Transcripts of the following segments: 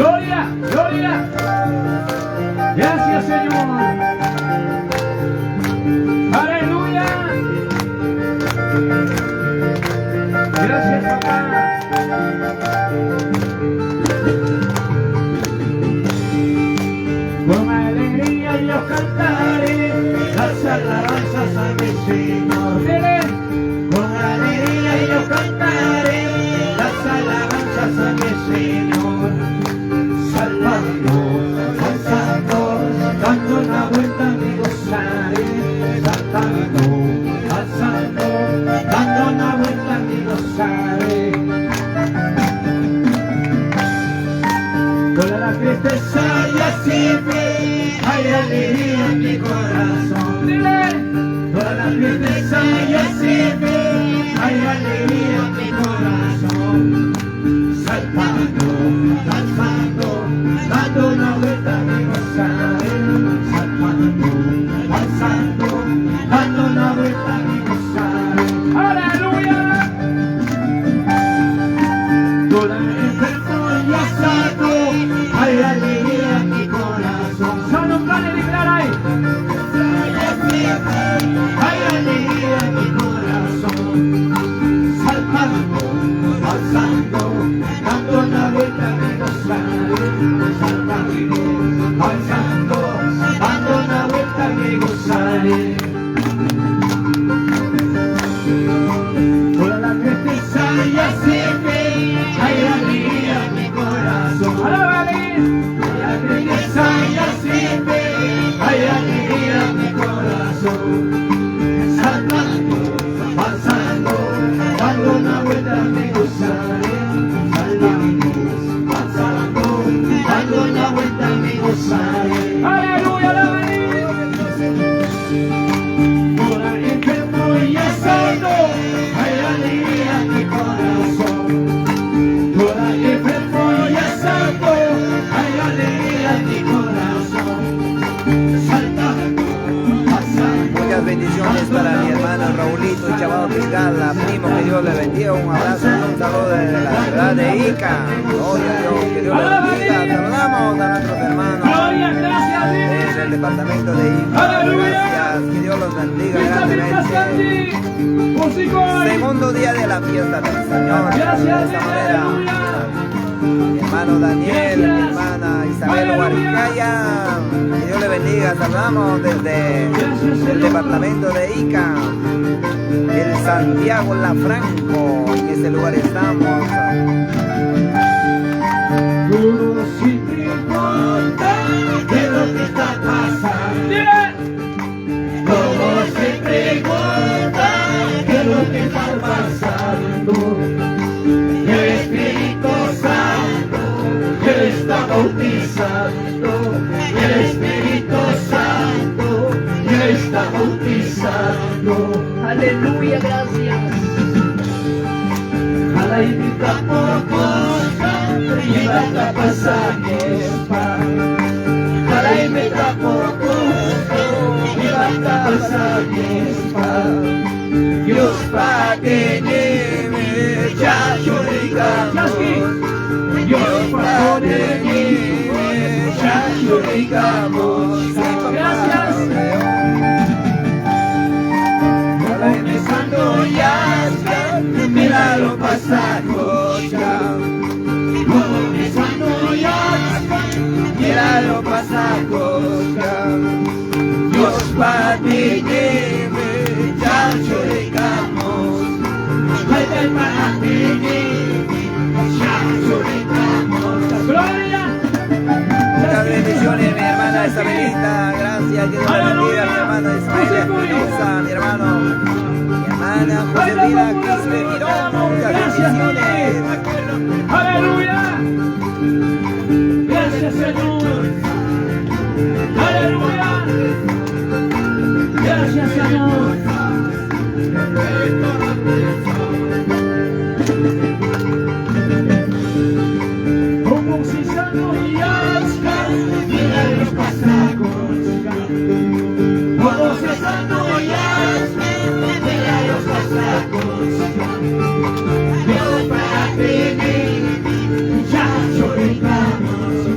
Gloria, gloria. Gracias, Señor. Aleluya. Gracias, papá. Con alegría yo cantaré las alabanzas a mi Señor. Dile. Con alegría yo cantaré las alabanzas a mi Señor. Saltando, saltando, dando una vuelta me gozaré. Saltando, saltando, dando una vuelta me gozaré. Toda la tristeza ya siempre hay alegría en mi corazón. Dile. Toda la tristeza ya siempre hay alegría en mi corazón. Saltando, saltando, dando una vuelta me gozaré. Saltando, saltando, dando una vuelta me gozaré. Aleluya. Toda enfermo ya sano, hay alegría en mi corazón. Sano planes declara ahí. Hay alegría en mi corazón. Saltando, alzando, dando una vuelta me gozaré. Saltando, alzando, dando una vuelta me gozaré. Toda la tristeza ya se ve, hay alegría en mi corazón. ¡Alábale! Toda la tristeza ya se ve, hay alegría en mi corazón. Saltando, pasando, dando una vuelta me gozaré. Saltando, pasando, dando una vuelta me gozaré. ¡Aleluya, alábale! Por enfermo y sano, hay alegría en mi corazón. Por enfermo y sano, hay alegría en mi corazón. Saltando, pasando. Muchas bendiciones para mi hermano Raulito Chavado Pizcala, primo, que Dios le bendiga. Un abrazo, un saludo desde la ciudad de Ica. Gloria a Dios, que Dios le bendiga. Saludamos a nuestros hermanos Gloria, gracias, desde el dile. departamento de Ica. Aleluya. Gracias, que Dios los bendiga Vista, vista, grandemente. Sandy. Músico. Segundo día de la fiesta del Señor. De Gracias, esta dile. manera, Aleluya. mi hermano Daniel, mi Gracias. hermana Isabel Aleluya. Huarcaya. Que Dios le bendiga. Saludamos desde Gracias, el Señor. departamento de Ica, el Santiago Lafranco. En ese lugar estamos. Tú sí te importa de lo que está pasando. Dile. Todos se preguntan qué es lo que está pasando. El Espíritu Santo que está bautizando. El Espíritu Santo que está bautizando. Aleluya, gracias. Alaybita pocosa, ibata pasajespa. Alaybita pocosa, ibata pasajespa. Dios pa teneme, chachurigamos. Dios pa teneme, chachurigamos. Gracias. Comenzando ya, mira lo pasacocha. Comenzando ya, mira lo pasacocha. Dios pa ti chachuricamos. Vete pa ti chachuricamos. Gloria. Muchas bendiciones, mi hermana Isabelita. Gracias, que Dios la bendiga, mi hermana Ismael Espinosa, mi hermano, mi hermana Josefina Quispe Girón. Muchas Gracias, bendiciones. Aleluya. Gracias, Señor. Aleluya. Gracias, Señor. Como si sano y asca, mira los pasagos. Como si sano y asca, mira los pasagos. Dios para ti, ya lloramos.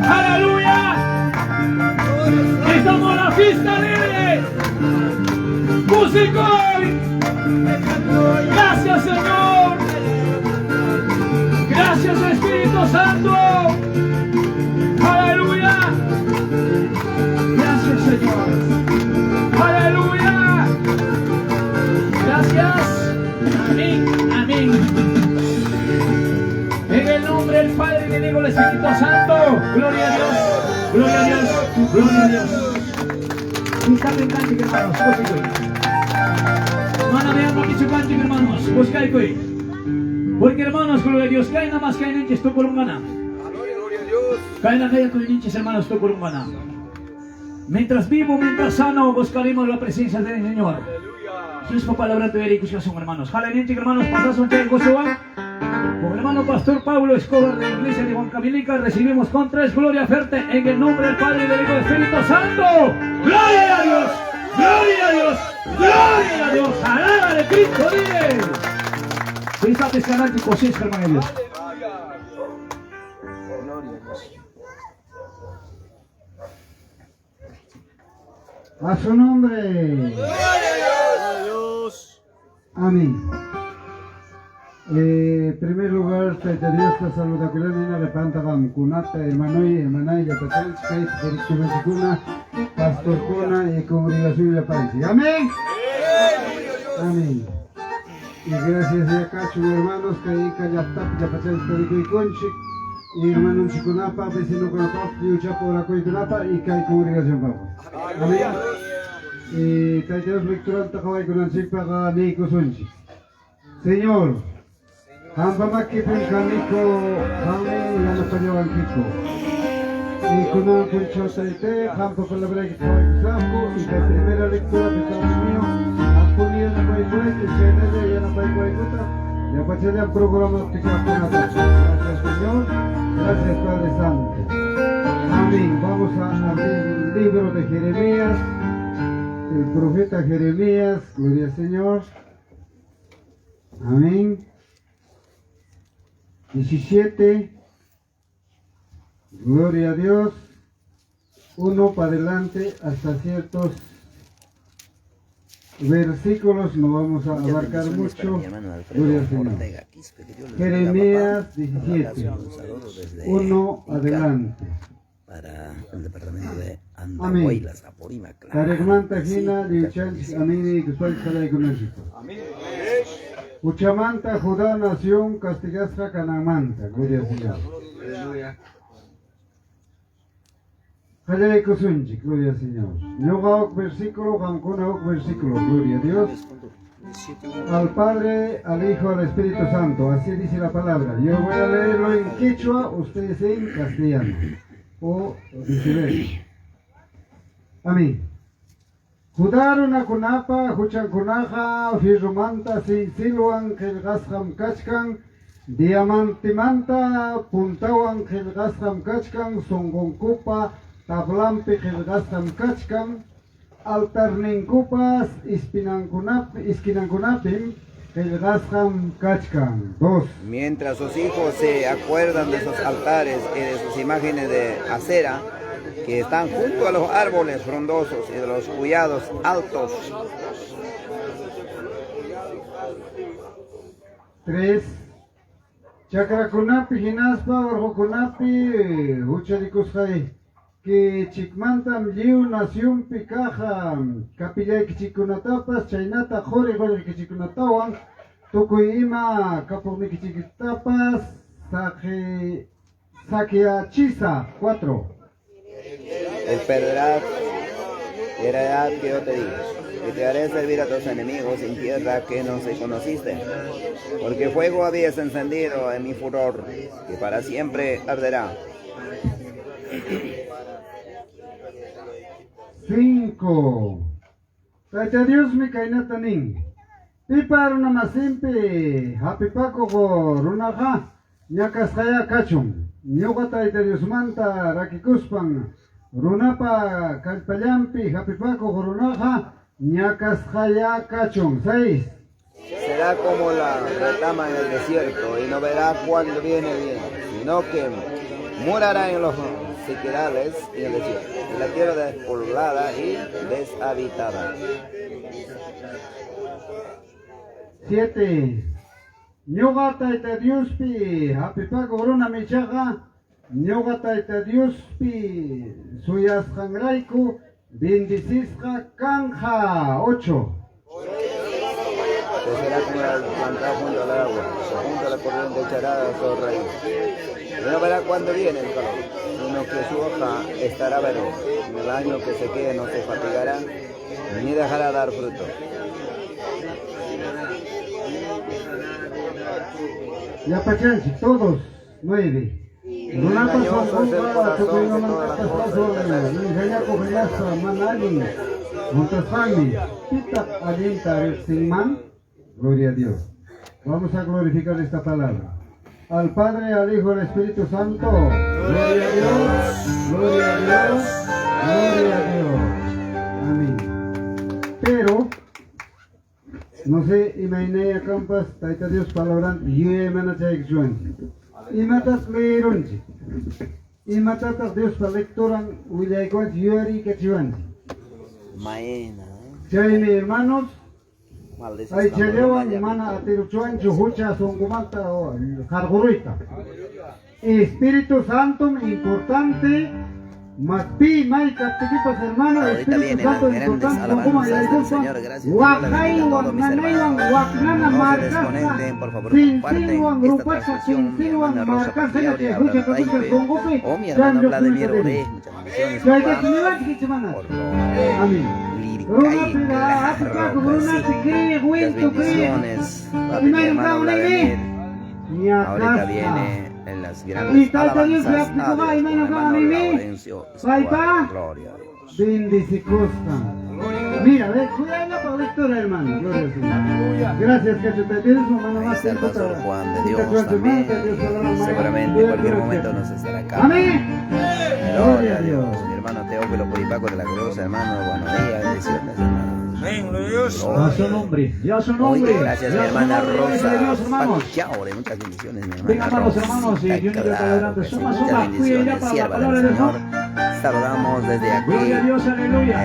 ¡Aleluya! ¡Estamos en la fiesta alegre! ¡Músico! Gracias, Señor. Gracias, Espíritu Santo. Aleluya. Gracias, Señor. Aleluya. Gracias. Amén. Amén. En el nombre del Padre, del Hijo y del Espíritu Santo. Gloria a Dios. Gloria a Dios. Gloria a Dios. Buscad el cántico, hermanos. Mana vean mucho cántico, hermanos. Buscad Porque, hermanos, gloria a Dios, cae nada más cae ninches tú por un gana. Cae la calle con ninches, hermanos, tú por un gana. Mientras vivo, mientras sano, buscaremos la presencia del Señor. Dios palabra de son hermanos. Jala ninches, hermanos, pasas un Con hermano Pastor Pablo Escobar de la Iglesia de Huancavelica recibimos con tres gloria fuerte en el nombre del Padre, del Hijo y del Espíritu Santo. ¡Gloria a Dios! ¡Gloria a Dios! ¡Gloria a Dios! ¡Alaba de Cristo! ¡Dile! Hermano Dios. A su nombre. Gloria a Dios. Amén. En primer lugar, Tayta Diosta saludakulani repanta kunata hermano y hermana y yapachanchik pastorkuna y congregación yapanchik. Amén. Amén. Y gracias a cacho hermanos que ahí llaqtapi yapachanchik tarikuykunchik y hermanonchikkunapa vecinokunapa lliwchapa orakuykunapa y kay congregación Amén. Y Tayta Dios lecturanta qhawaykunanchikpaqa niykusunchik. Señor, Hampa makipim kaniko, qammi yanapallawankiko. Y kunan punchaw taytay, qampa palabrayki qhawaykusaqku, y kay primera lectura Padre mío, ampuni yanapaykuwayku, chaynalla yanapaykuwaykuta, yapachallan programa kaqkunata. Gracias Señor, gracias Padre Santo. Amén. Vamos a abrir el libro de Jeremías, el profeta Jeremías, gloria al Señor. Amén. 17, gloria a Dios, uno para adelante hasta ciertos versículos, no vamos a Muchas abarcar bendiciones para mucho. mi hermano Alfredo Gloria al Señor. Ortega Quispe, que Dios les bendiga, Jeremías papá. Un abrazo, 17, un saludo desde 1 Ica adelante. para el departamento de Amén. Andahuaylas, Apurímac. Claro Tarikmanta que sí, hina muchas lliwchanchik bendiciones. amén kuspanchik Huchamanta Judá nación castigasqa kananmanta. Gloria al Señor. Qallaykusunchik, gloria al Señor. Ñuqa huk versículo, qamkuna huk versículo, gloria a Dios. Al Padre, al Hijo, al Espíritu Santo, así dice la palabra. Yo voy a leerlo en quechua, ustedes en castellano o viceversa. Amén. Judá runakunapa huchankunaqa fierromanta sinsilwan qillqasqam kachkan, diamantimanta puntawan qillqasqam kachkan, sunqunkupa tablampi qillqasqam kachkan, altarninkupas esquinankunapim qillqasqam kachkan. 2. Mientras sus hijos se acuerdan de sus altares y de sus imágenes de acera que están junto a los árboles frondosos y de los collados altos. 3. Chakrakunapi hinaspa urqukunapi huchallikusqay kichikmantam lliw nacionpi kaq kapillaykichikkunatapas chaynata quri qullqikichikkunatawan tukuy ima kapuqnikichiktapas saqueachisa. 4. El perderás la edad que yo te di, y te haré servir a tus enemigos en tierra que no se conociste, porque fuego habías encendido en mi furor, que para siempre arderá. 5. Tayta Diosmi kaynata nin. Pipa runa masinpi hapipakuq runaqa ñakasqaya kachun. Ñuqa Tayta Diosmanta rakikuspan runapa kallpallanpi hapipakuq runaqa ñakasqaya kachun. 6. Será como la retama en el desierto y no verá cuando viene bien, sino que morará en los sequedales y en el desierto, en la tierra despoblada y deshabitada. 7. Ñuqa Tayta Diospi hapipakuq runa michaqa ñuqa Tayta Diospi suyasqanrayku bendecisqa kanja. 8. Que será como la plantada junto al agua, junto a la corriente echará su raíz. Y no verá cuando viene el calor, sino que su hoja estará verde. En el año que se quede no se fatigará, ni dejará dar fruto. Yapachanchik, todos. 9. Runapa Engañoso es el sunqunqa corazón que todas las tukuymantapas cosas aswan engañakuq hinaspa mana allin muntasqanmi. Pitaq allinta riqsinman? Gloria a Dios. Vamos a glorificar esta palabra. Al Padre, al Hijo, al Espíritu Santo. Gloria a Dios, gloria a Dios, gloria a Dios. Amén. Pero, no sé, imaynaya kampas, Tayta Dios palabran, yuyaymana chaykuchuanchik. Imatas leerunchik. Imatataq Diospa lectoran willaykuwanchik yuyariykachiwanchik. Maena, ¿eh? Chaymi hermanos, Maldices aychallawan mana atiruchuanchu hucha sunqumanta qarquruyta. Espíritu Santo importante, mas pi may kaptikipas hermano, Ahorita Espíritu vienen Santo las grandes importante, alabanzas del yaykuspa, Señor. Gracias, Dios le bendiga a todos mis waqaywan, nanaywan, hermanos. waqnana No se markasqa, desconecten, por favor, comparten sinsinwan, esta rupasqa, transmisión. Mi sinsinwan, hermana Rosa markasqa, Paquiaure chay habla hucha de tukucha Taipei. sunqupi, O mi hermano chan Vladimir lluqsimanta Ore, muchas bendiciones, Chayta papá. chiniwanchik chimana. Por lo Amén. lírica Runapi y hapipakuq claro que sí. runapi kriq, Muchas wintu kriq, bendiciones, papi, mi imayna hermano kawninmi, Vladimir. Ahorita ñakasqa. viene en las Y grandes Tayta Dios alabanzas a hapipakuqa Dios con imayna hermano kawninmi, Laurencio Escobar. paypa Gloria a Dios. bendecikusqa. Mira, ve, cuidado la lectura, hermano. Gloria al Señor. Gracias, Cacho. Te tienes un mano Ahí más está el tiempo pastor para- Juan de Cacho, Dios hermano, también. te Dios palabra más. Seguramente en cualquier momento nos estará acá. Amén. Gloria a Dios. Mi hermano Teófilo Puripaco de la Cruz, hermano, buenos días, bendiciones, hermano. Amén, gloria a Dios. A su nombre, ya su nombre. Oye, gracias, mi ya su hermana nombre, iglesia de Rosa Dios, hermanos. Paquiaure. Muchas bendiciones, mi Venga, hermana amados hermanos, y Rosita, Dios claro adelante. que sí. Suma, Muchas suma, cuide ya bendiciones, para la sierva palabra del de Dios. Señor. Saludamos desde aquí, Gloria a Dios, aleluya.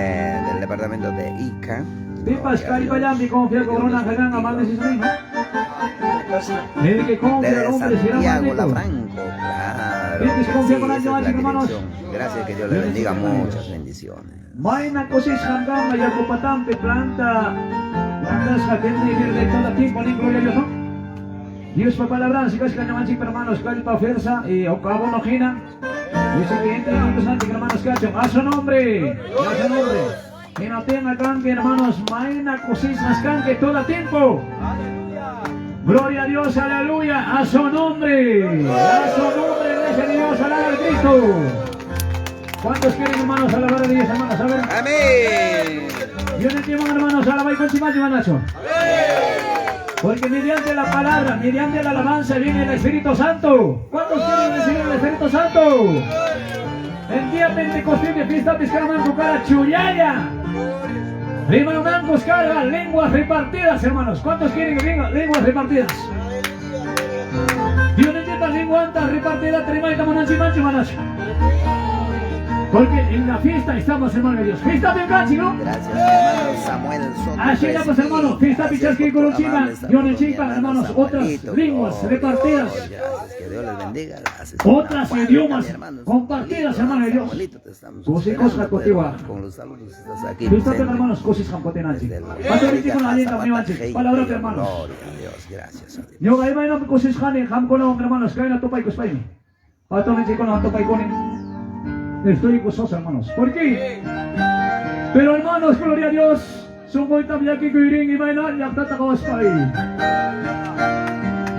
del departamento de Ica. Pipas, Gloria a Caripayambi, Dios. confía Que con Dios una los jaganga, bendiga. maldice su hijo. El que confía al Desde hombre será Santiago La maldito. Franco, claro Pipas, que sí, confía con esa es año, la hermanos. dirección. Gracias, que Dios le bendiga, muchas bendiciones. Maina cosis janganga, yacupatampe, planta, plantas jatende, verde todo tiempo, ni gloria a Dios, ¿no? Dios pa palabra, si casi cañamanchik, hermanos, calpa fuerza y ocabono gina. Dice que entre en los hermanos, cacho, a su nombre, a su nombre. Que no tenga canque, hermanos, maina cosis más canque todo tiempo. Gloria a Dios, aleluya, a su nombre, a su nombre, iglesia de Dios, alaba a Cristo. ¿Cuántos quieren, hermanos, alabar a Dios, hermanos? A ver. Amén. Dios le tiene, hermanos, alaba y con Nacho. Porque mediante la palabra, mediante la alabanza viene el Espíritu Santo. ¿Cuántos quieren recibir el Espíritu Santo? El día Pentecostés de fiesta pescaban tu cara chuyaya. Rimancos carga lenguas repartidas, hermanos. ¿Cuántos quieren lenguas repartidas? Dios no entienda lenguas repartidas, trimaita mananchi manchi manacho. Porque en la fiesta estamos, hermano de Dios. Fiesta de Ganchi, ¿no? Gracias, mi hermano Samuel Soto. Así estamos, hermano. Fiesta Gracias Pichasqui por tu Corochima, amable saludo, Dios mi Chipa, hermano hermanos, otras Samuelito. lenguas Gloria a repartidas. Dios, gracias, que Dios les bendiga. Gracias. Otras Juan, idiomas mi hermano compartidas, Samuelito, hermano de Dios. Samuelito, te estamos Cosi esperando, cosa contigo. pero con los saludos estás aquí. Fiesta, presente. hermanos, cosis jampotenanchi. Desde la Pastor, Rica con la alienta, Zapata, mi manchi. Hey, Palabra de hermanos. Gloria a Dios, gracias a Dios. Yo ahí va cosis jane, jamkono, hermanos, caen a topa y cospaini. Pastor, con la topa y con. Estoy gozoso, hermanos. ¿Por qué? Pero hermanos, gloria a Dios. Sungoy también que y vaina, ya está kawaspay.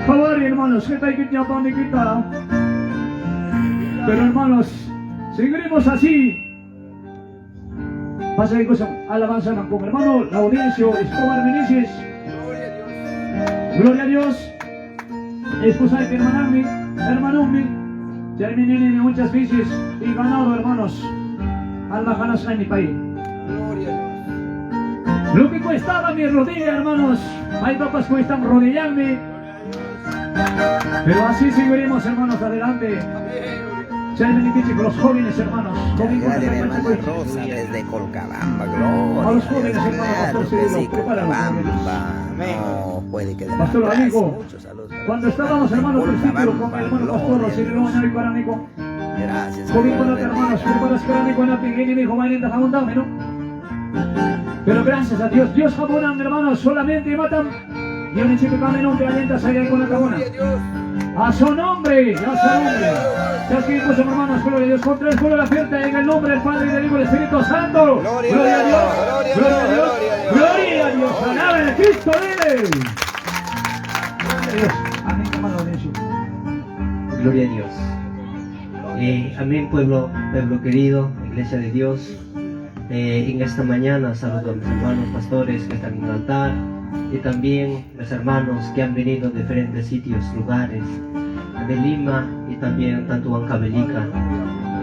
Kawari, hermanos, que tayo niya pa kita. Pero hermanos, seguiremos así. Pasa ko sa alabanza ng kong hermano Laurencio Escobar Meneses. Gloria a Dios. Esposa de hermano mi, hermano mi. Terminé muchas veces y ganado, hermanos. Almajanas en mi país. Lo que cuestaba mi rodilla, hermanos, hay papas cuestan rodillarme. Pero así seguiremos, hermanos, adelante. Los jóvenes, hermanos. Gracias, mi hermana Rosa desde Colcabamba, gloria. A los jóvenes, hermanos, pastor Colcabamba. No puede quedar. Pastor amigo, cuando estábamos, hermanos, principio con el hermano pastor, Gracias. Hermanos, pero gracias a Dios, Dios jabonan, hermanos, solamente matan. Y un chico camino que alienta a con la cabona. A su nombre, a su nombre. Ya que hermanos, gloria a Dios. Con tres gloria la oferta en el nombre del Padre y del Hijo y del Espíritu Santo. Gloria a Dios, gloria a Dios, gloria a Dios. Alaben a Cristo vive. Gloria a Dios. Amén, hermano. Gloria a Dios. Amén, pueblo querido, Iglesia de Dios. En esta mañana saludo a mis hermanos pastores que están en el altar y también los hermanos que han venido de diferentes sitios, lugares de Lima y también tanto Huancavelica.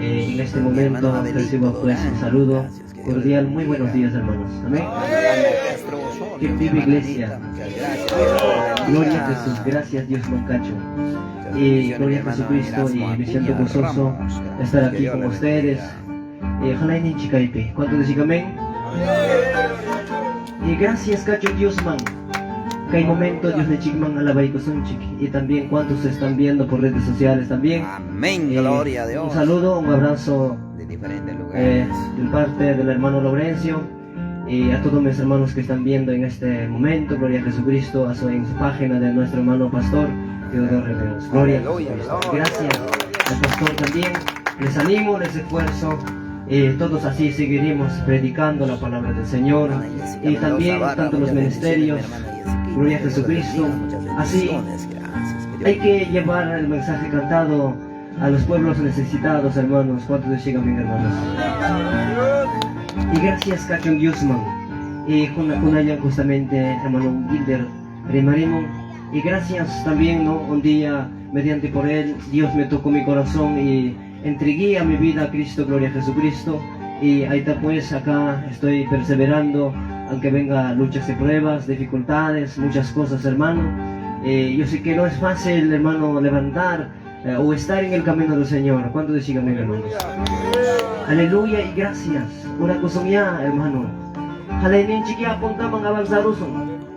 En este momento recibo pues un saludo cordial. Muy buenos días, hermanos. Amén. Que vive Iglesia. Gloria a Jesús. Gracias, Dios Moncacho. Y gloria a Jesucristo, y me siento gozoso de estar aquí con ustedes. Ojalá y chicaipe. ¿Cuánto decís amén? Y gracias, Cacho Dios man. Que hay momento Dios de Chicman alaba y chik. Y también cuántos se están viendo por redes sociales también. Amén, gloria a Dios. Un saludo, un abrazo de diferentes lugares. De parte del hermano Laurencio y a todos mis hermanos que están viendo en este momento. Gloria a Jesucristo, a su, en su página de nuestro hermano pastor Teodoro Riveros. Gloria a Jesucristo. Gracias al pastor también. Les animo, les esfuerzo. Todos así seguiremos predicando la palabra del Señor y también tanto los ministerios. Gloria a Jesucristo. Así hay que llevar el mensaje cantado a los pueblos necesitados, hermanos. ¿Cuántos decían amén, hermanos? Y gracias, Cachon Diosman. Y con justamente, hermano Gilder Rimarimo. Y gracias también, ¿no? Un día, mediante por él, Dios me tocó mi corazón y entregué a mi vida a Cristo, gloria a Jesucristo. Y ahí está pues, acá estoy perseverando, aunque venga luchas y pruebas, dificultades, muchas cosas, hermano. Yo sé que no es fácil, hermano, levantar o estar en el camino del Señor. ¿Cuánto decían amén, hermanos? Aleluya y gracias. Una cosa ya, hermano.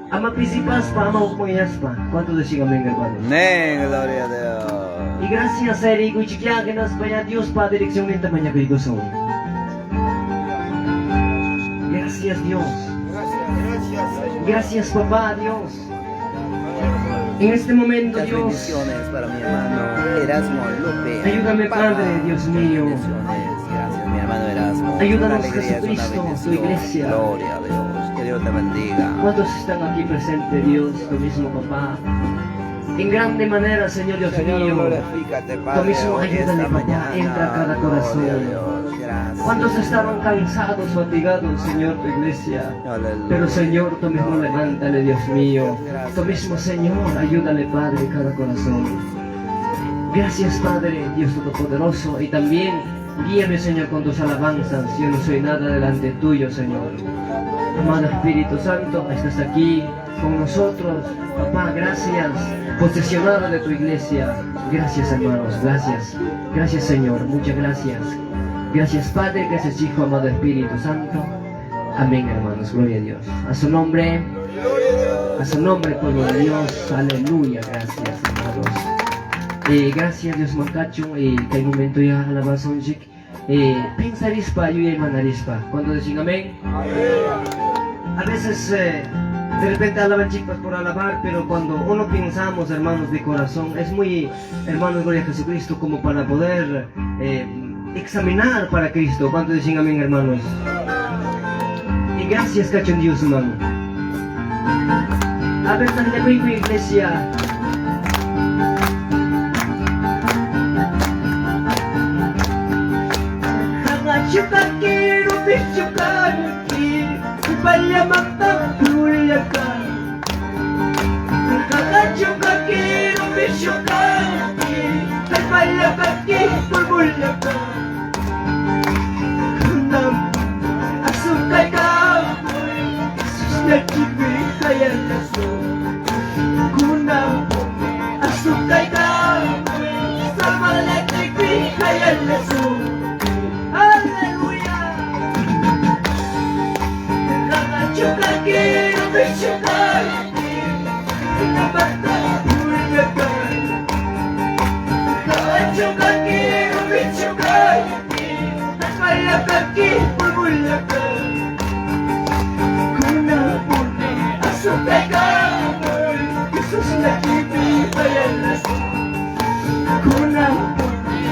Ama pisipaspa, ama ukmayaspa. ¿Cuánto decían amén, hermanos? Amén, gloria a Dios. Y gracias, Eric, y que nos vaya Dios para dirección en tamaño que son. Gracias, Dios. Gracias, papá, Dios. En este momento, muchas Dios. Bendiciones para mi hermano Erasmo Lupe. Ayúdame, Padre, Dios mío. Gracias, mi hermano Erasmo. Ayúdanos, Jesucristo, tu iglesia. Gloria a Dios. Que Dios te bendiga. ¿Cuántos están aquí presentes, Dios? Tu mismo, papá. En grande manera, Señor Dios mío. Glorifícate, Padre, Tú mismo ayúdale, papá. Entra a cada corazón. Dios, ¿Cuántos estaban cansados, fatigados, Señor, tu iglesia? Aleluya. Pero, Señor, tú mismo levántale, Dios mío. Gracias. Tú mismo, Señor, ayúdale, Padre, cada corazón. Gracias, Padre, Dios Todopoderoso. Y también guíame, Señor, con tus alabanzas. Yo no soy nada delante tuyo, Señor. Amado Espíritu Santo, estás aquí con nosotros. Papá, gracias. Posesionado de tu iglesia. Gracias, hermanos. Gracias. Gracias, Señor. Muchas gracias. Gracias, Padre. Gracias, Hijo, amado Espíritu Santo. Amén, hermanos. Gloria a Dios. A su nombre. A su nombre, pueblo de Dios. Aleluya. Gracias, hermanos. Gracias, Dios Mancacho. Que hay momento ya alabanza un chic. Pensarispa, yo y manarispa. Cuando dicen amén. A veces de repente alaban chicas por alabar, pero cuando uno pensamos, hermanos, de corazón, es muy, hermanos, gloria a Jesucristo, como para poder examinar para Cristo. ¿Cuánto dicen amén, hermanos? Y gracias, Cachón Dios, hermano. A ver, de iglesia.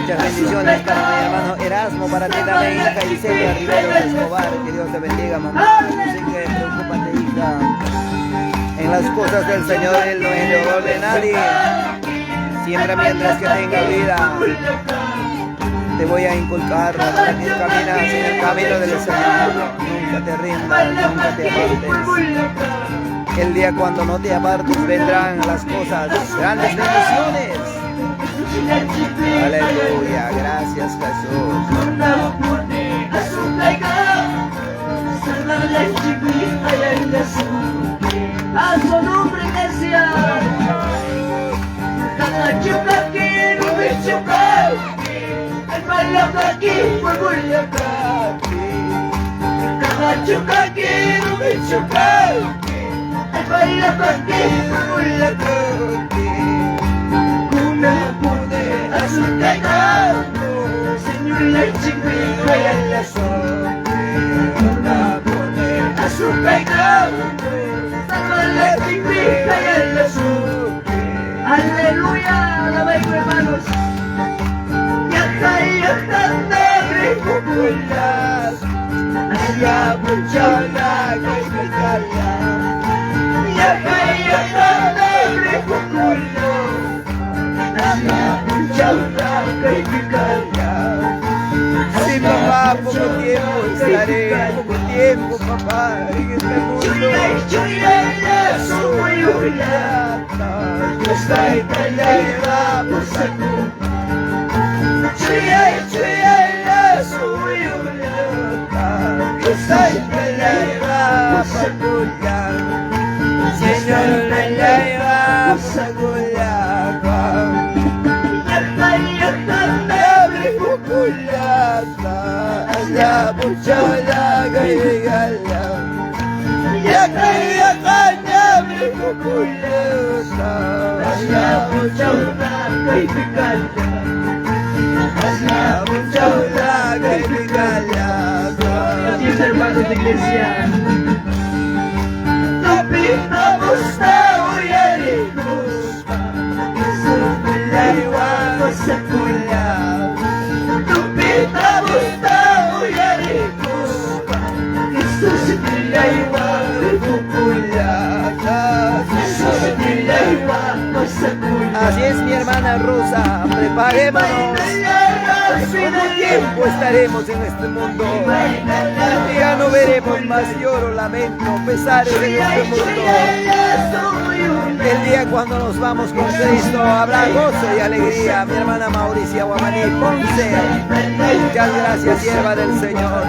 Muchas bendiciones para mi hermano Erasmo, para ti también, hija Iselia Rivero Escobar. Que Dios te bendiga, mamá. Así que preocúpate, hija. En las cosas del Señor, Él no es deudor de nadie. Siembra mientras que tenga vida. Te voy a inculcar para que caminas en el camino del Señor. Nunca te rindas, nunca te apartes. El día cuando no te apartes vendrán las cosas, grandes bendiciones. Aleluya, gracias Jesús. A su nombre, iglesia. Aleluya, alaba hermanos. Sí, papá, poco tiempo estaré, poco tiempo, papá, en este mundo. Así es, hermanos de iglesia. Así es, mi hermana Rosa, preparémonos. Poco tiempo estaremos en este mundo. Ya no veremos más lloro, lamento, pesares en este mundo. El día cuando nos vamos con Cristo habrá gozo y alegría. Mi hermana Mauricia Guamaní Ponce, muchas gracias, sierva del Señor.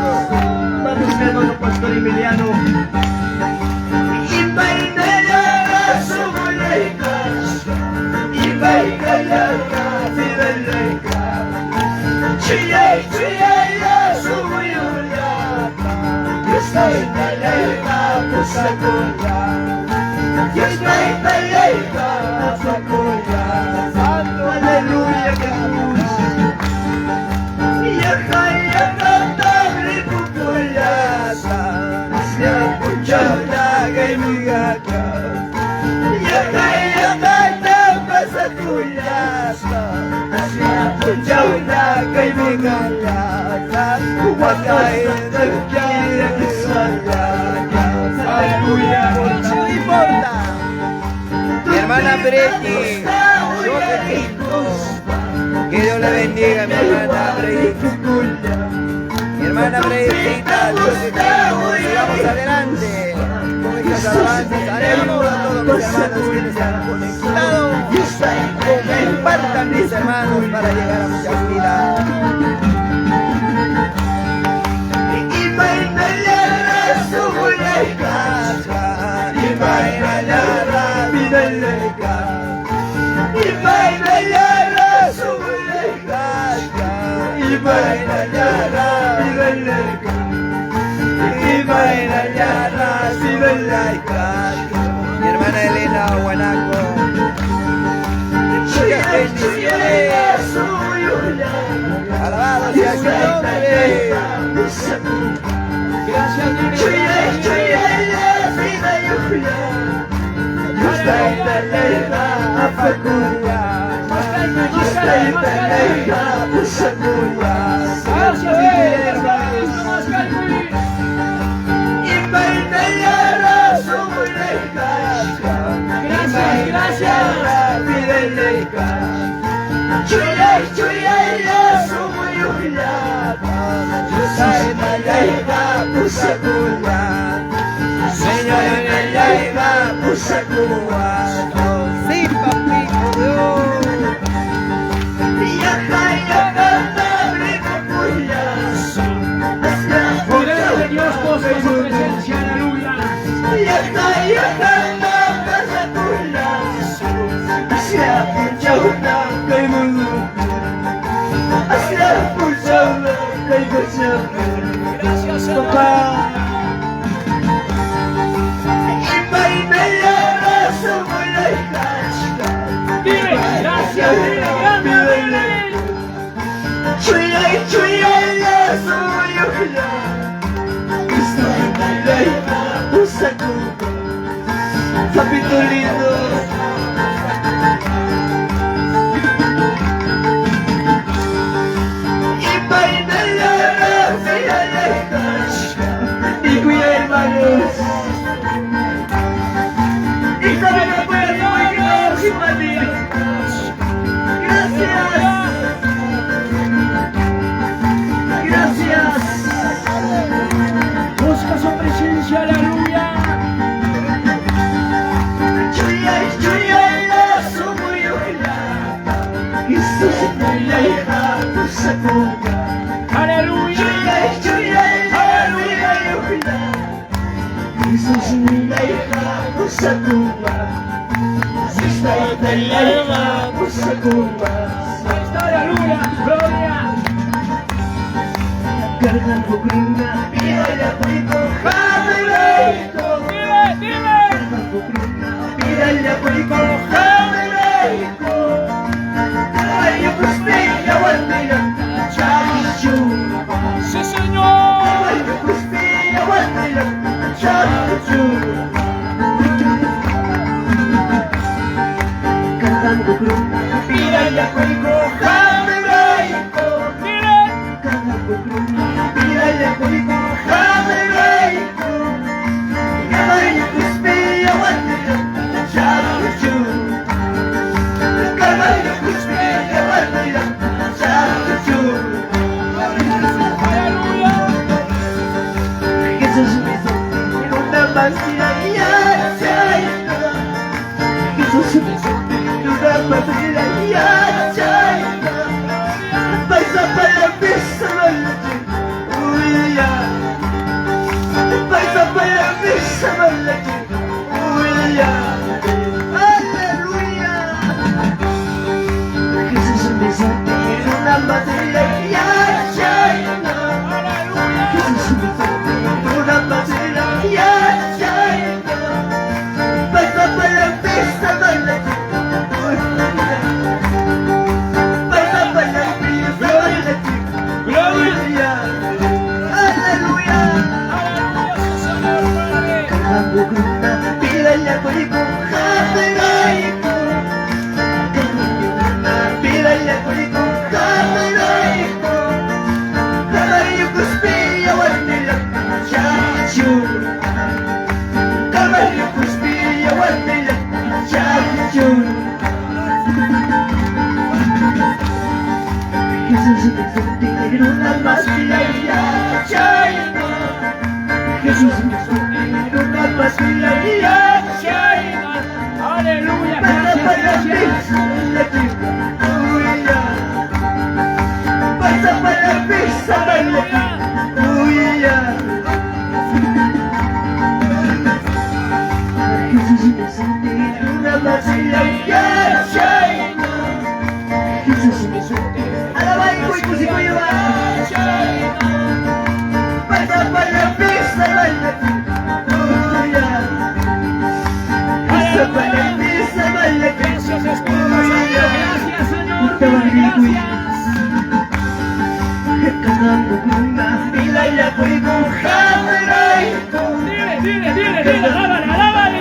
Vamos, mi hermano Pastor Emiliano. No importa. Mi hermana Bretty, que Dios le bendiga, mi hermana Bretty. Mi hermana Bretty, sigamos adelante con estas alabanzas. Animamos a todos mis hermanos que están conectados. Compartan, mis hermanos, para llegar a muchas vidas. Mi hermana Elena Guanaco. Muchas bendiciones. Alabado sea su nombre. Gracias, nene. Gracias, Gracias, gracias. Sí, papito Dios. Poder de Dios, goza su presencia, aleluya. Gracias, Señor. Dile, gracias, dile, grande, dile. Papito lindo. Y cuida, hermanos. Y sabe que puede Gracias. Gracias. Busca su presencia, aleluya. Aleluya. Ahí está, aleluya. Gloria. Dile, dile. Sí, Señor. Dile. Aleluya. Gloria. Aleluya. Aleluya, sí, Señor Padre. Aleluya. Gracias, gracias. Aleluya. Gracias, Espíritu Santo. Gracias, Señor. Gracias. Dile, dile, dile, dile, alábale, alábale.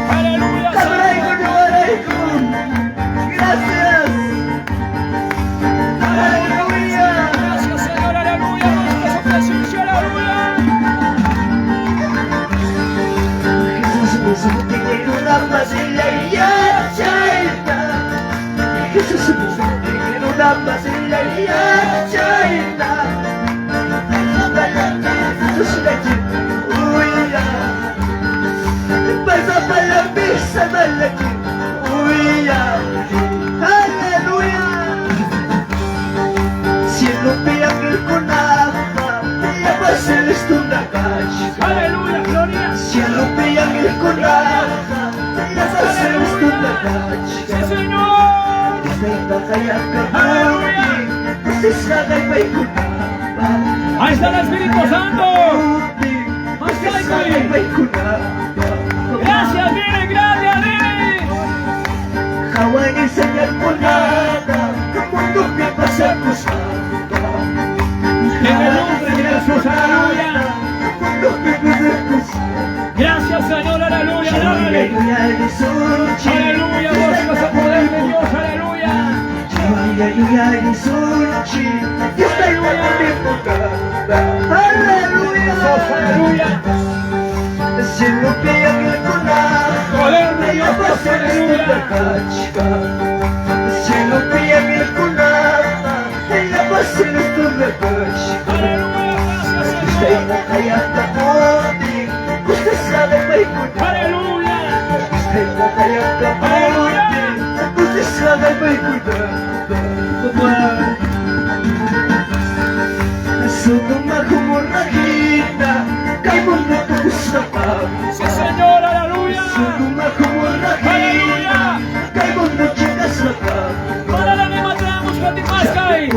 Aleluya. Gracias. Aleluya. Gracias, Señor, aleluya. Busca su presencia, aleluya. Aleluya. Aleluya, gloria. Sí, Señor. Ahí está el Espíritu Santo. Más que. Gracias, dile, gracias, dile. En el nombre de Jesús, aleluya. Gracias, Señor, aleluya. Aleluya, busca el poder de Dios, aleluya. Aleluya. Poder de Dios, aleluya. Aleluya, gracias, Señor. Aleluya. Aleluya. Sí, Señor, aleluya. Aleluya. Para la misma traemos Kai.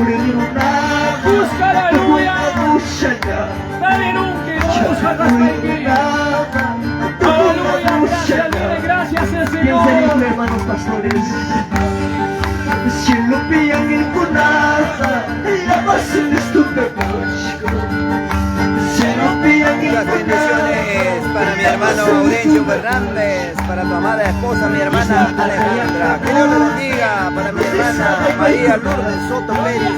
Busca, aleluya. Dale nunca, no busca Aleluya, gracias, dile gracias al Señor. Hermanos pastores. Muchas bendiciones para mi hermano Audencio Fernández, para tu amada esposa, mi hermana Alejandra. Que Dios le bendiga. Para mi hermana María Lourdes Soto Pérez,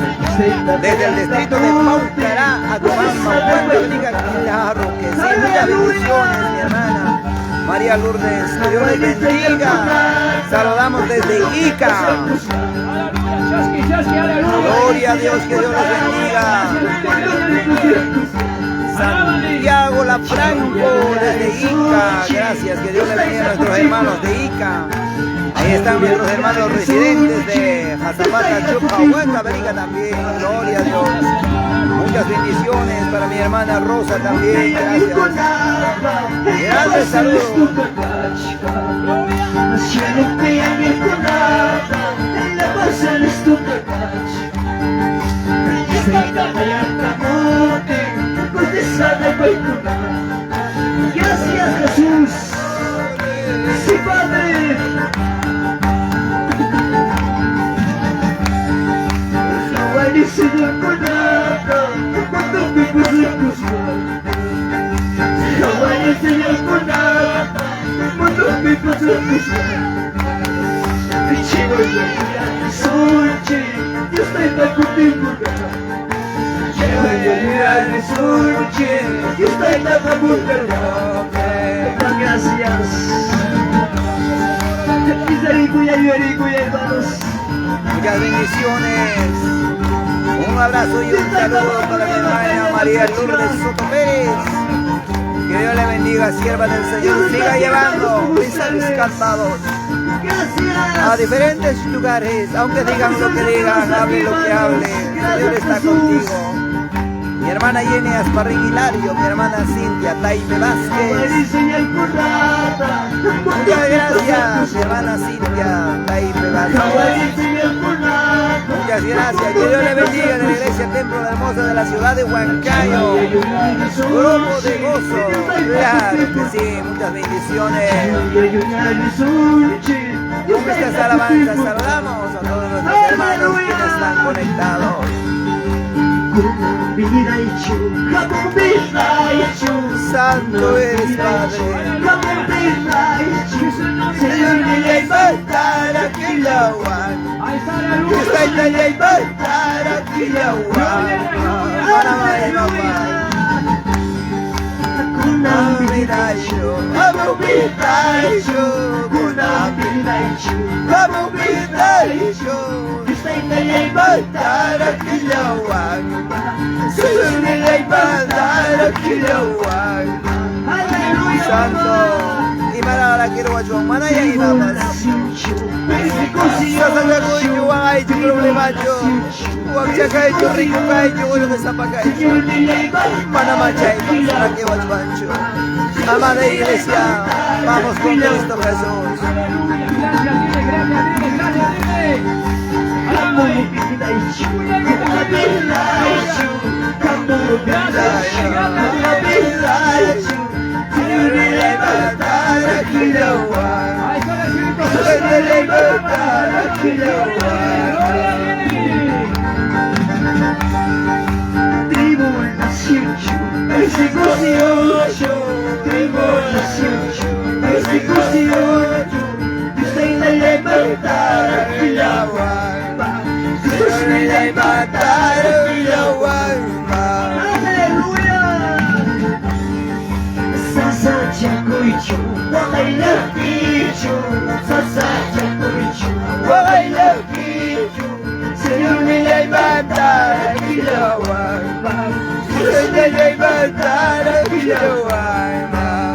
desde el distrito de Paucará, a tu mamá. Dios te bendiga, claro que sí. Muchas bendiciones, mi hermana María Lourdes. Que Dios les bendiga. Saludamos desde Ica. Gloria a Dios, que Dios los bendiga. Santiago La Franco desde Ica. Gracias, que Dios les bendiga a nuestros hermanos de Ica. Ahí están nuestros hermanos residentes de Jazapata, Chupa, Huanca, también. Gloria a Dios. Muchas bendiciones para mi hermana Rosa también. Gracias. Grandes saludos. Gracias, Jesús. Sí, Padre. Gracias. Hermanos. Muchas bendiciones. Un abrazo y un saludo para mi hermana María Lourdes Soto Pérez. Que Dios le bendiga, sierva del Señor. Siga llevando mensajes cantados. A diferentes lugares, aunque digan lo que digan, hablen lo que hablen, el Señor está contigo. Mi hermana Jenny Asparrín Hilario, mi hermana Cintia Taipe Vázquez. Muchas gracias, mi hermana Cintia Taipe Vázquez. Muchas gracias. Que Dios le bendiga de la iglesia Templo La Hermosa de la ciudad de Huancayo. Grupo de gozo. Claro que sí, muchas bendiciones. Con estas alabanzas saludamos a todos nuestros hermanos que están conectados. Santo eres, Padre. Santo, y para quiero a Juan Manaya y mamás. Amada iglesia, vamos con Cristo Jesús.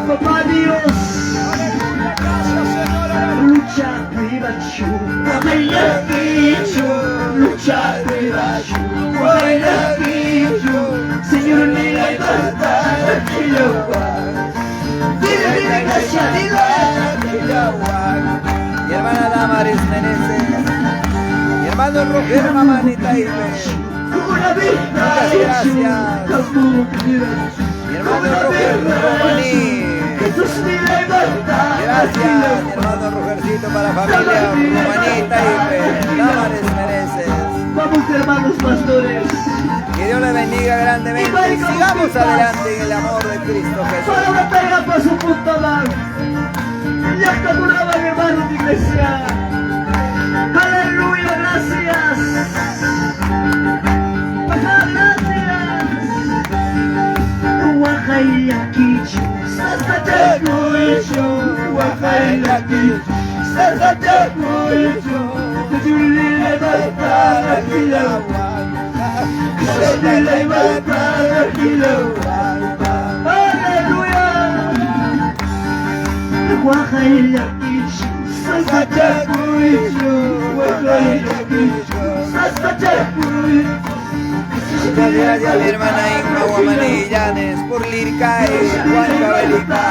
Papá Dios, lucha Señor, Mi hermana Damaris Meneses, mi hermano Roger Mamani Taipe, muchas gracias. Mi hermano Roger Romaní, gracias, mi hermano Rogercito, para la familia Romaní Taipe, Damaris Meneses. Vamos, hermanos pastores. Que Dios les bendiga grandemente. Sigamos adelante en el amor de Cristo Jesús. Hermano de iglesia. Aleluya, gracias. Papá, gracias. Aleluya. Muchas gracias, mi hermana Inma Guamaní Llanes, por Lircay, Huancavelica,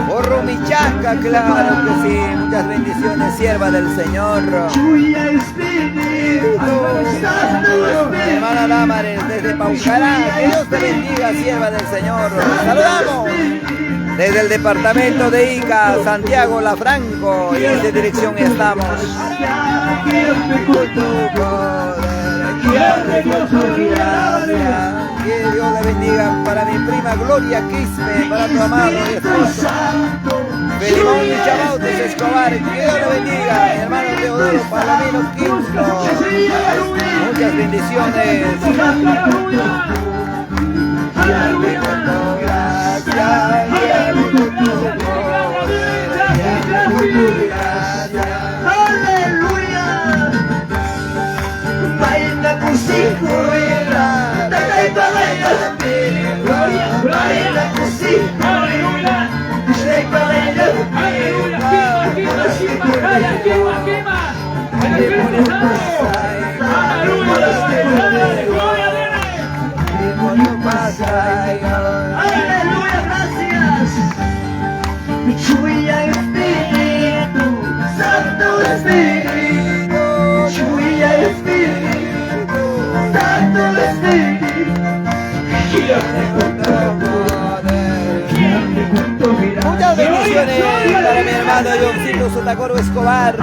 por Rumichaca, claro que sí. Muchas bendiciones, sierva del Señor. Mi hermana Damares desde Paucará, que Dios te bendiga, sierva del Señor. Saludamos desde el departamento de Ica, Santiago Lafranco, y en esa dirección estamos. Que Dios le bendiga para mi prima Gloria Quispe, para tu amado y esposo Felimón Chabautes Escobar. Que Dios le bendiga, mi hermano Teodoro Palomino Quinto. Muchas bendiciones. Aleluya. Muchas bendiciones para mi hermano Johncito Sotacoro Escobar.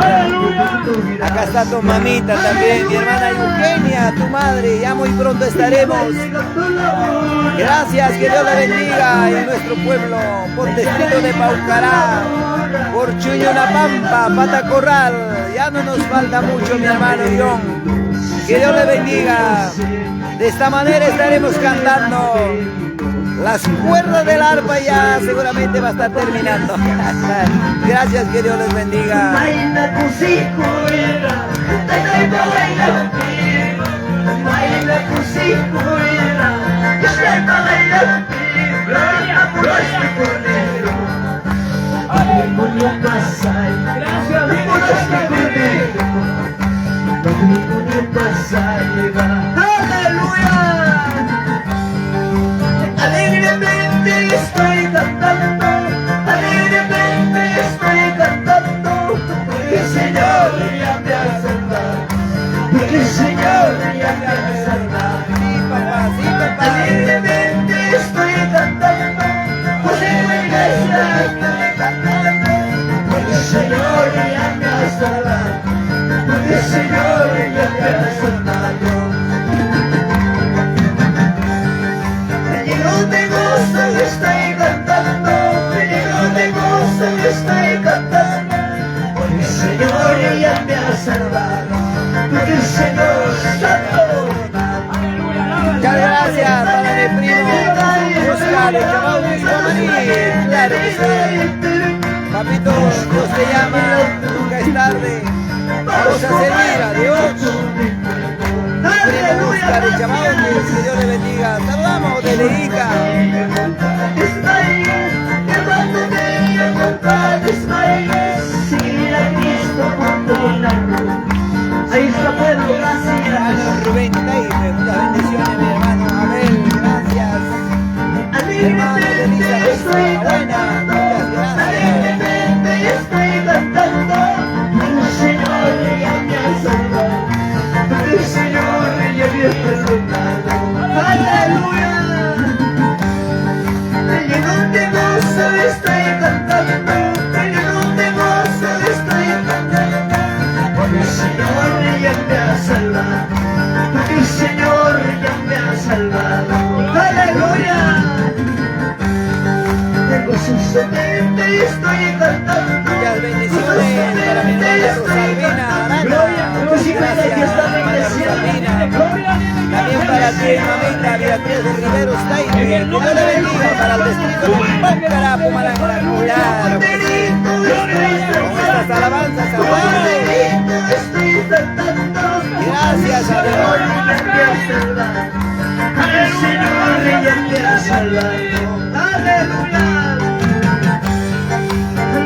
Acá está tu mamita también, mi hermana Eugenia, tu madre. Ya muy pronto estaremos. Gracias, que Dios la bendiga en nuestro pueblo, por distrito de Paucará, por Chuñonapampa, Patacorral. Ya no nos falta mucho, mi hermano John. Que Dios le bendiga. De esta manera estaremos cantando. Las cuerdas del arpa ya seguramente va a estar terminando. Gracias, que Dios les bendiga. Aleluya. Alegremente estoy cantando, alegremente estoy cantando, porque el Señor ya me ha salvado, porque el Señor ya me ha salvado. Sí, papá, sí, papá. Alegremente estoy cantando, porque la iglesia estoy cantando, porque el Señor ya me ha salvado, porque el Señor ya me ha salvado. Lleno de gozo estoy cantando, lleno de gozo estoy cantando, porque el Señor ya me ha salvado, porque el Señor santo. Muchas gracias para mi primo Oscar Guamaní. Claro que sí. Papito, Dios te llama, nunca es tarde. Vamos a servir a Dios. Primo Oscar Chamautis, que Dios le bendiga. Saludamos desde Ica. Ahí está, pueblo, gracias. Hermano Rubén Taipe, muchas bendiciones, mi hermano Abel, gracias. Hermano Alegremente Elisa estoy Buena, cantando, muchas gracias. alegremente estoy cantando, porque el Señor ya me ha salvado, porque el Señor ya me ha perdonado. Aleluya. Lleno de gozo estoy cantando, lleno de gozo estoy cantando, porque el Señor ya me ha salvado, porque el Señor ya me ha salvado. Aleluya. Gozosamente estoy cantando. Muchas bendiciones para mi hermana Rosalvina Arana. Gracias, hermana Rosalvina. También para ti, mamita Beatriz de Riveros Taime. Que Dios le bendiga para el distrito de Pácara, Pumalanga. Claro que sí. Con estas alabanzas a Gracias a Dios. El Señor ya me ha salvado. Aleluya.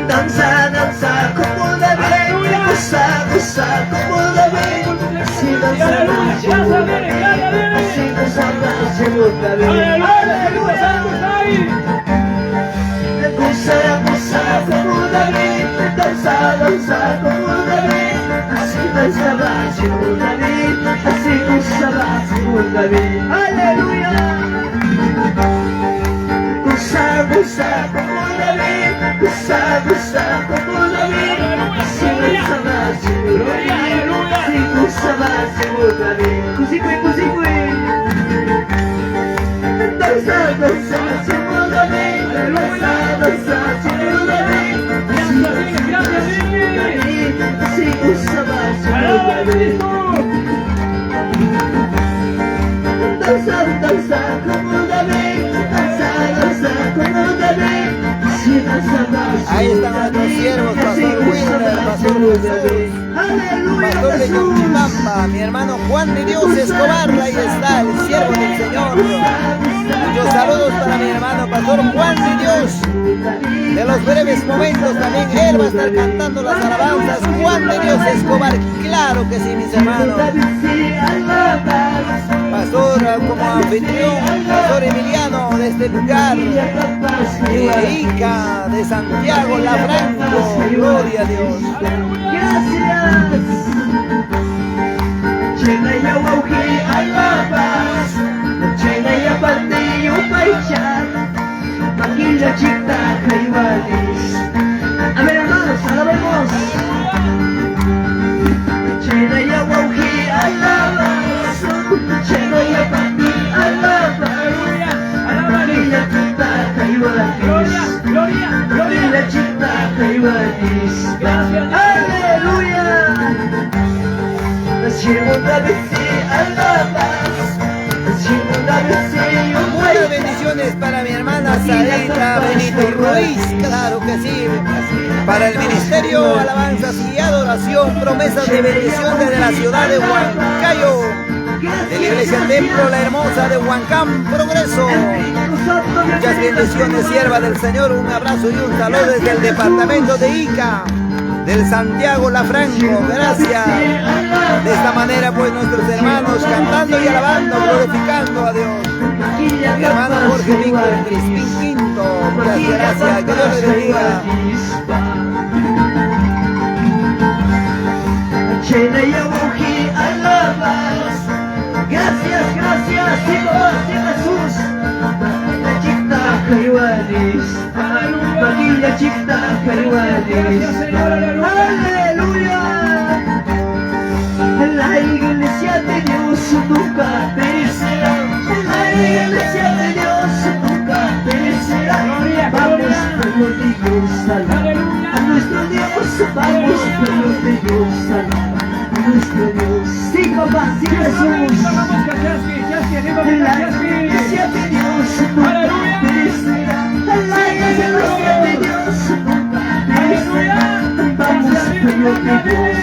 Danza, danza como David, goza, goza como David. Así danzaba David, así danzaba David. Aleluya. Goza, goza como David, danza, danza como David. Así danzaba David, así gozaba David. Aleluya. Goza, goza como David, goza, goza como David. Así danzaba David, así gozaba David. Kusikwe, kusikwe. Danza, danza como David, danza, danza como David. Así danzaba David, así gozaba David. Danza, danza como David, danza, danza como David. Así danzaba Ahí están nuestros siervos, Pastor Wilmer, Pastor Jesús, Pastor de Chuquipampa, mi hermano Juan de Dios Escobar, ahí está el siervo del Señor. Muchos saludos para mi hermano Pastor Juan de Dios. De los breves momentos también él va a estar cantando las alabanzas. Juan de Dios Escobar, claro que sí, mis hermanos. Pastor como anfitrión, Pastor Emiliano de este lugar, de Ica, de Santiago, La Franco, gloria a Dios. Gracias. Muchas bendiciones para mi hermana Sarita Benito Ruiz, claro que sí. Para el Ministerio Alabanzas y Adoración, promesas de bendición desde la ciudad de Huancayo, de la Iglesia Templo La Hermosa de Huancán, Progreso. Muchas bendiciones, sierva del Señor. Un abrazo y un saludo desde el departamento de Ica, del Santiago La Franco. Gracias. De esta manera, pues, nuestros hermanos cantando y alabando, glorificando a Dios. Mi hermano Jorge Víctor Crispín Quinto, muchas gracias. Que Dios le bendiga. Gracias, gracias, Señor Jesús. Aleluya. La iglesia de Dios nunca perecerá. La iglesia de Dios nunca perecerá. Vamos, pueblo de Dios, a nuestro Dios. Vamos, pueblo de Dios, a nuestro Dios. Sí, papá, sí, Jesús. La iglesia de Dios nunca perecerá. La iglesia de Dios nunca perecerá. Vamos, pueblo de Dios,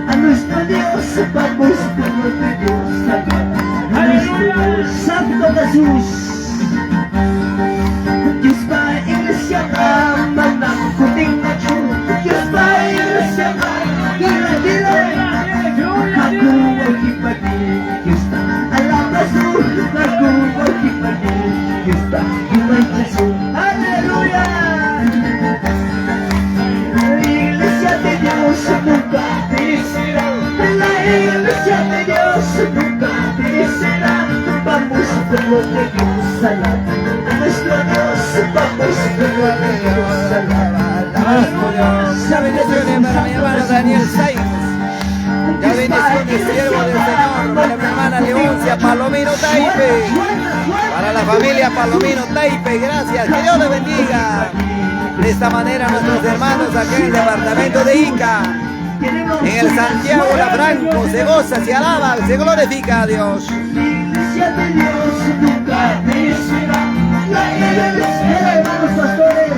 a nuestro Dios. Vamos, pueblo de Dios, a nuestro Dios. Santo Jesús. Dios pa iglesia manang kuting na Dios pa iglesia dile aku wahipadi Dios alabasu aku wahipadi Dios Jesús. Aleluya. La iglesia de Dios nunca perecerá. La iglesia de Dios nunca perecerá. Vamos, pueblo de Dios, a nuestro Dios. Vamos, pueblo de Dios, a nuestro Dios. La bendiciones para mi hermano Daniel Sainz. La bendiciones, siervo del Señor, para mi hermana Leoncia Palomino Taipe. Para la familia Palomino Taipe, gracias. Que Dios les bendiga. De esta manera nuestros hermanos aquí en el departamento de Ica, en el Santiago La Franco, se goza, se alaba, se glorifica a Dios. La iglesia de Dios nunca perecerá. La iglesia de hermanos pastores.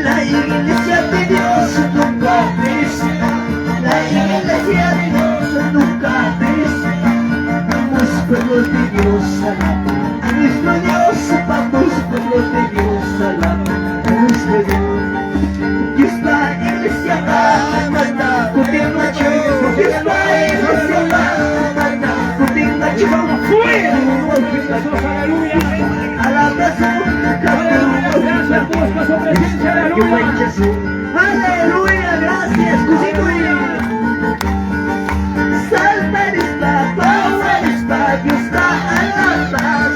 La iglesia de Dios nunca perecerá. La iglesia de Dios nunca perecerá. Vamos, pueblo de Dios, a nuestro Dios. Vamos, pueblo de Dios, a nuestro Dios. Dios pa iglesia mana, Dios pa iglesia mana, Aleluya, gracias, Salta esta, power esta, Dios está a la paz.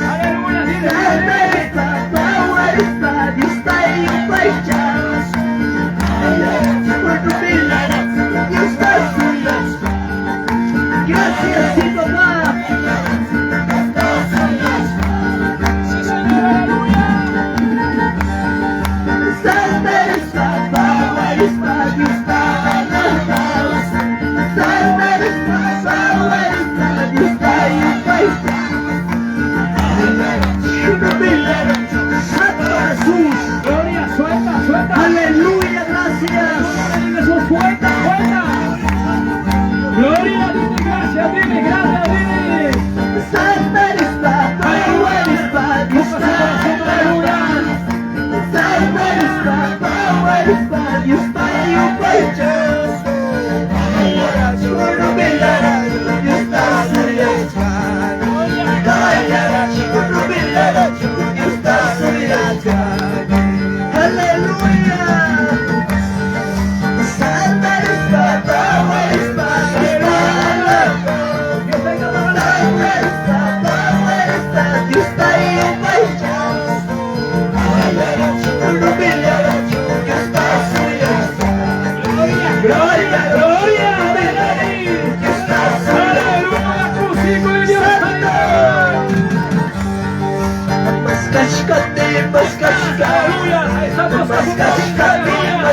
Aleluya. Ahí estamos. Aleluya.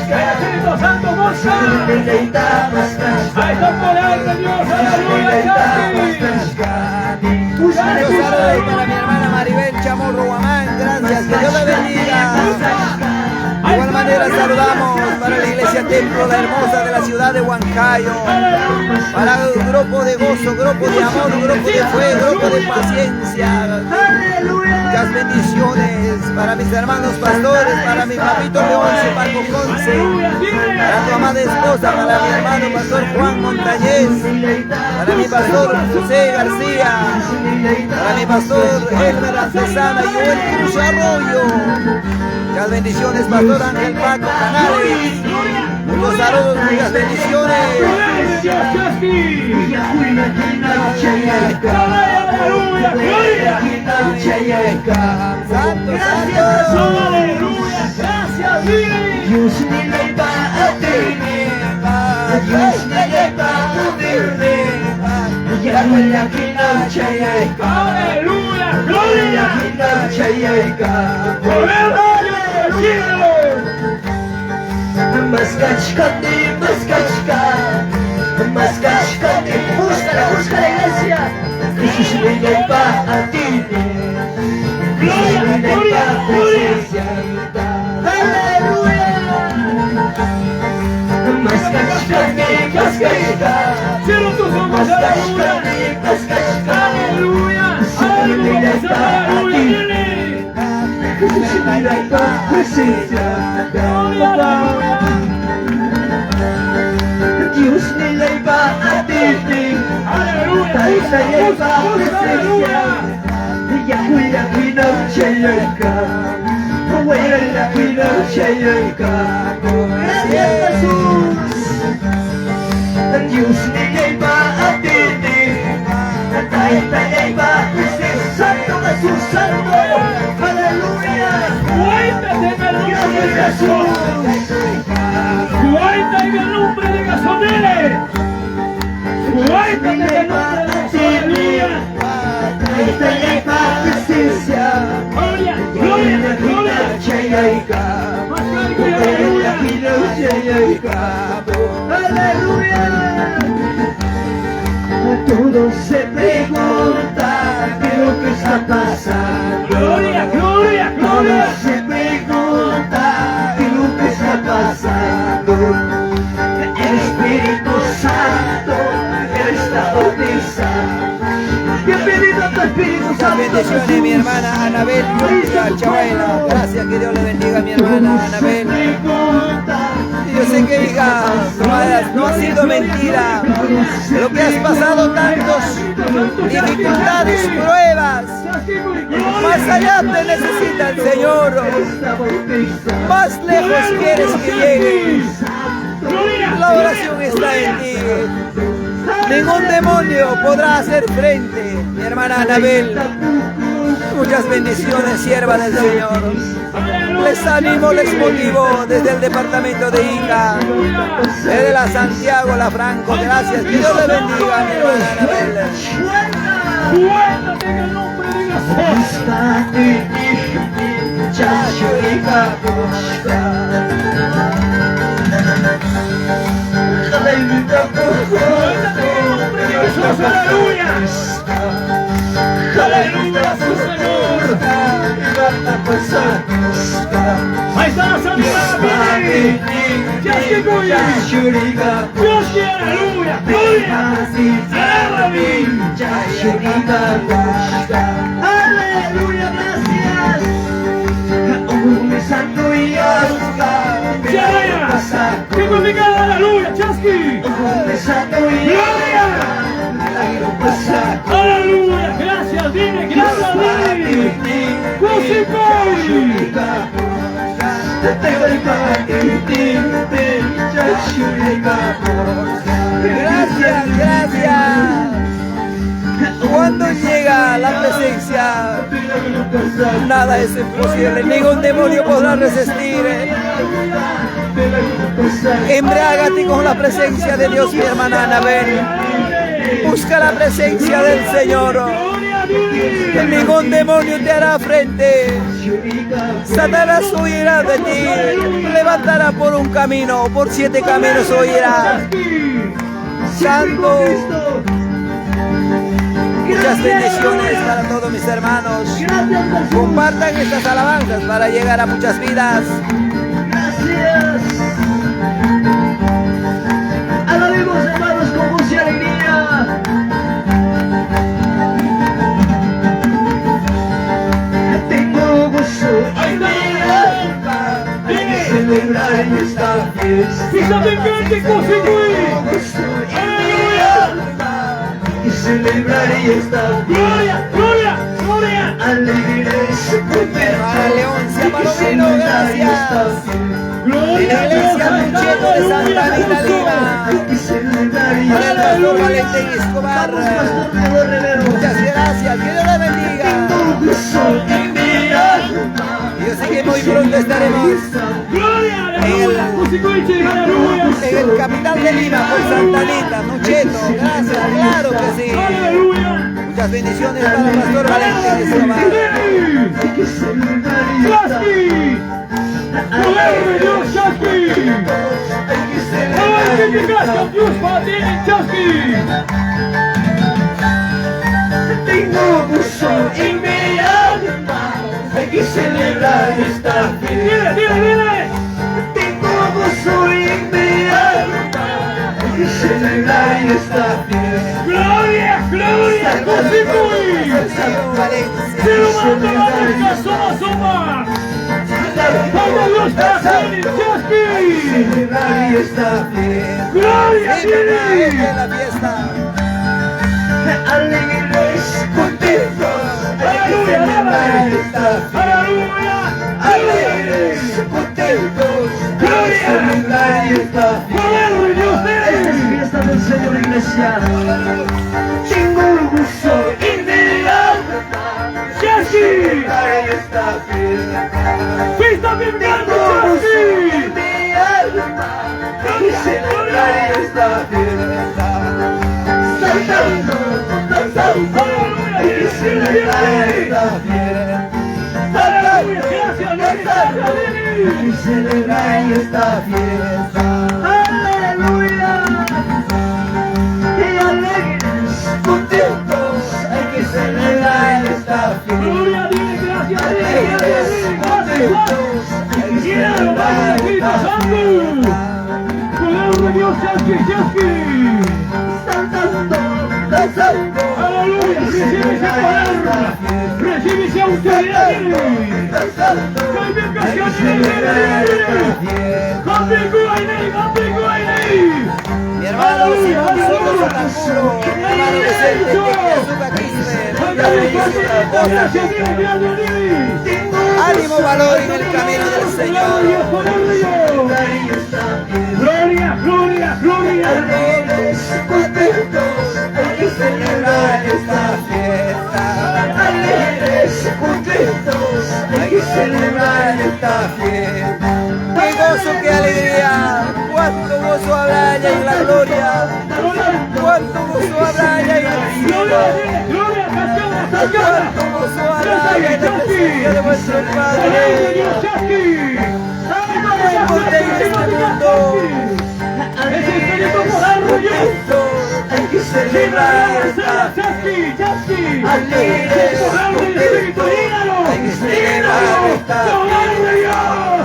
El Espíritu Santo busca. Ahí está el poder de Dios. Aleluya. Un saludo para mi hermana Maribel Chamorro Guamán. Gracias, que Dios la bendiga. De igual manera saludamos para la iglesia Templo La Hermosa de la ciudad de Huancayo, para el grupo de gozo, grupo de amor, grupo de fe, grupo de paciencia. Muchas bendiciones para mis hermanos pastores, para mi papito Leoncio Paco Conce, para tu amada esposa, para mi hermano pastor Juan Montañez, para mi pastor José García, para mi pastor Elmer Artesana y Joel Cruz Arroyo. Muchas bendiciones, pastor Ángel Paco Canales. Muchos saludos, muchas bendiciones. Aleluya, gloria. Santo, santo. Aleluya, gracias, Dios. Aleluya, gloria. Poder del cielo. Busca la iglesia. Jesús Gloria, gloria, gloria. Aleluya. Cierra tus ojos, aleluya. Aleluya. Aleluya, aleluya. Dile. Gloria, aleluya. Dios nilay atiti Aleluya. Busca, busca, aleluya. Gracias Jesús. Dios nilay atiti Santo Jesús, Santo. Aleluya. Cuéntate en el nombre de Jesús. Cuenta en el nombre de Jesús. Dile. Cuéntate en el nombre de Jesús. Aleluya. Gloria, gloria, gloria. Más aleluya. Aleluya. Todos se preguntan qué es lo que está pasando. Gloria, gloria, gloria. Todos se preguntan qué es lo que está pasando. El Espíritu Santo Él está bautizando. Bienvenido a tu Espíritu Muchas Santo. bendiciones, mi hermana Anabel Yuria Chabuela. Gracias, que Dios le bendiga, mi hermana Anabel. Yo sé que, hija, no ha sido mentira. Lo que has pasado, tantas dificultades, pruebas. Más allá te necesita el Señor. Más lejos quieres que llegue. La oración está en ti. Ningún demonio podrá hacer frente, mi hermana Anabel. Muchas bendiciones, sierva del Señor. Les animo, les motivo desde el departamento de Ica, desde la Santiago, la Franco. Gracias. Que Dios le bendiga, mi hermana Anabel. Cuéntate en el nombre de Jesús. Cuéntate en el nombre de Jesús. Aleluya. Aleluya, su Señor. Ahí está la sanidad, viene. Dios quiere, aleluya. Gloria. Aleluya, gracias. Aleluya, Chasqui. Gloria. Aleluya, gracias, dile, gracias, dile. Crucifijo. Gracias, gracias. Cuando llega la presencia, nada es imposible. Ningún demonio podrá resistir. Embriágate con la presencia de Dios, mi hermana Anabel. Busca la presencia del Señor. Ningún demonio te hará frente. Satanás huirá de ti. Levantará por un camino, por 7 caminos huirá. Santo. Muchas bendiciones para todos mis hermanos. Compartan estas alabanzas para llegar a muchas vidas. Gracias. Alabemos, hermanos, con gozo y alegría. Tengo gozo en mi alma. Hay que celebrar esta fiesta. Tengo gozo en mi alma. Hay que celebrar esta fiesta. Gloria, gloria, gloria. Alegres, Hermana Leoncia Palomino, gracias. Gloria a Dios, Iglesia Lucheto de Santa Anita Lima. Para el pastor Valentín Escobar. Muchas gracias, que Dios la bendiga. Yo sé que muy pronto estaremos en el capital de Lima por Santa Anita, Nocheto. Gracias, claro que sí. Muchas bendiciones para el pastor Valentín Escobar. Poder de Dios, Chasqui. Gracias, Dios, para ti, Chasqui. Tengo gozo en mi alma. Hay que celebrar esta fiesta. Dile, dile, dile. Tengo gozo en mi alma. Hay que celebrar esta fiesta. Gloria, gloria, Cosicui. Se lo manda la soma, soma. ¡Vamos Dios para ti, Chasqui! ¡Gloria a Sí, papá, Dios! esta es la fiesta. Alegres, contentos. ¡Aleluya, aleluya! Alegres, contentos. ¡Gloria! ¡Poder de Dios! Esta es fiesta del Señor, iglesia. Tengo gozo en mi alma. ¡Chasqui! Esta fiesta. ¡Fiesta bien grande, Tengo gozo Chasqui! en mi alma. Hay que celebrar esta fiesta. Saltando, danzando. Hay que celebrar esta fiesta. ¡Aleluya! ¡Gracias, gracias, Hay que celebrar esta fiesta. Aleluya. Y alegres, contentos, hay que celebrar esta fiesta. ¡Gloria a Dios! ¡Gracias, Alegres, contentos, hay que celebrar esta fiesta. ¡Poder de Dios, Chasqui, Chasqui! Saltando, danzando. ¡Aleluya! ¡Recibe ese poder! ¡Recibe esa autoridad! Danzando, hay que celebrar esta fiesta. Mi hermano Simón Soto Sotacuro, hermano Vicente Tequiazuca Quispe, muchas bendiciones. Gózate. Ánimo, valor en el camino del Señor. ¡Gloria, gloria, gloria! Alegres, contentos, hay que celebrar esta Fiesta. Alegres, contentos, hay que celebrar esta fiesta. ¡Qué gozo, qué alegría! ¡Cuánto gozo habrá allá en la gloria! ¡Cuánto gozo habrá allá en el cielo! ¡Gloria, cascada, cascada! ¡Cuánto gozo habrá allá en la presencia de nuestro Padre! ¡Chasqui! No importa en este mundo. ¡Ese espíritu poder de Dios! Hay que celebrar esta ¡Chasqui, Chasqui! Alegres, ¡Poder del Espíritu, llénalo! Hay que celebrar ¡Llénalo! esta ¡Poder de Dios!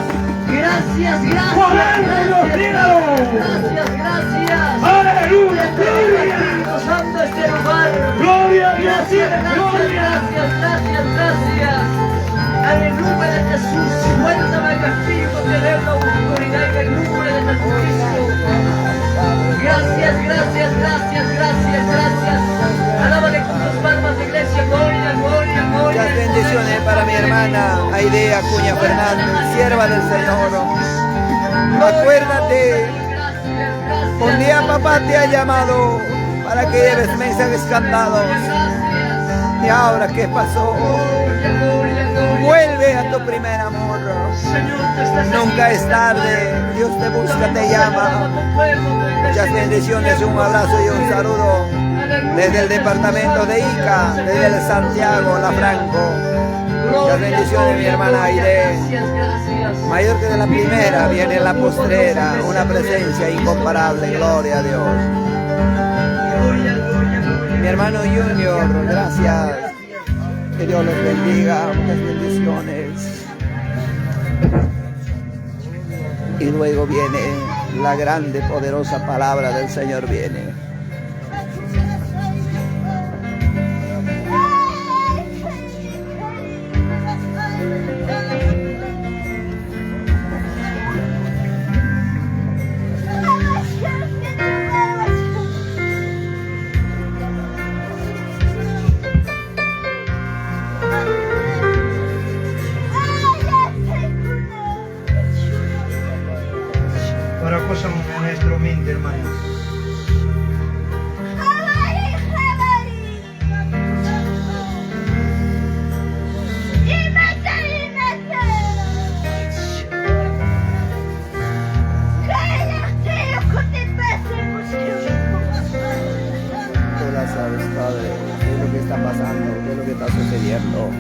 Gracias, gracias. ¡Poder de Dios, llénalo! Gracias, gracias. ¡Aleluya, gloria! Espíritu Santo este lugar. ¡Gloria a Dios! Gracias, gracias, ¡Gloria! gracias, gracias, gracias. En el nombre de Jesús, suéltame el castigo, tener la autoridad en el nombre de Jesucristo. Gracias, gracias, gracias, gracias, gracias. Alábale con tus palmas, iglesia. Gloria, gloria, gloria. Muchas bendiciones para mi hermana Aide Acuña Fernández, sierva del Señor. Acuérdate, un día papá te ha llamado para que lleves mensajes cantados. ¿Y ahora qué pasó? Vuelve a tu primer amor. Nunca es tarde. Dios te busca, te llama. Muchas bendiciones, un abrazo y un saludo. Desde el departamento de Ica, desde el Santiago, La Franco. Muchas bendiciones, mi hermana Aide. Mayor que de la primera, viene la postrera, una presencia incomparable, gloria a Dios. Mi hermano Junior, gracias. Que Dios los bendiga, muchas bendiciones. Y luego viene la grande, poderosa palabra del Señor viene. Nuestro mente, hermanos. Tú la sabes, Padre, qué es lo que está pasando, qué es lo que está sucediendo.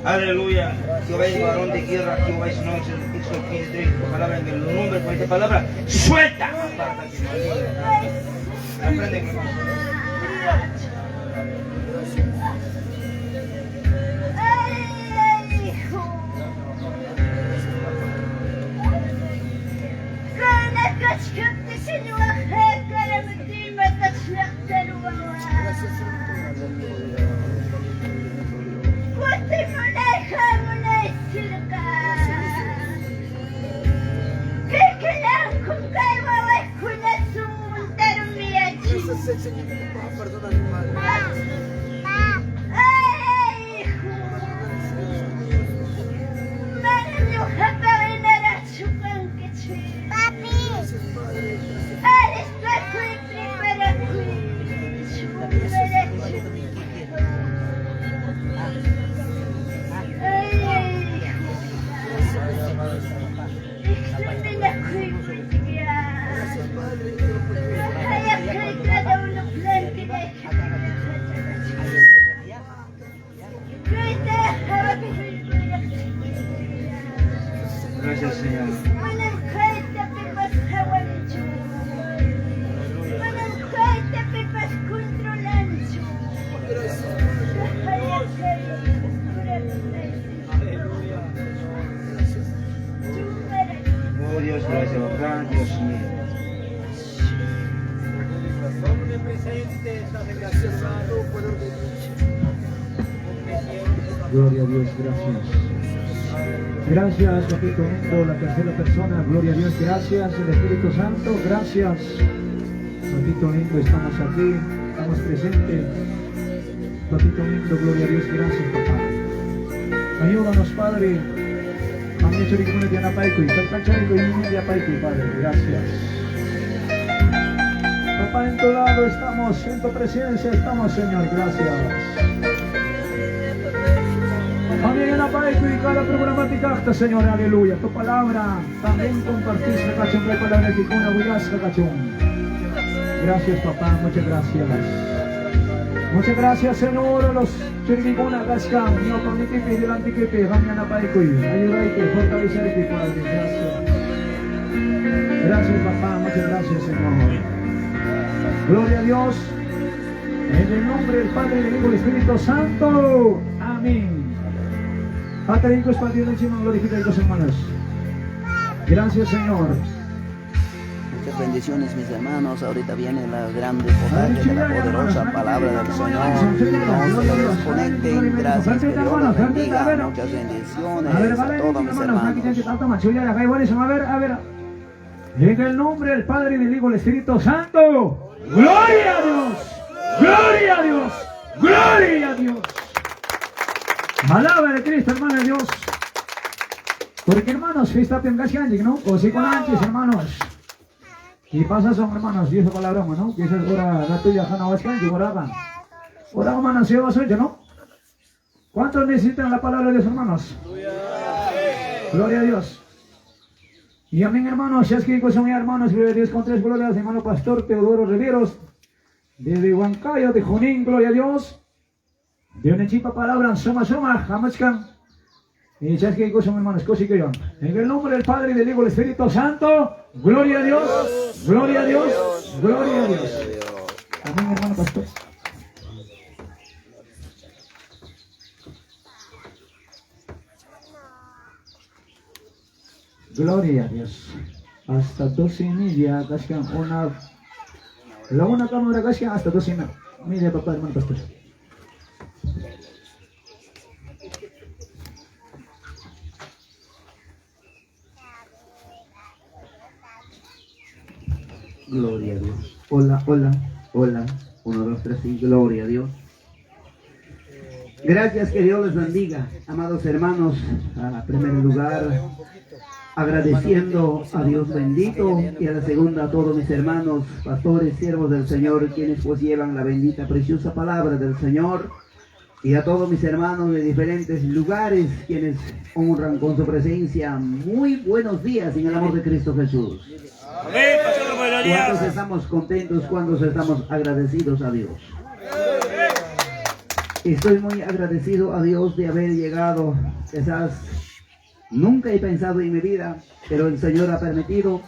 Aleluya. Jehová es varón de guerra, Jehová es noche, Éxodo 15:3, palabra en el nombre, con esta palabra, suelta. Aprende. Ay, hijo. Gracias, Señor. Oh Dios, gracias, papá, Dios mío. Gloria a Dios, gracias. Gracias, papito lindo, la tercera persona, gloria a Dios, gracias, el Espíritu Santo, gracias. Papito lindo, estamos aquí, estamos presentes. Papito lindo, gloria a Dios, gracias, papá. Ayúdanos, Padre. Padre, gracias. Papá, en tu lado estamos, en tu presencia estamos, Señor, gracias. También en la y cada programática, Señor, aleluya. Tu palabra también compartís, cachón, la palabra que con cachón. Gracias, papá, muchas gracias. Muchas gracias, Señor, a los chirigicuna, cascan, ñopa, delante que te, mañana paicuy. Ayúdate, fortalecerte, Padre. Gracias. Gracias, papá, muchas gracias, Señor. Gloria a Dios. En el nombre del Padre, del Hijo y del Espíritu Santo. Amén. Hermanos. Gracias, Señor. Muchas bendiciones, mis hermanos. Ahorita viene la grande poder de la poderosa palabra del Señor. No se desconecten. Gracias, que Dios los bendiga. Muchas bendiciones a todos mis hermanos. A ver, a ver. En el nombre del Padre, del Hijo y del Espíritu Santo. Gloria a Dios. Gloria a Dios. Gloria a Dios. Alaba de Cristo, hermano de Dios. Porque hermanos, fiesta tengasyanchik, ¿no? O si con antes, hermanos. Y pasa son hermanos, y esa palabra, ¿no? Que esa es hora la tuya, Jana Vascanchi, oraba. Ora, hermanos, se va a ¿no? ¿Cuántos necesitan la palabra de Dios, hermanos? Gloria a Dios. Y amén, hermanos, ya es que son hermanos, gloria a Dios, con tres glorias, hermano pastor Teodoro Riveros, desde Huancayo, de Junín, gloria a Dios. De una chipa palabra, suma, suma, jamachkan. Y ya es que son hermanos, yo. En el nombre del Padre, y del Hijo y del Espíritu Santo, gloria a Dios, gloria a Dios, gloria a Dios. Amén, hermano pastor. Gloria a Dios. Hasta 12:30, casi una. La una cámara casi hasta 12:30, papá, hermano pastor. Gloria a Dios. Hola, hola, hola. 1, 2, 3, sí. Gloria a Dios. Gracias, que Dios les bendiga, amados hermanos. A primer lugar, agradeciendo a Dios bendito y a la segunda a todos mis hermanos, pastores, siervos del Señor, quienes pues llevan la bendita, preciosa palabra del Señor. Y a todos mis hermanos de diferentes lugares, quienes honran con su presencia. Muy buenos días en el amor de Cristo Jesús. ¿Cuántos estamos contentos? ¿Cuántos estamos agradecidos a Dios? Estoy muy agradecido a Dios de haber llegado. Quizás nunca he pensado en mi vida, pero el Señor ha permitido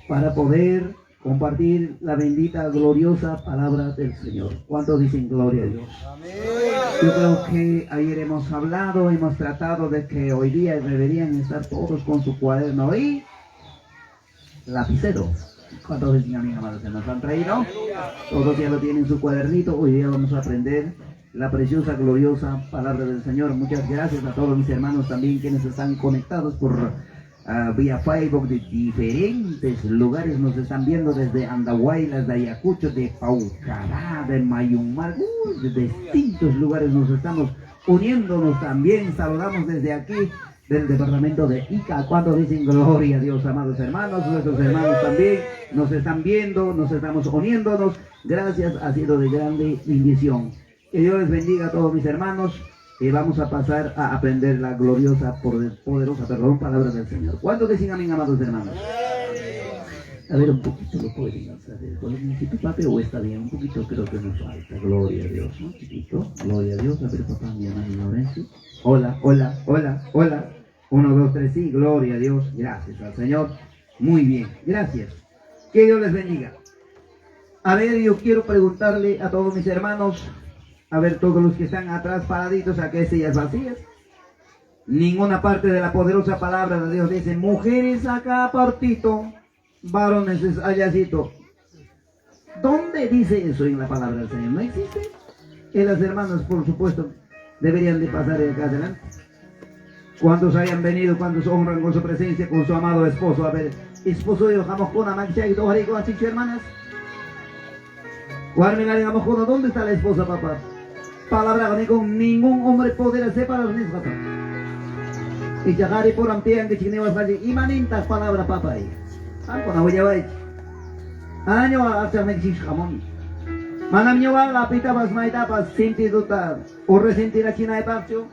para poder compartir la bendita, gloriosa palabra del Señor. ¿Cuántos dicen gloria a Dios? Yo creo que ayer hemos hablado, hemos tratado de que hoy día deberían estar todos con su cuaderno y lapicero. ¿Cuántos dicen amén, amados? ¿Se nos han traído? Todos ya lo tienen su cuadernito. Hoy día vamos a aprender la preciosa, gloriosa palabra del Señor. Muchas gracias a todos mis hermanos también quienes están conectados por vía Facebook de diferentes lugares. Nos están viendo desde Andahuaylas, de Ayacucho, de Paucará, de Mayumar, de distintos lugares nos estamos uniéndonos también. Saludamos desde aquí del departamento de Ica. Cuando dicen gloria a Dios, amados hermanos, nuestros hermanos también nos están viendo, nos estamos uniéndonos. Gracias, ha sido de grande bendición. Que Dios les bendiga a todos mis hermanos. Y vamos a pasar a aprender la gloriosa, poderosa, perdón, palabra del Señor. ¿Cuántos dicen amén, amados hermanos? A ver, un poquito lo pueden alzar el volumencito, papi, o está bien, un poquito creo que nos falta. Gloria a Dios, ¿no? Chiquito, gloria a Dios. A ver, papá, mi hermano Lorenzo. Hola, hola, hola, hola. 1, 2, 3, sí, gloria a Dios. Gracias al Señor. Muy bien, gracias. Que Dios les bendiga. A ver, yo quiero preguntarle a todos mis hermanos, a ver, todos los que están atrás paraditos, a qué sillas vacías. Ninguna parte de la poderosa palabra de Dios dice, mujeres acá partito, varones allácito. ¿Dónde dice eso en la palabra del Señor? ¿No existe? Y las hermanas, por supuesto, deberían de pasar de acá adelante. Cuántos hayan venido, cuántos honran con su presencia, con su amado esposo. A ver, esposo de hermanas. ¿Dónde está la esposa, papá? Palabra con ningún hombre podrá separar papá. Y chagari por ampian que chinewas y manintas palabra papá ahí. Año hacia jamón. Manam ñuqa pitapas maytapas sentiduta o resentir a china pacho.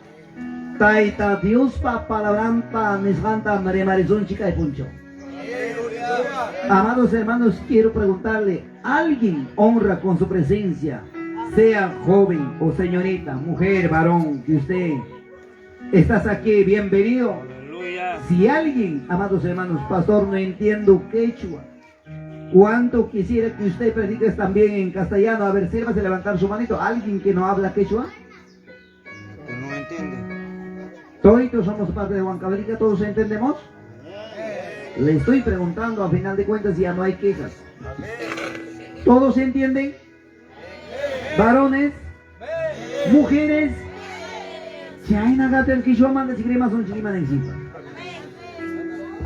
Tayta Diospa palabranta nisqanta rimarisunchik kay punchaw. Amados hermanos, quiero preguntarle, ¿alguien honra con su presencia, sea joven o señorita, mujer, varón, que usted estás aquí, bienvenido? Si alguien, amados hermanos, pastor, no entiendo quechua, cuánto quisiera que usted predique también en castellano. A ver, sírvase levantar su manito. ¿Alguien que no habla quechua? No entiende. Todos somos parte de Huancavelica, ¿todos entendemos? Le estoy preguntando, a final de cuentas ya no hay quejas. ¿Todos entienden? Varones, mujeres. Chayna quechua manda chikrimasun chikrimanaysipa.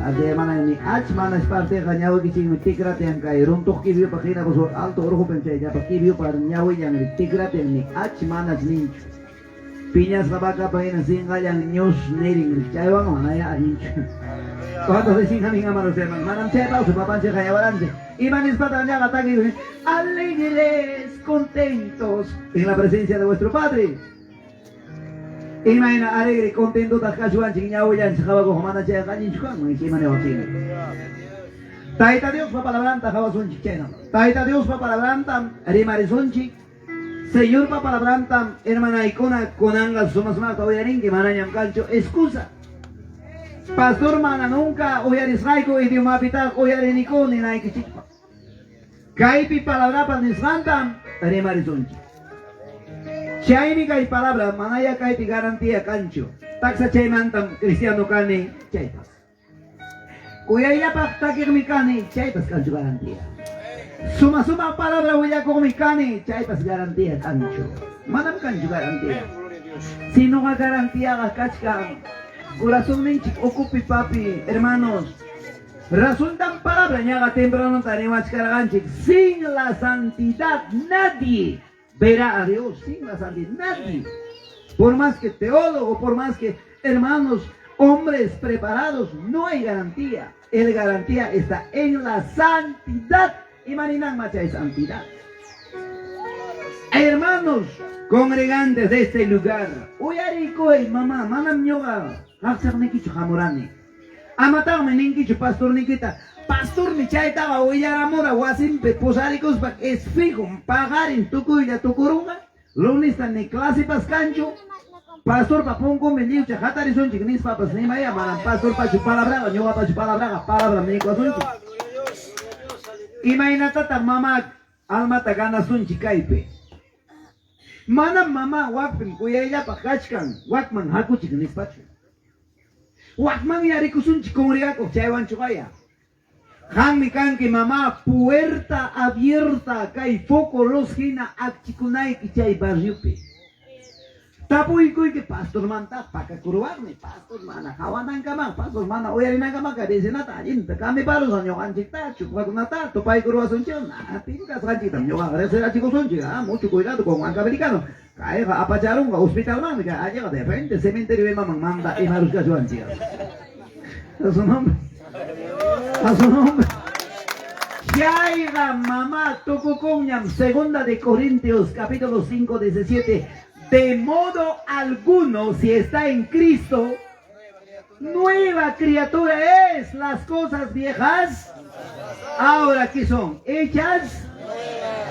Ade mana ni ach mana parte ñawi kichikmi tikratian kay runtuq kibiupa hina pues alto urqupi chayllapa kibiupa ñawillan tikratian ni ach mana ninchu. Piñasqa vacapa hina sinqallan ñus nirin chaywan manaya allinchu. ¿Cuántos dicen amén, amados hermanos? Manam chaypa su papanchik hayawaranchik. Ima nispata ñaqa taki alegres, contentos en la presencia de vuestro Padre. Imayna alegre, contento taq kashwanchik ñawillanchik hawakuq mana chayqa allinchu kanman ima niwachik. Tayta Diospa palabranta hawasunchik chayna. Tayta Diospa palabranta rimarisunchik. Señorpa palabranta hermanaykuna kunanqa suma sumaqta uyarinki manañam kanchu excusa. Pastor mana nunca uyarisqayku idiomapitaq uyarinikuni naykichikpa. Kaypi palabrapa nisqanta rimarisunchik. Chaymi kay palabra manaya kaypi garantía kanchu. Taksa chaymantam cristiano kani chaypas. Kuyayllapaq takiqmi kani chaypas kanchu garantía. Suma suma palabra willakuqmi kani chaypas garantía kanchu. Manam kanchu garantía. Sino garantiaqa kachkan. Corazonninchik ukupi papi, hermanos. Razontan palabra ñaqa temprano tariwachkarqanchik. Sin la santidad nadie verá a Dios. Sin la santidad nadie. Por más que teólogo, por más que hermanos, hombres preparados, no hay garantía. El garantía está en la santidad. Y maninan macha es santidad. Hermanos, congregantes de este lugar, uyarikuy mamá, manam ñuqa qaqchaqnikichu hamurani. Amataqmi ninkichu pastor nikita. Pastormi chaytaqa willaramura wasinpi pusarikuspa es fijo paqarin tukuylla tukurunqa. Lunista ni clasepas kanchu. Pastorpa punkumi lliwcha hatarisunchik nispapas nimaya manam pastorpachu palabraqa ñuqapachu palabraqa palabra niykuwasunchik. Imaynatataq mama almata ganasunchik kaypi. Manam mama wakpim kuyayllapaq kachkan wakman hakuchik nispachu. Wakman yarikusunchik congregakuq chaywanchu qaya. Qanmi kanki mamá puerta abierta kay foco luz hina akchikunayki chay barriopi. Tapuykuyki pastor manta pakakuruwaqmi pastor mana hawanankaman pastor mana uyarinankaman kay vecinata allinta kamiparusan ñuqanchikta chuqakunata tupaykuruwasunchik na pim kasqanchiktam ñuqaqa riqsirachikusunchik ah mucho cuidado con huancavelicano kayqa apacharunqa hospitalmanmi kay alliqa de frente cementerio imaman manda imarushkashuanchik. A su nombre. A su nombre. Chayqa mamá tukukunñam segunda de Corintios capítulo 5 17. De modo alguno, si está en Cristo, nueva criatura es. Las cosas viejas, ahora que son hechas.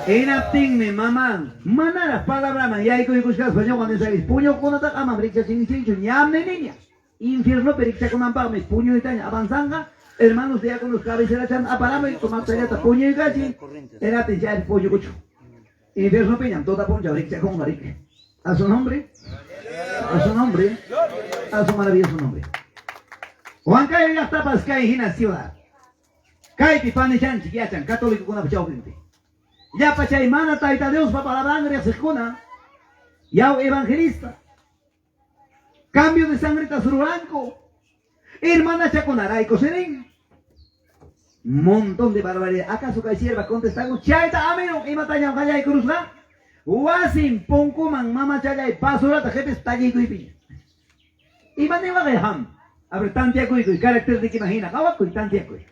Hinaptinmi mamá, manaraq palabraman yaykuykushkaspa ñuqa nisaykichik puñuqkunataqa amam rikchachinkichikchu ñamni niña. Infiernopi rikchakunanpaqmi puñuytaña avanzanqa. Hermanos diáconos cabecera aparamuy tomatallata puñuykachin. Hinaptin chaypi puñukuchu. Infiernopiñam tota punchaw rikchakunqa riki. A su nombre, a su nombre, a su maravilloso nombre. Huancayo llaqtapas kay hina ciudad. Kaypi panichanchik yachan católicokunapa chawpinpi. Llapa chay mana Tayta Diospa palabran riqsiqkuna, yaw evangelista. Cambio de sangre ruranku. Hermanachakunarayku sirin. Montón de barbaridad. ¿Acaso kay sierva contestamos? Chayta amino imatañam qallaykurusqa? Wasin punkuman mamachallay basurata jefes talliykuypiña. Ima niwaqay ham? A ver, tantiakuykuy, carácter de que imagina, hawakuy, tantiakuy.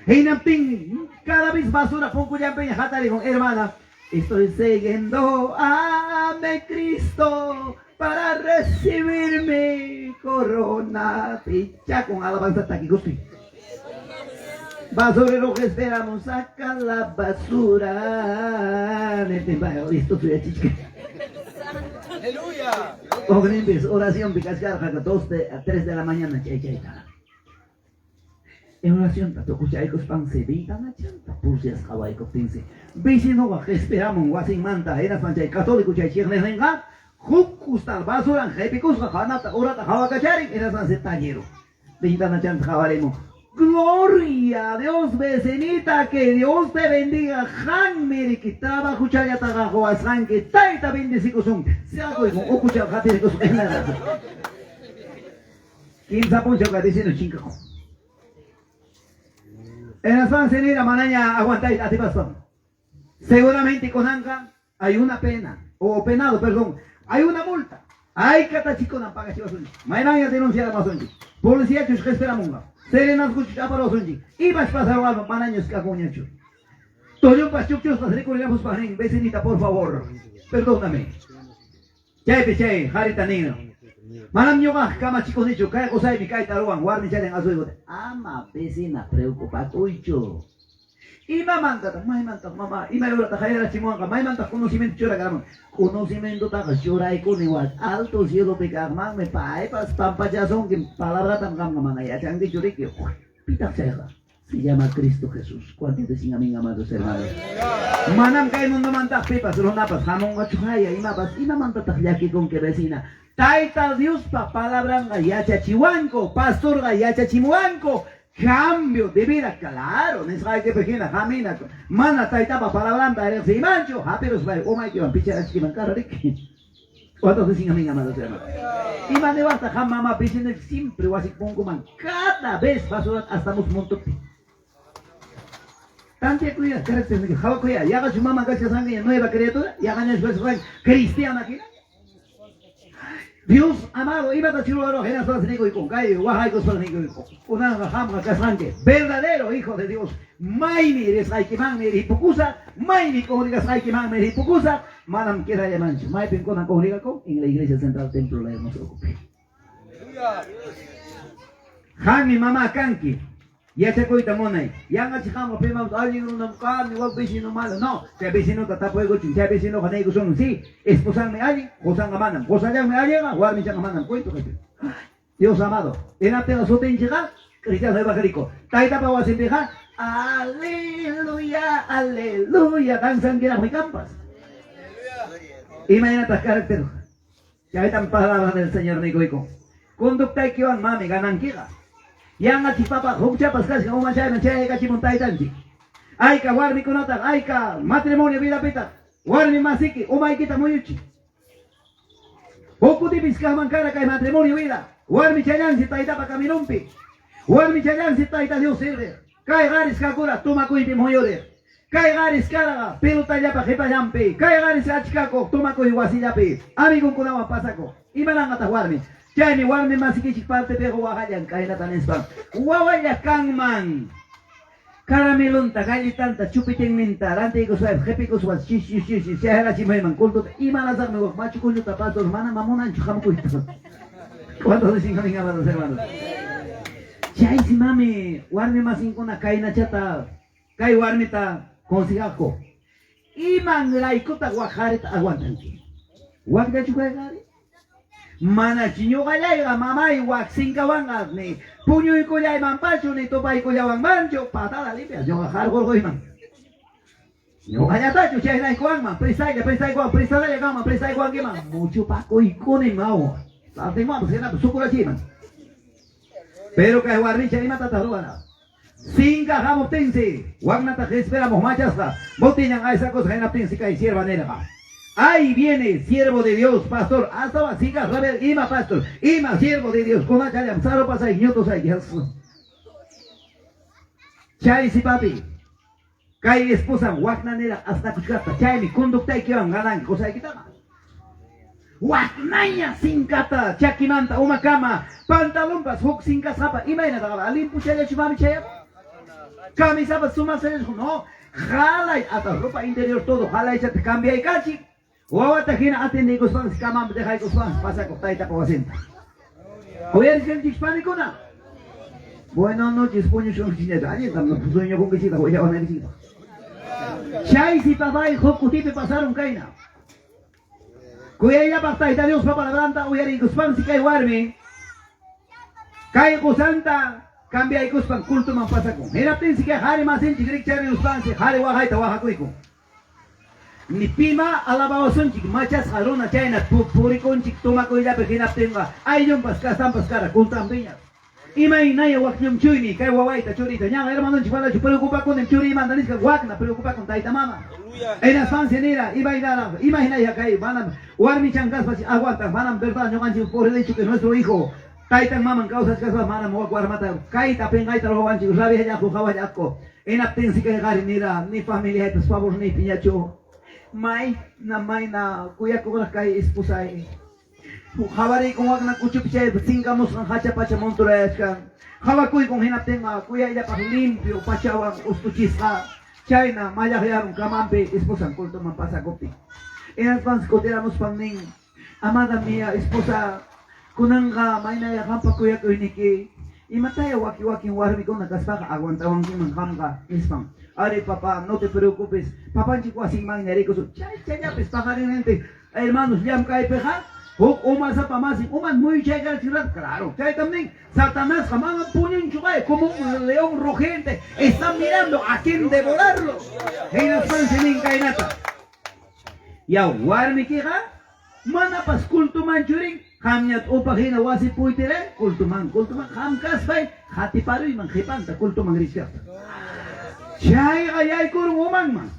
Hinaptin, cada vez basura punkullampiña hatarikun, hermana, estoy siguiendo a mi Cristo. para recibir mi corona. Picha con alabanza takikusti. Basurero que esperamos, saca la basura. Listo, chica. Aleluya. Oración, picascarja, 2 a 3 de la mañana, chay, chay, En oración, tukuchaykuspansi, vintanachanta, pursias hawaykuptinsi. Vecinoqa esperamos, wasinmanta, hinaspan chay católico chay chiqniqninqa, huk kustal basuran qhipikusqa hanata urata hawakacharin, hinaspansi tañiru. Vintanachanta hawarimo. Gloria a Dios, vecinita, que Dios te bendiga. Han miriki trabajo chayataqa huasqanki, tayta bendecikusun. Siakuykun ukucha qatirikusun. Kimsa punchawqa vecino chinkakun. Hinaspansi nira manaña aguantayta atipaspan. Seguramente kunanqa hay una pena, o penado, perdón, hay una multa. Hay katachikunan pagachiwasunchik. Maymanña denunciaramasunchik. Policía chushqa esperamunqa. Serenazgo aparosunchik. Imash pasarwa manañas kakuñachu. Tollunpas chukchuspas rikurirapuspas nin, vecinita, por favor, perdóname. Chaypi chay, harita nino. Manam ñuqaq kamachikunichu, kay qusaymi kayta ruwan, warmichallan asuykuta. Ama vecina preocupakuychu. Imamantataq, maymantaq mama, imay urataq hayrachimuwanqa, maymantaq conocimiento churakaramun. Conocimientotaqa churaykuni wak alto cielopi kaqmanmi paypas pampachasunki, palabratam qamqa mana yachankichu riki. Pitaq chayqa? Se llama Cristo Jesús. ¿Cuántos dicen amén, amados hermanos? Manam kay mundomantaq pipas runapas hamunqachu haya imapas imamantataq llakikunki vecina. Tayta Diospa palabranqa yachachiwanku, pastorqa yachachimuwanku. Cambio de vida, claro, nisqaykipi hina hamina mana taytapa palabranta riqsiymanchu, hapiruspay umaykiwan picharachkiman kara riki. ¿Cuántos dicen amén, amados hermanos? Ima niwaqtaq qam mama vecino siempre wasipunkuman cada vez basura hastamos montopi. Tantia cuida, carácter, hawa cuida, yaqachu mama kashkasanki nueva criatura, yaqañash cristiana hina. Dios amado, imata churaro hinaspas nikuyku, kay waqaykuspas nikuyku. Kunanqa qamqa kasqanki, verdadero hijo de Dios. Maymi risqaykimanmi ripukusaq, maymi congregasqaykimanmi ripukusaq, manam quedallamanchu. Maypim kunan congregakun en la iglesia central templo la hermoso Ukupi. Qammi mama kanki. Yachakuyta munay. Yanqachi qamqa pimanpas allin runam kani, wak vecino malo. No, chay vecinota tapuykuchun, chay vecinoqa niykusun, sí, esposanmi allin, qosanqa manam. Qosallanmi allinqa, warmichanqa manam. Cuento kachu. Dios amado, hinaptinqa sutinchikqa cristiano evangélico. Taytapa wasinpiqa, aleluya, aleluya, danzanquiraqmi kampas. Imaynataq carácter. Chaytam palabra del Señor nikuyku. Conductaykiwan mami ganankiqa. Yanqachi papa hukchapas kashka umachayman chayaykachimun taytanchik. Ayka warmikunataq, ayka matrimonio vidapitaq, warmi masiki umaykita muyuchi. Huk kutipis kaqman kara kay matrimonio vida, warmi challansi taytapa caminunpi. Warmi challansi tayta Dios sirve. Kay qaris kakura tumakuypi muyuriq. Kay qaris karaqa pelotallapa qhipallanpi. Kay qaris achkakuq tumakuy wasillapi. Amigunkunawan pasakuq. Imananqataq warmi? Chaymi warmi masikichik partepiqa waqallan kaynata nispa. Wawalla kanman. Caramelunta, galletanta, chupitinninta, rantiykuspa, qhipikuspa, chish chish chish, chayrachimayman kultuta, imanasaqmi wak machu kulluta pastor, mana mamunanchu hamukuyta. ¿Cuántos dicen amén, amados hermanos? Chaysi mami, warmi masinkuna kaynachata, kay warmita consejaqku. Iman raykutaq wak qarita aguantanki. Wakllachu kay qari? Mana ñuqallayqa mamay wak sinkawanqa ni puñuykullaymanpachu ni tupaykullawanmanchu patada limpia ñuqa qarqurquyman. Ñuqallatachu chaynaykuwanman prestaylla prestaykuwan prestadalla kanman prestaykuwankiman muchupakuykuni maw. Saltinwanpas hinapas sukurachiyman. Pero kay warmicha imatataq ruwana? Sinka hamuptinsi waknataq esperamos machasqa botillan aysakusqa hinaptinsi kay sierva nirqa. Ahí viene siervo de Dios, pastor. Hasta siga saber, ima pastor, ima siervo de Dios. Con achallam, saro pasay, ñutos ay. Chaysi papi. Kay esposa waknanera hasta kuchkata. Chaymi conductaykiwan gananki qosaykitaqa. Waknaña sinkata, chakimanta, umakama, pantalonpas huk sinkasqapa, imaynataqa limpuchallachu mami chayapa? Camisapas sumasallachu, no. Jalay, hasta ropa interior todo, jalaychata cambiaykachi. Wawata hina atendiykuspansi kamanpi dejaykuspansi pasakuq taytapa wasinta. Uyarishanchik panikuna. Buenas noches, puñushunkichikñachu. Allintam sueñokunkichikta willawanaykichikpaq. Chaysi papay huk kutipi pasaron kayna. Kuyayllapaq Tayta Diospa palabranta uyariykuspansi kay warmi kay qusanta cambiaykuspan cultoman pasakun. Hinaptinsi kay qhari masinchik rikchariruspansi qhari waqayta waqakuykun. Ni pima alabawasunchik machasqa runa chayna purikunchik tomakuyllapi hinaptinqa ayllunpas kastanpas kara contranpiña. Imaynaya wakllumchuymi kay wawayta churiyta ñan hermanonchik manachu preocupakunim churiymanta nisqa wakna preocupakun tayta mama. Hinaspansi nira imaynaraq imaynaya kay manam warmichan kaspas aguantan manam verdad ñuqanchik por el hecho que nuestro hijo taytan maman kawsachkaspas manam wak warmata kayta pinqayta ruwawanchik rabiallaqku qawallaqku. Hinaptinsi kay qhari nira ni familiaypas favor niypiñachu mayna mayna kuyakuqraq kay esposay. Qhawarikun wakna kuchupi chaypi sinkamusqan hacha pacha monturayachkan. Qhawakuykun hinaptinqa kuyayllapaq limpio pachawan ustuchisqa chayna mallaqyarun kamanpi esposan cultoman pasakuptin. Hinaspansi kutiramuspan nin, amada mía esposa, kunanqa maynaya qampa kuyakuyniki, imataya waki wakin warmikuna kaspaqa aguantawankiman qamqa nispan. Ari papá, no te preocupes, papanchik wasinmanña rikusun. Chay chayllapis paqarinnintin hermanos llamk'aypiqa huk umasapa masin uman muyuchaykarachik claro, chaytam nin Satanasqa manam puñunchu kay como un león rugiente está mirando a quien devorarlo. Hinaspansi nin kaynata. Ya warmikiqa manapas cultomanchu rin, qamñat upaq hina wasi puytira cultoman, cultoman qam kaspay qatiparuyman qhipanta cultoman richkaqta. Chayqa yaykurun umanman.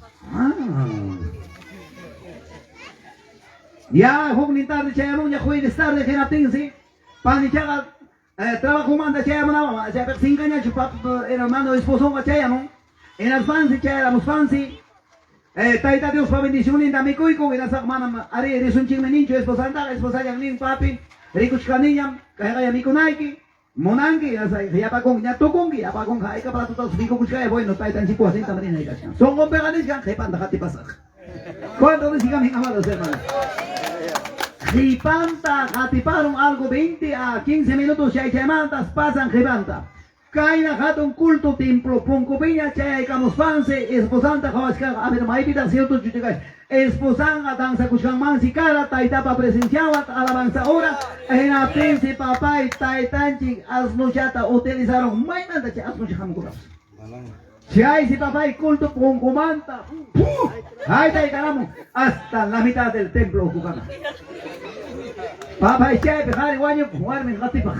Ya huknin tarde chayamunña jueves tarde hinaptinsi panichaqa trabajomanta chayamunawan chaypiqa sinkañachu hermano esposonqa chayamun. Hinaspansi chayaramuspansi Tayta Diospa bendicionninta mikuykun hinaspaqa manam ari risunchikmi ninchu esposantaqa esposallan nin papi rikuchkaniñam kayqaya mikunayki munanki hinaspa yapakunki ña tukunki yapakunqa hayka platotapas mikukuchkaya bueno taytanchik wasintam rinay kachkan sunqunpiqa nichkan qhipanta qatipasaq. ¿Cuánto dicen amén, amados hermanos? Qhipanta qatiparun algo 20 a 15 minutos chay chaymantas pasan qhipanta. Kayna hatun culto templo punkupiña chayaykamuspansi esposanta qhawachkanqa a ver maypitaq cierto chuchikash esposanqa danzakushkanmansi kara taytapa presenciawan alabanza hora hinaptinsi papay taytanchik asnuchata utilizaron maymanta chay asnucha hamukurqapas. Chaysi papay culto punkumanta haytaykaramun hasta la mitad del templo ukukama. Papay chaypi qhari wañukuq warmin qatipaq.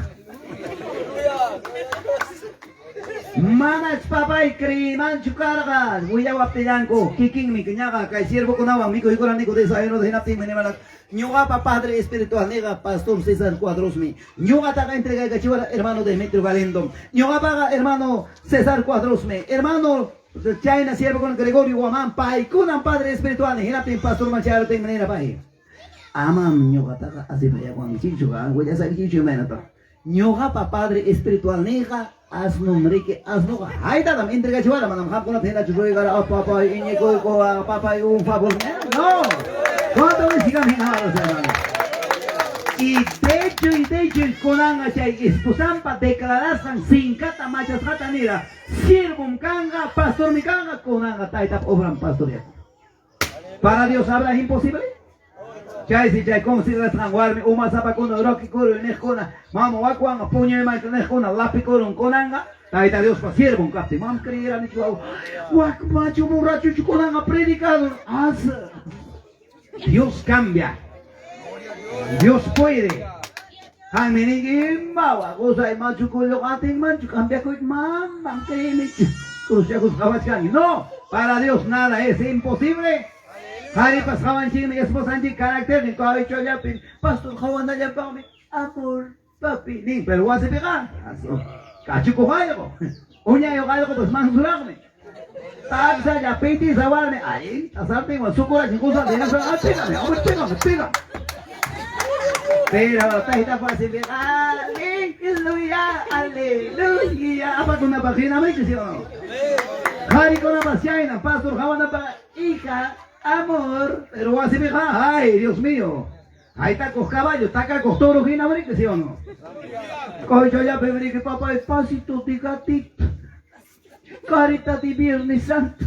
Manach papay creeymanchu karqa willawaptillanku kikinmi ñaqa kay siervokunawan mikuykuraniku desayuno hinaptinmi nimarqa ñuqapa padre espiritual niqa pastor César Cuadrosmi ñuqataqa entregaykachiwara hermano Demetrio Galindo ñuqapaqa hermano César Cuadrosmi hermano chayna siervokuna Gregorio Guamán paykunan padre espiritual hinaptin pastorman chayaruptinmi nira pay amam ñuqataqa asipayawankichikchu willasaykichikchu imaynata ñuqapa padre espiritual niqa asnum riki asnuqa haytatam entregachiwara manam qamkunata hinachu ruygara papay iñikuyku papay un favor no ¿Cuánto dicen amén, amados hermanos? Y de hecho, kunanqa chay esposanpa declarasqan sinkata machasqata nira siervom kanqa pastormi kanqa kunanqa taytap obran pastoreakun. Para Dios habrá imposible? Chaysi chay considerasqan warmi umasapakuna rakikuru niqkuna mama wakwanqa puñuymayta niqkuna lapikurun kunanqa Tayta Diospa siervon kaptin mam creeranichu wak machu borrachuchu kunanqa predicador as Dios cambia. Dios puede. Qanmi ninki imawa qusay machu kulluq atinmanchu cambiakuyta manam creenichu cruzchakusqa qhawachkanki. No, para Dios nada es imposible. Qharipas qhawanchikmi esposanchik carácter kaychallapi pastor qhawanallapaqmi amor papi nin pero wasipiqa kachukuq allqu uñayuq allqupas mansuraqmi. Taksalla pitisa warmi allinta sartinwan sukurachin qusanta hinaspa pégame, hombre, pégame, pégame. Pero tayta wasipiqa aleluya, aleluya. Apakunapaq hinamichu, ¿sí o no? Qharikunapas chayna pastor qhawanapaq hija. Amor, pero así me ay, Dios mío. Ahí está con caballo, está con toro, ¿sí o no? Coño, ya que papá, despacito de gatito. Carita de Viernes Santo.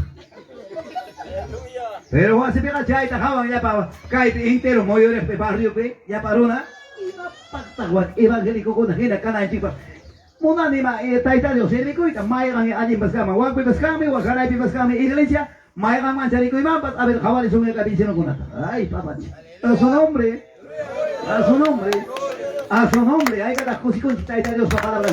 Pero así me chay, tajaban ya pa kay entero moyores pe barrio pe ya paruna. Ima evangélico con jina kana chipa. Munanima tayta Dios sirvikuyta mayqan allin paskama wakpi paskami wakaraypi paskami iglesia mayqan mancharikuymanpas a ver qhawarisun vecinokunata. Ay papachi. A su nombre. A su nombre. A su nombre. Hay que dar kusikunchik tayta Dios palabra.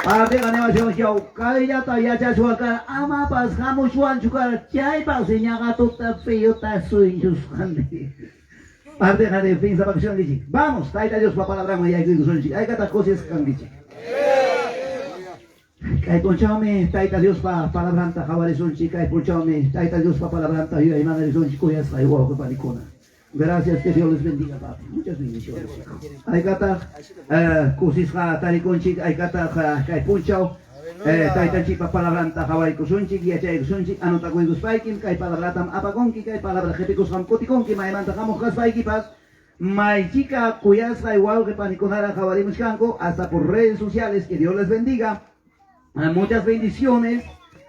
Papiqa niwachun kayllata yachachwaka amapas hamuchwanchu kara chaypas ñaqa tuta fiyuta suyusqani. Parteja de pinsapakshunkichik. Vamos, tayta Dios pa palabra yaykuykusunchik. Haykataq kusisqankichik. Kay punchawmi tayta Diospa palabranta qhawarisunchik. Kay punchawmi tayta Diospa palabranta yuyaymanarisunchik kuyasqay wawqi panikuna. Gracias, que Dios les bendiga, papi. Muchas bendiciones, hijo. Haykataq kusisqa tarikunchik, haykataq kay punchaw taytanchikpa palabranta qhawarikusunchik, yachaykusunchik, anotakuykuspaykim, kay palabratam apakunki, kay palabra qhipikusqam kutikunki, maymanta hamuq kaspaykipas, maychika kuyasqay wawqi panikunara qhawarimuchkanku, hasta por redes sociales, que Dios les bendiga. Muchas bendiciones.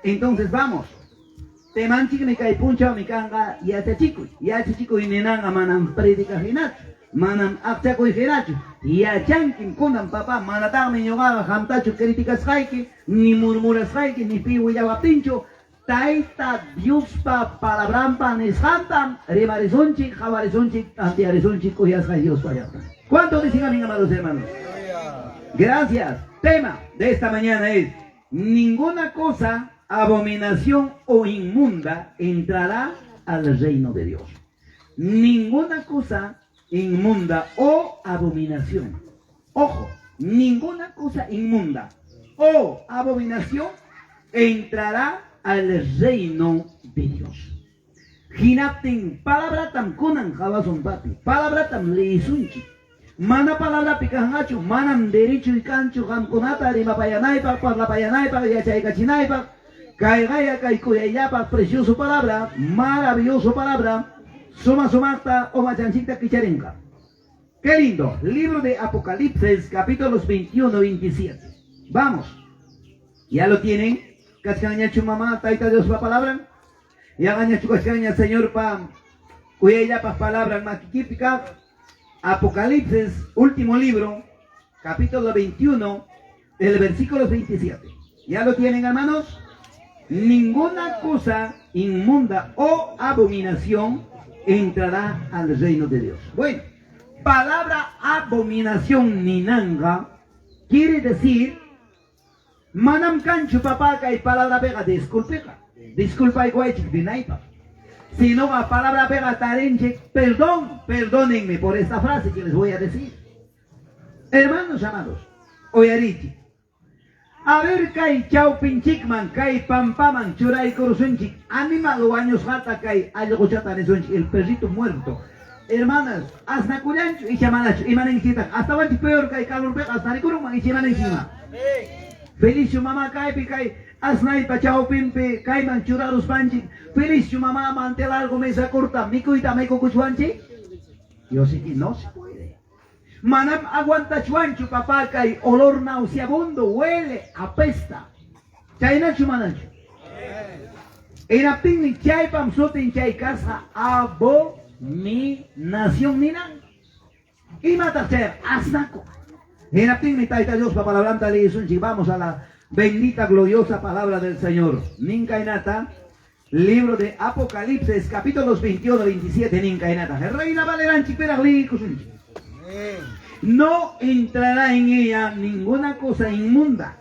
Entonces vamos. Temanchikmi kay punchawmi kanqa yachachikuy. Yachachikuy ninanqa manam predicaq hinachu, manam aqchakuy hinachu. Yachankim kunan papá, manataqmi ñuqaqa qamtachu criticasqayki, ni murmurasqayki, ni pi willawaptinchu. Tayta Diospa palabranpa nisqantam rimarisunchik, qhawarisunchik, tantearisunchik kuyasqay Diospa llaqtan. ¿Cuántos dicen amén, amados hermanos? Gracias. Tema de esta mañana es: ninguna cosa, abominación o inmunda entrará al reino de Dios. Ninguna cosa inmunda o abominación. Ojo, ninguna cosa inmunda o abominación entrará al reino de Dios. Hinaptin palabratam kunan qhawasun papi, palabratam liyisunchik. Mana palabrapi kanqachu, manam derecho kanchu qamkunata rimapayanaypaq, parlapayanaypaq, yachaykachinaypaq. Kayqaya kay kuyayllapaq precioso palabra, maravilloso palabra, suma sumaqta umachanchikta kicharinqa. Qué lindo, libro de Apocalipsis, capítulos 21, 27. Vamos, ya lo tienen. Kachkanñachu mamá, tayta Dios pa palabra. Ya gañachu kachkanña Señor pa kuyayllapaq palabra makikipika. Apocalipsis, último libro, capítulo 21, el versículo 27. ¿Ya lo tienen, hermanos? Ninguna cosa inmunda o abominación entrará al reino de Dios. Bueno, palabra abominación ninanga quiere decir manam kanchu papá y palabra pega disculpeja. Disculpa y dinaipa. Sino a palabra pega tarenche, perdón, perdónenme por esta frase que les voy a decir. Hermanos amados, oyarichi. A ver, kay chawpinchikman, kay pampaman, churay kurusunchik, animal wañusqata kay allquchata nisunchik, el perrito muerto. Hermanas, asnakullanchu icha manachu, imaninchitaq, astawanchik peor kay calorpiqa asnarikurunman icha imaninchikman. Feliz mamá kaypi kay asnaypa chawpinpi kayman churaruspanchik, feliz mamá mantel largo mesa corta, mikuyta mikukuchwanchik. Yo sé que no se puede. Manam aguantachuanchu papá kay olor nauseabundo, huele, apesta. Chaynachu manachu. Hinaptinmi chaypam sutin chay kasqa abominación ninan. Imataq chay asnaku. Hinaptinmi tayta Diospa palabranta liyisunchik. Vamos a la bendita gloriosa palabra del Señor. Ninkaynata, libro de Apocalipsis, capítulos 21, 27, ninkaynata. Reina Valeranchik peraq liyikusunchik. No entrará en ella ninguna cosa inmunda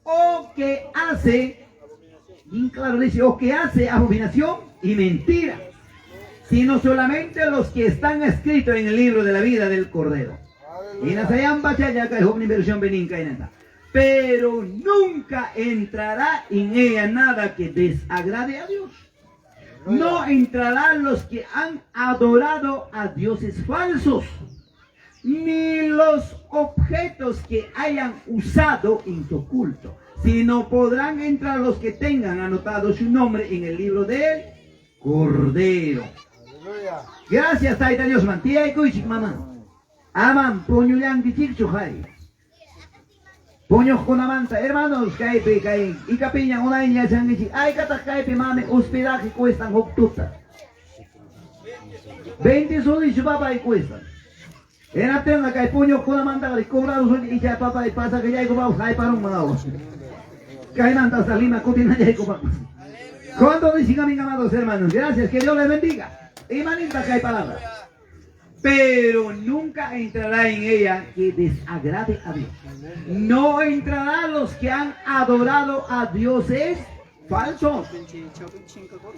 o que hace, bien claro dice, o que hace abominación y mentira, sino solamente los que están escritos en el libro de la vida del Cordero. Pero nunca entrará en ella nada que desagrade a Dios. No entrarán los que han adorado a dioses falsos, ni los objetos que hayan usado en su culto, sino podrán entrar los que tengan anotado su nombre en el libro de Cordero. Gracias, Tayta Diosman. Tiyaykuychik, mamá. Aman puñullankichikchu, hay. Puñuqkunamanta, hermanos, kaypi, kay ikapiña unayña yachankichik. Aykataq kaypi, mami, hospedaje cuestan huk tuta? 20 soles, papay, cuestan. Hinaptinqa kay puñuqkunamantaqa cobrarusunchik icha papay pasajellaykupapas hayparunman. Kaymanta hasta Lima kutinallaykupaqpas. ¿Cuánto dicen amén, amados hermanos? Gracias, que Dios les bendiga. Imanintaq kay palabra? Pero nunca entrará en ella que desagrade a Dios. No entrará los que han adorado a dioses falsos.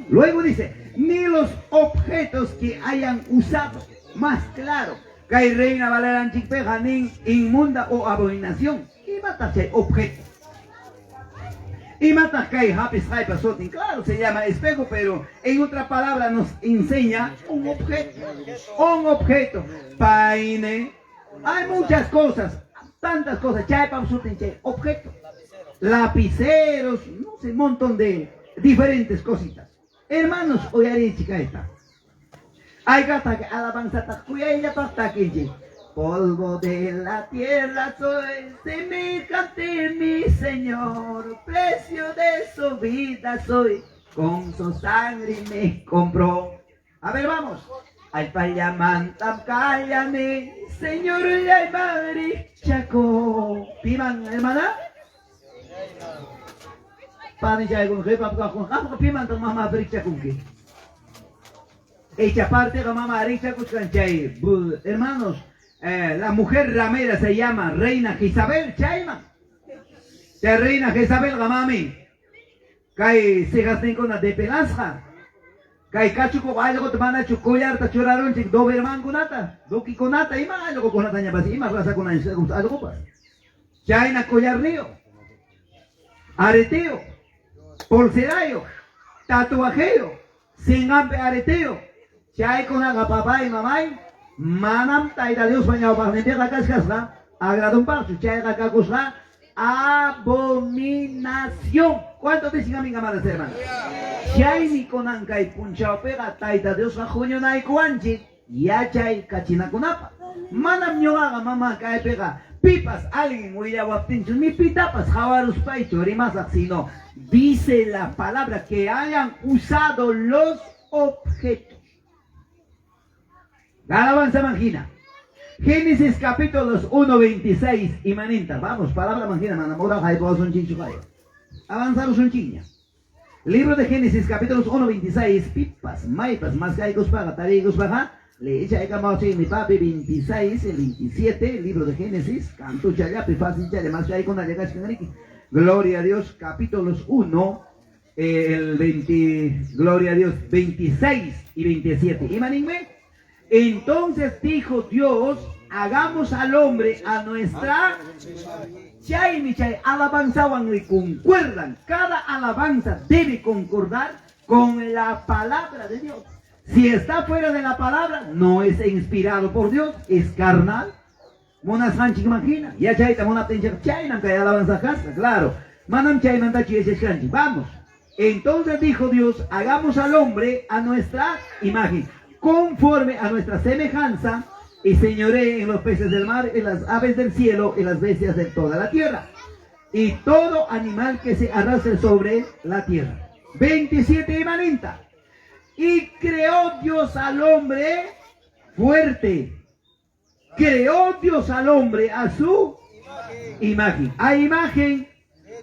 Luego dice, ni los objetos que hayan usado. Más claro, kay Reina Valeranchikpiqa nin inmunda o abominación. Imataq chay objeto? Imataq kay hapisqaypa sutin? Claro, se llama espejo, pero en otra palabra nos enseña un objeto. Un objeto. Paine. Hay muchas cosas, tantas cosas. Chaypa sutin chay objeto. Lapiceros, no sé, un montón de diferentes cositas. Hermanos, uyariychik esta. Aykataq alabanzataq kuyayllapaq takinchik. Polvo de la tierra soy, semejante mi Señor, precio de su vida soy, con su sangre me compró. A ver, vamos. Allpallamantam kallani, Señor Chaco. Piman, hermana? Pani chay kun piman mama rikchakunki. Echa parte mama rikchakuchkan chay. Hermanos, la mujer ramera se llama Reina Jezabel chayman. Chay Reina Jezabel mami. Kay sihasninkuna depelasqa. Kay kachukuq allquta manachu collarta churarunchik dobermankunata, dukikunata, ima allqukunatañapas, ima razakuna allqupas. Chayna collarniyo, areteo, pulserayo, tatuajeyo, sinqanpi areteo. Chaykunaqa papay, mamay, manam Tayta Diospa ñawpaqninpiqa kashkasqa agradunpaqchu, chayqa kakusqa abominación. ¿Cuánto dicen amén, amadas hermanas? Chaymi kunan kay punchawpiqa Tayta Diosqa huñunaykuwanchik yachay kachinakunapaq. Manam ñuqaqa mama kaypiqa pipas alguien willawaptinchu ni pitapas hawaruspaychu rimasaq, sino dice la palabra que hayan usado los objetos. La alabanza mangina. Génesis capítulos 1, 26 y maninta. Vamos, palabra mangina, manamora, avanzamos un chiña. Libro de Génesis capítulos 1, 26, pipas, maipas, mascaicos paga, tarigos baja. Le echa mi papi 26, el 27, libro de Génesis, canto chayapi, fácil chaya, más Gloria a Dios, capítulos 1, el 20, gloria a Dios, 26 y 27. ¿Y maninme? Entonces dijo Dios, hagamos al hombre a nuestra chay chay alabanzawan y concuerdan. Cada alabanza debe concordar con la palabra de Dios. Si está fuera de la palabra, no es inspirado por Dios, es carnal. Munasqanchik imagina. Ya chayta munaptinchik chaynam kay alabanza kasqa, claro. Manam chaymantachu yachashkanchik. Vamos. Entonces dijo Dios, hagamos al hombre a nuestra imagen, conforme a nuestra semejanza, y señoree en los peces del mar, en las aves del cielo, en las bestias de toda la tierra, y todo animal que se arrastre sobre la tierra. 27 y maninta. Y creó Dios al hombre fuerte. Creó Dios al hombre a su imagen. A imagen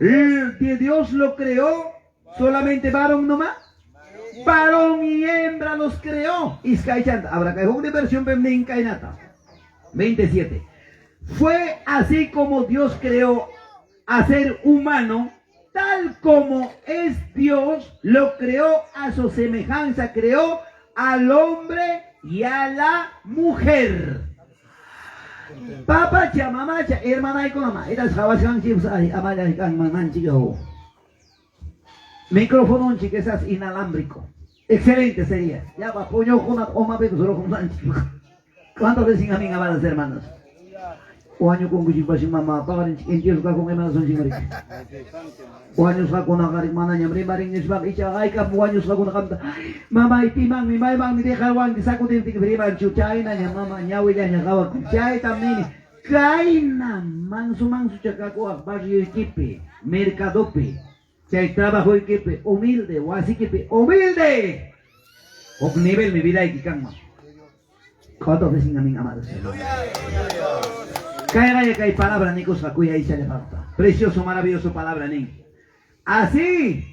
de Dios lo creó, solamente varón nomás. Varón y hembra los creó. Iskaychanta. Habrá que una versión kaynata. 27. Fue así como Dios creó a ser humano, tal como es Dios, lo creó a su semejanza, creó al hombre y a la mujer. Papacha, mamacha, hermana y con mamá. Micrófono esas inalámbrico. Excelente sería. Ya va, puño con oma. ¿Cuántos dicen amén, amadas hermanos? Wañukunkichikpashi mama paqarinchik entierro kakun imanasunchikmariki. Wañusqakunaqa manañam rimarin nispaqa ichaqa hayk'ap wañusqakuna qamta mamay pimanmi maymanmi dejarwanki sakutintik rimanchu chaynaña mama ñawillaña qhawakun chaytam nini kayna mansu mansucha kakuwaq barrioykipi mercadopi chay trabajoykipi humilde wasikipi humilde huk nivelmi vidayki kanman. ¿Cuántos dicen amén, amados? Kay kay palabra nikusqa kuyaychallapaqta. Precioso, maravilloso palabra nin. Así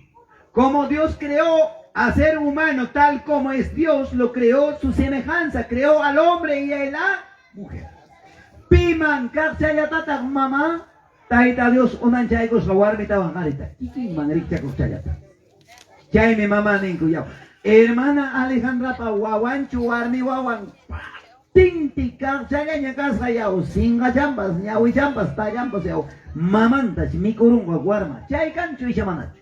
como Dios creó a ser humano tal como es Dios, lo creó su semejanza, creó al hombre y a la mujer. Piman kaqchallatataq mama, Tayta Dios unanchaykusqa warmitawan qharita. Kikinman rikchakuqchallata. Chaymi mama ninku yaw. Hermana Alejandrapa wawanchu warmi wawan tinti kaqchallaña kasqa yaw sinqachampas ñawichampas tallampas yaw mamantach mikurunqa warma chay kanchu icha manachu.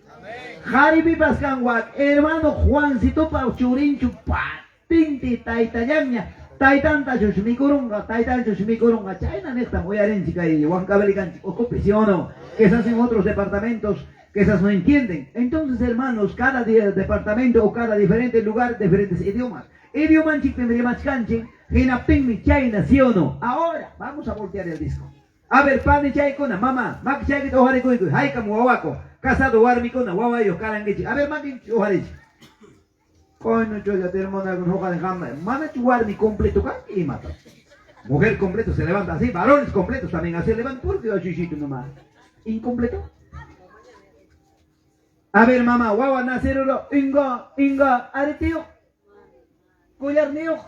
Qharipipas kan wak hermano Juancitopa churinchu patinti taytallanña taytantachuch mikurunqa taytanchuch mikurunqa chayna niqtam uyarinchik kay Huancavelicanchik ukhupi, ¿sí o no? Que se hacen otros departamentos que esas no entienden. Entonces, hermanos, cada departamento o cada diferente lugar, diferentes idiomas. Idiomanchikpim rimachkanchik, hinaptinmi chayna, ¿sí o no? Ahora, vamos a voltear el disco. A ver, panichaykuna, mama, makichaykita uqarikuykuy, haykam wawako, casado warmikuna, wawayuq karankichik. A ver, makinchik uqarichik. Coño, chollata hermana, uqarin qam, manachu warmi completo kanki imata. Mujer completo se levanta así, varones completos también así levantan, porque así nomás. Incompleto. A ver, mamá, wawa naceruro, inga, inga, aretio, collarnio,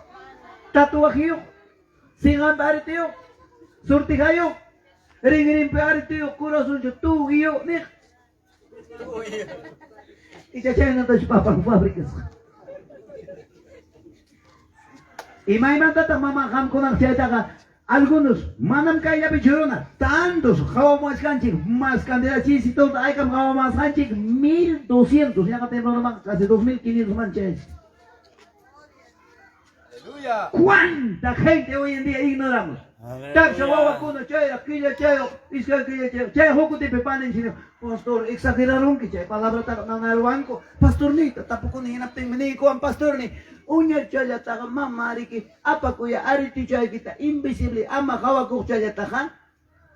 tatuajio, singampa aretio, sortijayo, ringrimpe aretio, corazón, tú y yo, nih. Y ya chaynata papan fábricas. Y maymantataq mama qamkunaq chaytaqa algunos manam kayllapi churuna tantos qhawamuwachkanchik más cantidad chisito haykam qhawamuwasqanchik 1200 yaqa temprano casi 2500 manchaychik. ¿Cuánta gente hoy en día ignoramos? Taksha wawakuna chayraq killachayuq iskay killachayuq chay hukutipi paninchik pastor exagerarunki chay palabrataqa nanarwanku pastornita tapukuni hinaptinmi niykuwan pastorni uñachallataqa mama riki apakuya aritichaykita invisible ama qhawakuqchallataqa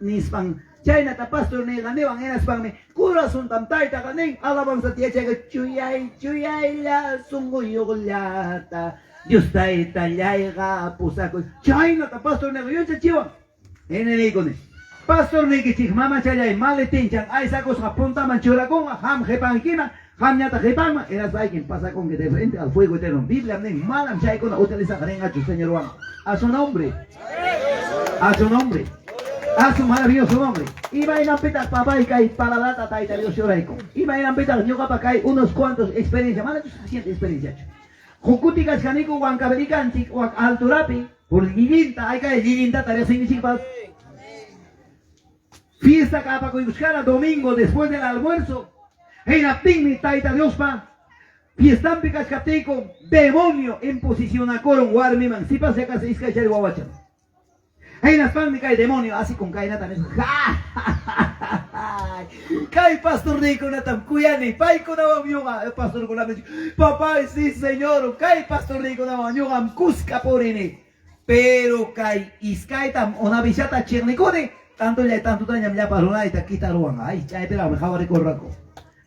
nispan chaynata pastor niyqa niwan hinaspanmi corazontam taytaqa nin alabanzata yachayqa chuyay chuyaylla sunquyuqllata Dios taytallayqa pusakuy chaynata pastor niyqa yachachiwan hina niykuni pastor niykichik mamachallay maletinchan aysakusqa puntaman churakunqa qam qipankiman qamñataq qipanman hinaspaykim pasakunki de frente al fuego eterno. Biblia nin manam chaykuna utilizaq rinqachu Señorwan. A su nombre, a su nombre, a su maravilloso nombre. Imaynanpitaq papay kay palabrata tayta Dios churayku. Imaynanpitaq ñuqapa kay unos cuantos experiencia, manachu suficiente experienciachu. Hukuti kachkaniku Huancavelicanchik wak alturapi por llillinta, hay kay llillintata riqsinkichikpas. Fiesta kapakuykuchkara domingo después del almuerzo. Hinaptinmi tayta Diospa fiestampi kachkaptiyku demonio imposicionakuron warmiman sipas yakasa iskay chari wawachan. Hinaspanmi kay demonio así con kaynata nisqa. Kay pastorniykunatam kuyani, paykunawan ñuqa pastorkunami papay, sí señor, kay pastorniykunawan ñuqam kuska purini. Pero kay iskaytam unavishata chiqnikuni, tantolla tantutañam llapa runayta kitaruwan. Ay, chaypiraqmi qhawarikurqaku.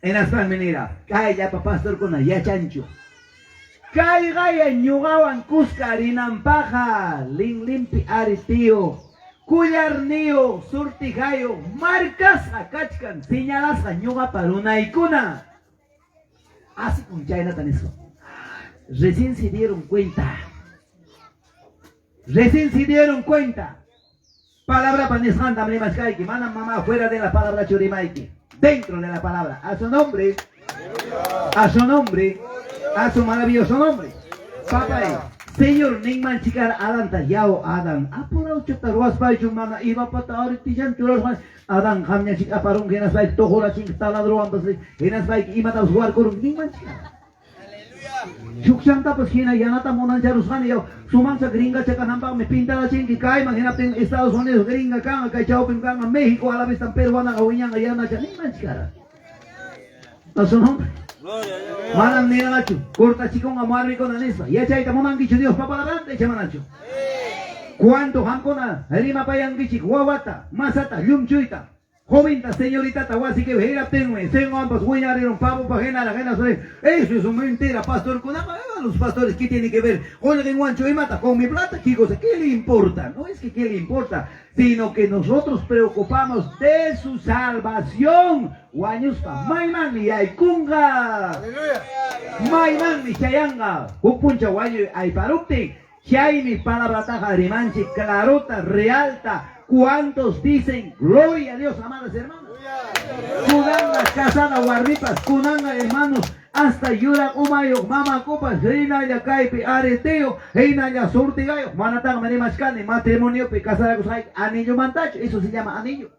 Hinaspanmi nira, kay llapa pastorkuna yachanchu. Kay qaya ñuqawan kuska rinanpaqa linlinpi aritiyo, kullarniyo, surtijayo, markasqa kachkan, señalasqa ñuqapa runaykuna. Así con chaynata nispa. Recién se dieron cuenta. Recién se dieron cuenta. Palabra pa nisqantam rimachkayki, manam mamá fuera de la palabra churimayki. Dentro de la palabra. A su nombre. A su nombre. A su maravilloso nombre. Papay, Señor ninman chikara Adanta yaw Adán. Apurawchata ruwaspaychu mana imapata aritillan churaspa Adán qamñachik aparunki hinaspayki tuqurachinki taladrowanpas hinaspayki imatapas warkurunki ninman chikara. Chukchantapas hina yanata munancharusqani yaw sumancha gringacha kananpaqmi pintarachinki kayman hinaptin Estados Unidos gringa kanqa kay chawpim kanqa México a la vez peruanaqa wiñanqa yanacha nimanchik. A su nombre. Manam nirqachu cortachikunqa warmikuna nispa. Yachayta munankichu Diospa palabranta icha manachu? Cuánto qamkuna rimapayankichik wawata, masata, llumchuyta, jovinta, señoritata wasiki hinaptinmi sinqanpas wiñarirun pavopaq hinaraq hinaspa eso es mentira pastorkunaqa. Los pastores, ¿qué tiene que ver? Qullqinwanchu imata con mi plata, ¿qué cosa? ¿Qué le importa? No es que qué le importa, sino que nosotros preocupamos de su salvación. Wañuspa maymanmi yaykunqa. Maymanmi chayanqa. Huk puncha wañuy ayparuptin, chaymi palabrataqa rimanchik clarota, realta. ¿Cuántos dicen gloria a Dios, amadas hermanas? Kunanqa casada warmipas, kunanqa hermanos, hasta yuraq umayuq mamakupas hinalla kaypi areteo, hinalla surtigayuq, manataqmi rimachkani matrimoniopi casarakusqayki anillomantachu, eso se llama anillo.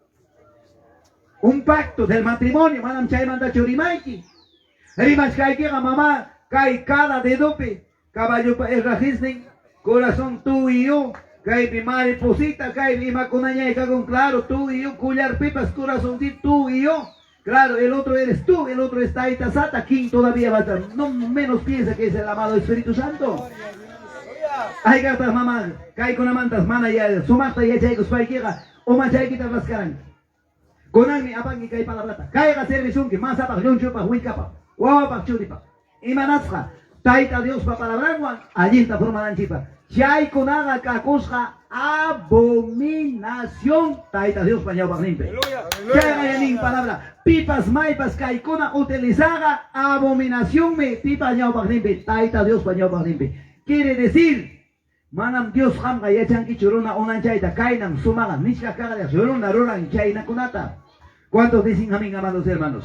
Un pacto del matrimonio, manam chaymantachu rimayki. Rimachkaykiqa mamá, kay cada dedopi, caballopa herrajisnin, corazón tú y yo, kaypi mariposita, kaypi imakunañay kakun, claro, tú y yo, collarpipas, corazoncito, tú y yo. Claro, el otro eres tú, el otro es Taita Sata, quien todavía va a estar, no menos piensa que es el amado Espíritu Santo. Ay, gatas mamá, kaykunamantas mana ya, sumaqta yachaykuspaykiqa, umachaykita raskaranki. Kunanmi apanki kay palabrata. Kayqa servisunki, masapaq, llunchupaq, willkapaq, wawapaq, churipaq. Imanasqa, Tayta Diospa palabranwan allinta formananchikpaq. Chaykunaqa kakusqa abominación Tayta Diospa ñawpaqninpi. Chayqa yanin palabra, pipas maypas kaykuna utilizaqa abominacionmi pipa ñawpaqninpi, Tayta Diospa ñawpaqninpi. Quiere decir, manam Dios qamqa yachankichu runa unanchayta kaynan sumaqa nichka kaqlla runa ruran chaynakunata. ¿Cuántos dicen amén, amados hermanos?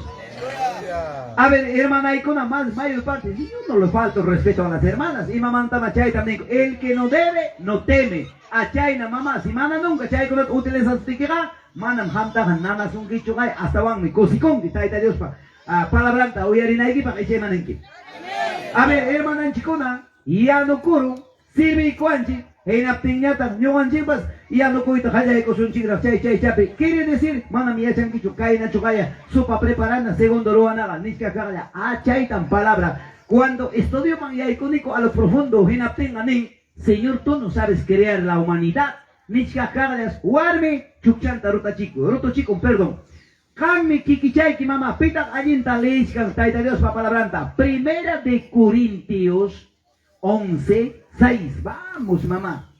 A ver, hermanaykuna, más mayor parte, yo no le falto respeto a las hermanas. Y mamantama chayta ninku, el que no debe, no teme. A chayna mamá, si mana nunca chaykunata utilizasutikiqa, manam qamtaqa nanasunkichu kay, astawanmi kusikunki Tayta Diospa palabranta uyarinaykipaq ichaymananki. A ver, hermananchikuna, yanukurun, sirviykuwanchik, hinaptinñataq ñuqanchikpas yanukuyta qallaykusunchikraq chay chaychapi. Quiere decir, manam yachankichu kaynachu kaya sopa preparana segundo ruwanaqa nichka kaqlla. Ah, chaytan palabra. Cuando estudioman yaykuniku a lo profundo, hinaptinqa nin, Señor, tú no sabes crear la humanidad. Nichka kaqllas warmi chukchanta rutachiku, rutuchikun, perdón. Qanmi kikichayki mamá, pitaq allinta leyichkan Tayta Diospa palabranta. Primera de Corintios 11:6. Vamos, mamá.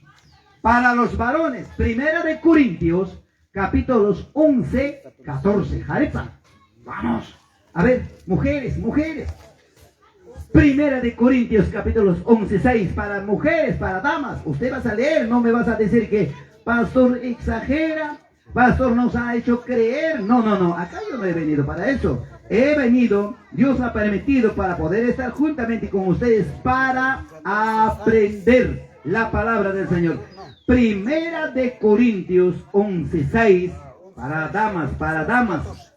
Para los varones, Primera de Corintios, capítulos 11, 14. Jarepa. Vamos. A ver, mujeres, mujeres. Primera de Corintios, capítulos 11, 6. Para mujeres, para damas. Usted vas a leer, no me vas a decir que pastor exagera, pastor nos ha hecho creer. No, no, no. Acá yo no he venido para eso. He venido, Dios ha permitido para poder estar juntamente con ustedes para aprender la palabra del Señor. Primera de Corintios 11, 6. Para damas, para damas.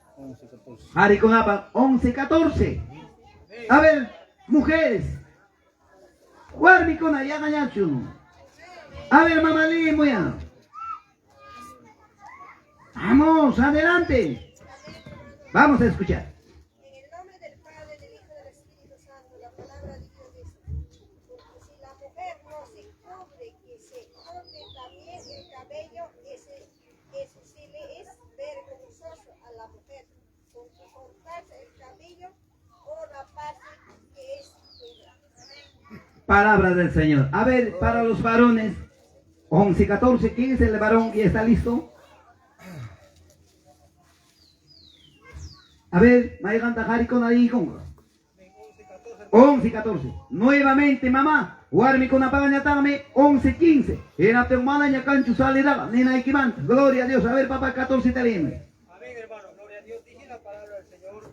Harikunapa 11, 14. A ver, mujeres. Warmikuna yaqañachu. A ver, mamá Limuya. Vamos, adelante. Vamos a escuchar. En el nombre del Padre, del Hijo y del Espíritu Santo, la palabra de Dios dice, porque si la mujer no se cubre, que se corte también el cabello, eso sí le es vergonzoso a la mujer, con que cortarse el cabello o raparse, que es verdad. Palabra del Señor. A ver, para los varones, 11, 14, ¿quién es el varón que está listo? A ver, mayganta harikuna con 11, 14. Nuevamente, mamá. Warmikuna pagañataqmi 11, 15. Hinaptin manaña kanchu salidaqa ninaykimanta. Gloria a Dios. A ver, papá, 14 talime. Amén, hermano. Gloria a Dios. Dice la palabra del Señor.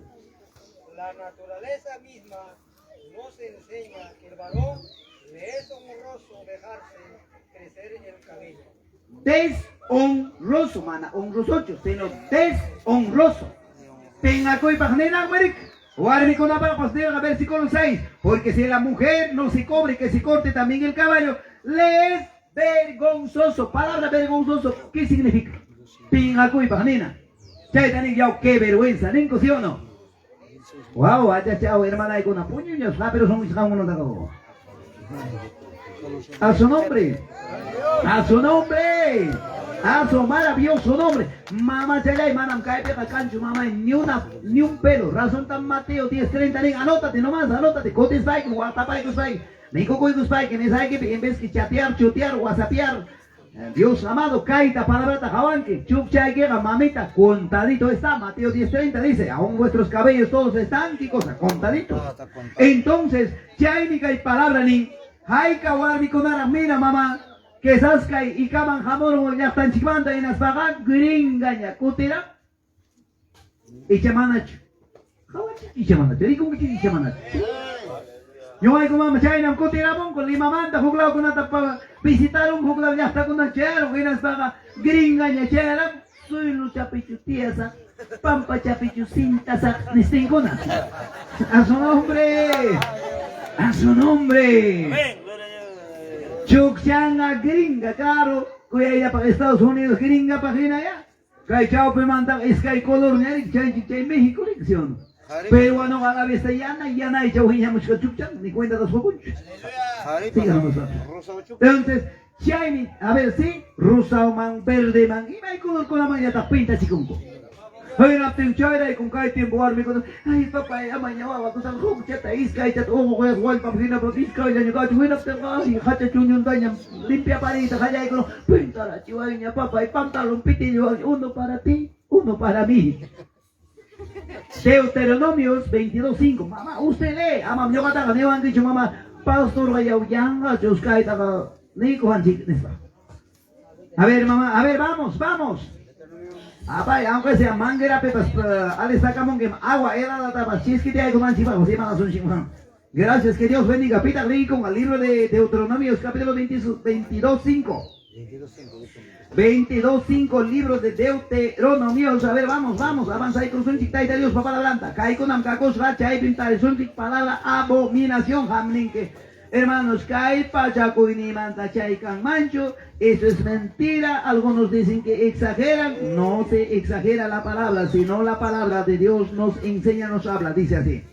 La naturaleza misma nos enseña que el varón le es honroso dejarse crecer el cabello. Deshonroso, mana, honrosocho, sino deshonroso. Pengakuypaq ninaq marik. Warmikunapaqpas nirqa versículo 6, porque si la mujer no se cobre, que se corte también el caballo, le es vergonzoso. Palabra vergonzoso, ¿qué significa? Pinqakuypaq nina. Chayta nin yaw, qué vergüenza, ninko, ¿sí o no? Wow, achachao, hermanaykuna, puñuños, pero son uno. A su nombre, a su nombre, a su maravilloso nombre. Mamá chalay, manam kaypiqa kanchu, mamá, ni una, ni un pelo. Razón tan Mateo 10:30, nin, anótate nomás, anótate, cotispayki, watapaykuspayki, mikukuykuspayki, nisaykipi, en vez que chatear, chutear, whatsappear. Dios amado, kaita palabrata hawanki, chukchaykiqa, mamita, contadito está. Mateo 10:30 dice, aún vuestros cabellos todos están, ¿qué cosa? Contaditos. Entonces, chaymi kay palabra nin, hayka warmikunaraq mira mamá, que saskay ikaman hamurun llaqtanchikmanta hinaspaqa gringaña kutira icha manachu. Qawachik icha manachu, rikunkichik icha manachu. Ñuqayku mama chaynam kutiramunku Limamanta huk lawkunata visitaron huk law llaqtakuna chayarun hinaspaqa gringaña chayaram suylu chapichu tiyasaq, pampa chapichu cintasaq nistinkuna. A su nombre, a su nombre. Chukchanga gringa, claro, kuyayllapaq Estados Unidos gringa hina ya. Kay chawpimanta iskay color ñarik chay chay México rik, ¿sí o no? Peruano a la vez yana yana y chau hiñamushka chukchan ni cuenta das jokunchu. Entonces, chaymi, a ver, sí, rosado man, verde man, y may color con la mañana pinta chikunko. Ay, naptin chayray con kay tiempo warmi con ay papá, amaña wawa kusan huk chata iskay chata ojo goyas walpa hina pero iskay llaña kachu hinaptin ay hacha chuñun daña limpia parita jallay con pintara chihuaña papá y pantalón pitillo uno para ti, uno para mí. Deuteronomios 22:5. Mamá, usted lee. Ama, ñuqataqa niwankichu mamá, pastor yaw yanqa chuskaytaqa niyku hanchik nispa. A ver, mamá, a ver, vamos, vamos. Apay, aunque sea manguera pepas, ale sacamonque agua helada tapas, chisquite ay kumanchi pa, José Manasun. Gracias, que Dios bendiga. Pita con al libro de Deuteronomios, capítulo 22:5. 22:5, libro de Deuteronomios. A ver, vamos, vamos, avanza ahí con sunchik, taita Dios, papá la planta. Kaikunam kakos racha, ahí pintar sunchik, palabra abominación, hamlinque. Hermanos, kai pachakuynimanta chaykan mancho, eso es mentira. Algunos dicen que exageran. No se exagera la palabra, sino la palabra de Dios nos enseña, nos habla. Dice así: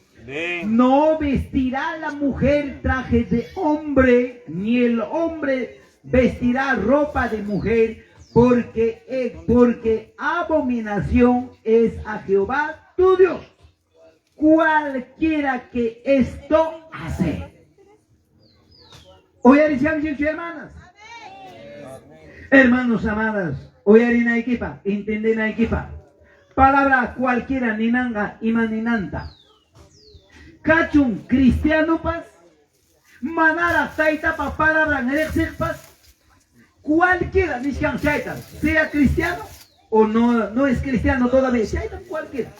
No vestirá la mujer traje de hombre, ni el hombre vestirá ropa de mujer, porque abominación es a Jehová tu Dios, cualquiera que esto hace. Hoy hermanas, hermanos amadas, hoy harina equipa, entendena equipa. Palabra cualquiera ninanga imaninanta. Kachun cristiano paz, manara taitapa palabra pas, cualquiera nishkan chayta, sea cristiano o no, no es cristiano todavía, chayta cualquiera.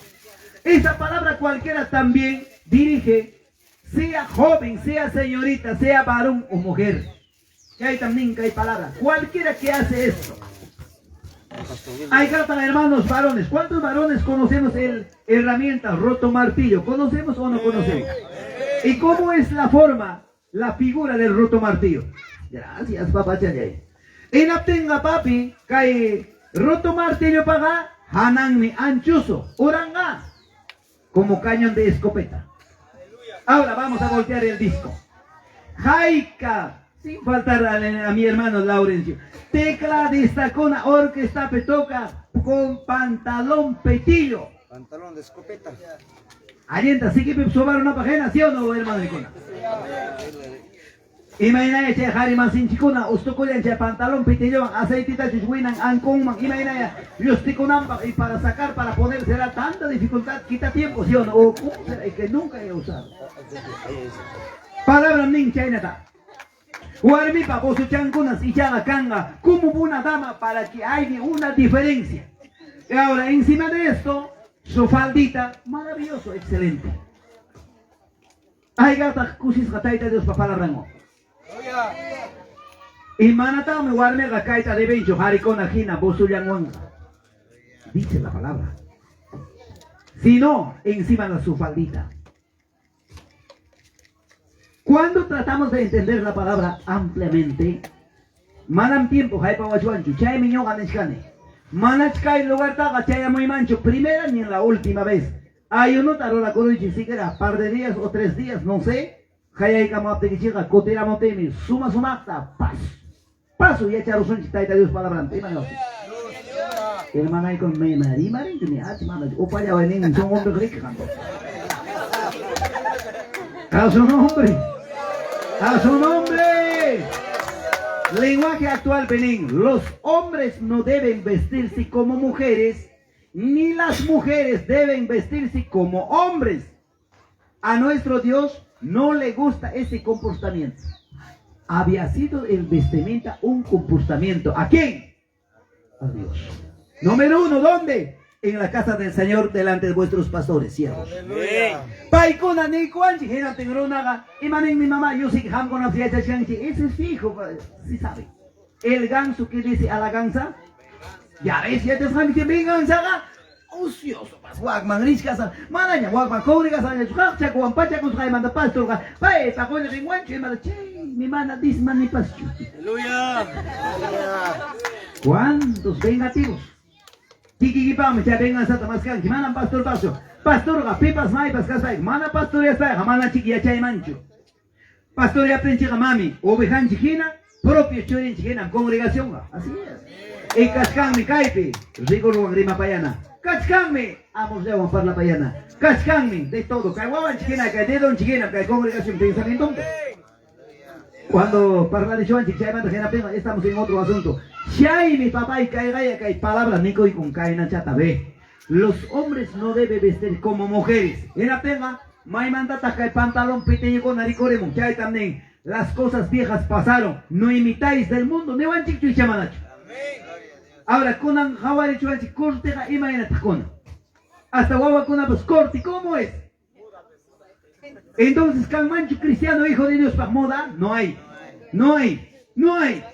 Esa palabra cualquiera también dirige, sea joven, sea señorita, sea varón o mujer. Que también hay palabra. Cualquiera que hace esto. Hay carta, hermanos varones. ¿Cuántos varones conocemos el herramienta roto martillo? ¿Conocemos o no conocemos? ¿Y cómo es la forma, la figura del roto martillo? Gracias, papá Chayay. En aptenga papi, cae roto martillo paga, hananmi anchuso, oranga, como cañón de escopeta. Ahora vamos a voltear el disco. Jaika, sin faltar a mi hermano Laurencio. Tecla destacona, orquesta petoca con pantalón petillo. Pantalón de escopeta. Alienta, sí que sobar una página, ¿sí o no, hermano Nicona? Imaynaya chay hariman sinchikuna, ustukullan chay pantalón pitillo, aceitita chuchuinan, anconman, imaynaya, llustikunanpaq, y para sacar, para poner, será tanta dificultad, quita tiempo, ¿sí o no? O cómo será, es que nunca he usado. Palabra nin chaynata. Warmipa bosuchankunas ichaqa kanga, como una dama para que haya una diferencia. Y ahora, encima de esto, su faldita, maravilloso, excelente. Ay, gata, kusisqa tayta Dios palabrango. Y manatami warmiqa kayta debenchu harikuna hina bosullanwanqa. Dice la palabra. Si no, encima de su faldita. Cuando tratamos de entender la palabra ampliamente, manam tiempo haypawachuanchu, chaymi ñuqa nishkani. Manach kay lugartaqa chayamuymanchu primera ni en la última vez. Ayunota rurakuruychik siquiera par de días o 3 días, no sé. Hayaykamaptikichikqa kutiramuptiymi suma sumaqta paso. Paso yacharusunchik Tayta Dios palabranta. Ima niwaqchik? Hermanaykun mema rimarinchu ni ach mana upallaway nin sunqunpiq riki qampa. A su nombre. A su nombre. Lenguaje actual, Benín. Los hombres no deben vestirse como mujeres, ni las mujeres deben vestirse como hombres. A nuestro Dios no le gusta ese comportamiento. Había sido el vestimenta un comportamiento. ¿A quién? A Dios. Número 1, ¿dónde? En la casa del Señor, delante de vuestros pastores, siervos. Paykuna ni kuanchi, hinaptin runaqa, imanin mi mamá, yo sí que hamkuna yachachkanchi, ese es fijo, sí sabe. El ganso que dice a la gansa, ya ves, ya te saben que venganzaqa, ocioso, pas, wakman rishkasa, manaña wakman congregasaña, qaqchakuwan pachakusqaymanta pastorqa, pay paqolla rinwanchu, imata, chay, mi mana disma ni paschu. Aleluya. ¿Cuántos vengativos? Kikikipaqmi chay venganzata maskanki, manam pastor paso. Pastorqa pipas maypas kaspayqa, mana pastoreaspayqa, mana chiki yachaymanchu. Pastoreaptinchikqa mami, ovejanchik hina, propio churinchik hinam congregacionqa. Así es. Y kachkanmi kaypi, rigorwan rimapayana. Kachkanmi, amorllawan parlapayana. Kachkanmi, de todo. Kay wawanchik hina, kay dedonchik hina, kay congregación pensamiento. Cuando parlarichuanchik chaymanta hinaptinqa, estamos en otro asunto. Chaymi papay kaygaya kay palabra nikuy con kaynachata ve. Los hombres no deben vestir como mujeres. Hinaptinqa, maymantataq kay pantalón pitiñukuna rikurimun. Chaytam nin, las cosas viejas pasaron, no imitáis del mundo, niwanchikchu ichamanachu. Ahora, kunan hawarichuanchik corteqa imaynataq kunan. Hasta wawakunapas corte, ¿cómo es? Entonces, kanmanchu cristiano hijo de Dios pa moda? No hay, no hay, no hay.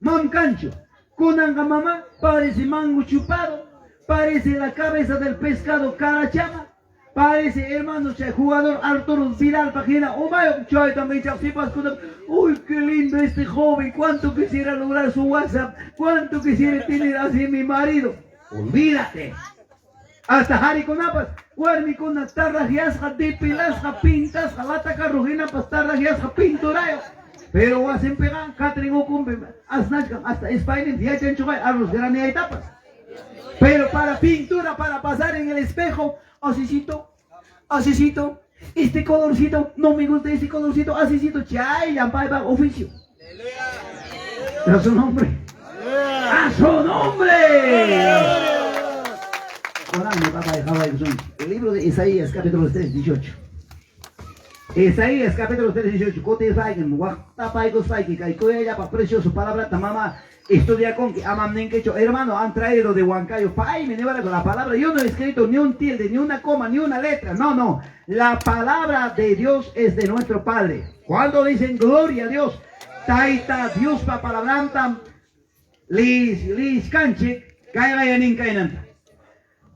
Mam cancho. Kunanga mamá parece mango chupado, parece la cabeza del pescado carachama, parece hermano che, jugador Arturo Vidal Pajina, Omayo, chay también chasipas con, uy, qué lindo este joven, cuánto quisiera lograr su WhatsApp, cuánto quisiera tener así mi marido. Olvídate. Hasta harikunapas, warmikuna tarrajiasqa, depilasqa, pintasqa, lata carrujinapas tarrajiasqa, pinturayo. Pero wasinpiqa, Catherine ukumpi, asnachkan, hasta España, yachanchuqay, arroz graneaytapas. Pero para pintura, para pasar en el espejo, asisito, asisito, este colorcito, no me gusta este colorcito, asisito, chay, llampay, va, oficio. A su nombre. A su nombre. El libro de Isaías, capítulo 3, 18. Isaías, capítulo 3, 18. Kote faikin, waqtapaykus faikin, kay kuyayllapa precioso palabra ta mamá estudia con que amam ninquecho. Hermano, han traído de Huancayo. Pay, me con la palabra. Yo no he escrito ni un tilde, ni una coma, ni una letra. No, no. La palabra de Dios es de nuestro Padre. Cuando dicen gloria a Dios, taita Dios pa palabranta, lis, lis canche, kay gayanin kaynanta.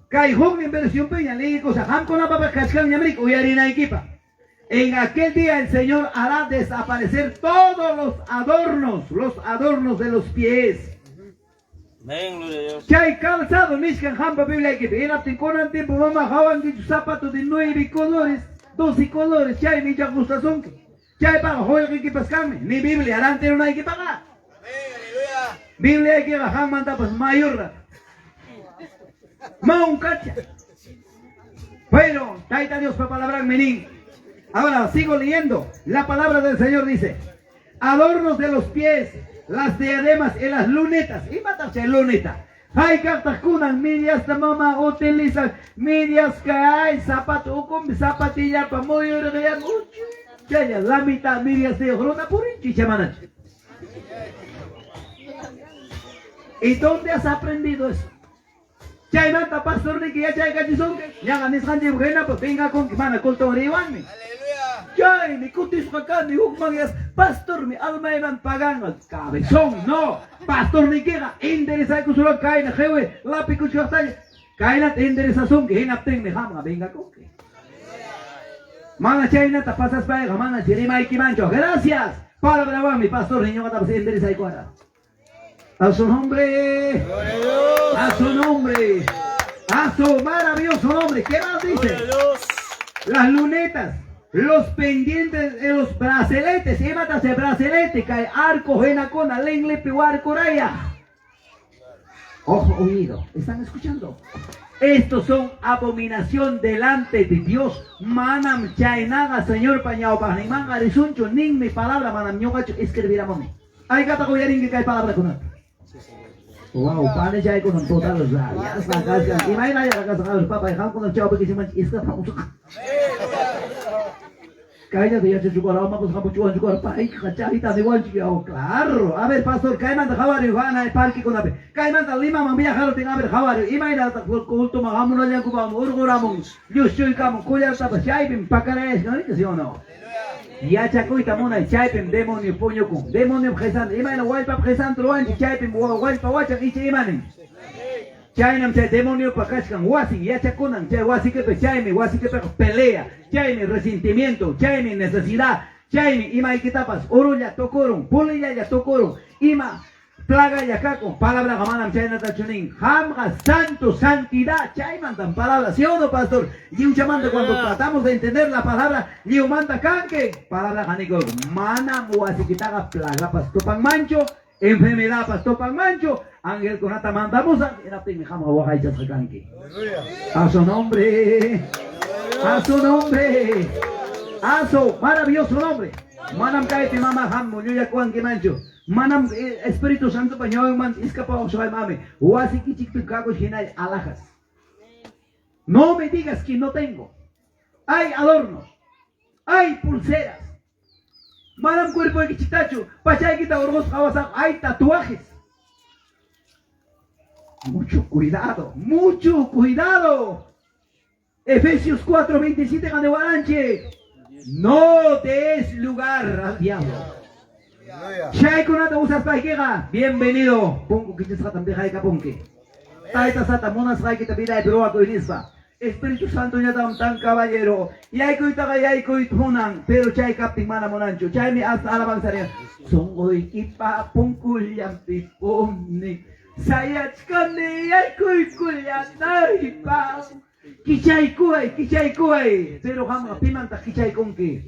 Kay huknin versión peña, li cosa, hamkuna papa kachkan ñamrik, uyarina equipa. En aquel día el Señor hará desaparecer todos los adornos de los pies. Amén, gloria a Dios. Chay calzado, nishkan hampa Biblia equipa. Hinaptin kunan tiempo mama hawan dicho zapato de 9 colores, 12 colores, chay mi ya gusta sonke. Chay paga joy equipas kame, ni Biblia harán una equipa. Amén, aleluya. Biblia equipa ham manda pues mayorra. Maun cacha. Pero, taita Dios pa palabra menín. Ahora sigo leyendo. La palabra del Señor dice: adornos de los pies, las diademas y las lunetas. Y matarse luneta. Hay cartas kunan, medias de mamá utiliza, medias que hay, zapato, con zapatilla pa muy real, chaya, la mitad, medias de ojrona por chamanache. ¿Y dónde has aprendido eso? Chaymanta pastor ni que ya chay kachisonke, ya ganis hanji buena, pues venga con que mana culto riwanmi. Chay, mi kutis kani, hukman yas, pastor mi alma iban pagando, cabezón, no, pastor ni queda, endereza kusuro kaina, jewe, lapi kuchastaya, kaina endereza son que hinapten me jamga, venga con que. Mana chaynata pasaspayqa mana rimaykimanchu. Gracias. Palabrawanmi pastor ñuqatapas enderezaykuwara. A su nombre. A su nombre. A su maravilloso nombre. ¿Qué más dice? Las lunetas, los pendientes de los braceletes. Imata se bracelete, cae arco, genacona, lenlepi, huarcoraya. Ojo, oído. ¿Están escuchando? Estos son abominación delante de Dios. Manam chaynaga, Señor pañawpaqninmanqa risunchu nin mi palabra manam ñuqachu escribiramuni. Aykata uyarinki kay palabrakunata. Wow, pane chaykunan total rayasqa kachkan. Imayna kasqa papay qamkuna chawpikichimanchik iskata usuqa. Kayllata yachachukwara amapas hamuchuwanchukwara payqa chayta niwanchik yaw claro. A ver, pastor, kaymanta qhawariy Juana parquekunapi. Kaymanta Limaman viajarutin, a ver, qhawariy imaynataq cultuman hamunallankupaqmi urquramun llushchuykamun collartapas chaypim pakarayashkan, ¿sí o no? Yachakuyta munay chaypim demonio puñukun. Demonio qhisanta imayna wallpap qhisanta ruwanchik chaypim wallpa wachan icha imanin. Chaynam chay demoniopa kachkan wasin yachakunan chay wasikipi chaymi wasikipiqa pelea, chaymi resentimiento, chaymi necesidad, chaymi imaykitapas urulla tukurun, pulillalla tukurun, ima plagalla kakun. Palabraqa manam chaynatachu nin. Qamqa santo, santidad, chaymantam palabra, ¿sí o no, pastor? Lliwchamanta cuando tratamos de entender la palabra, lliwmanta kanki. Palabraqa niko, manam wasikitaqa plagapas tupanmanchu, enfermedadpas tupanmanchu, angelkunata mandamusaq, hinaptinmi qamqa waqaychasqa kanki. A su nombre, a su nombre, a su maravilloso nombre. Manam kaypi mama hamu llullakuwankimanchu. Manam Espíritu Santo pa ñawinman iskapawaq mami. Wasikichikpi kakush hinalla alhajas. No me digas que no tengo. Hay adornos, hay pulseras. Manam cuerpo kichiktachu, pachaykita urqusqa hawasaq, hay tatuajes. Mucho cuidado, mucho cuidado. Efesios 4:27 waranchik. No des lugar al diablo. Chaykunata usaspaykiqa, bienvenido. Punku kichasqatam dejaykapunki. Tayta sata munasqaykita vidaypi ruwakuy nispa. Espíritu Santo ñatam tan caballero. Yaykuytaqa yaykuyta munan, pero chay kaptin mana munanchu. Chaymi hasta alabanza riyan. Sunquykipa punkullanpi puni. Sayachkani yaykuykullanaypaq. Kichaykuway, kichaykuway. Pero qamqa pimantaq kichaykunki.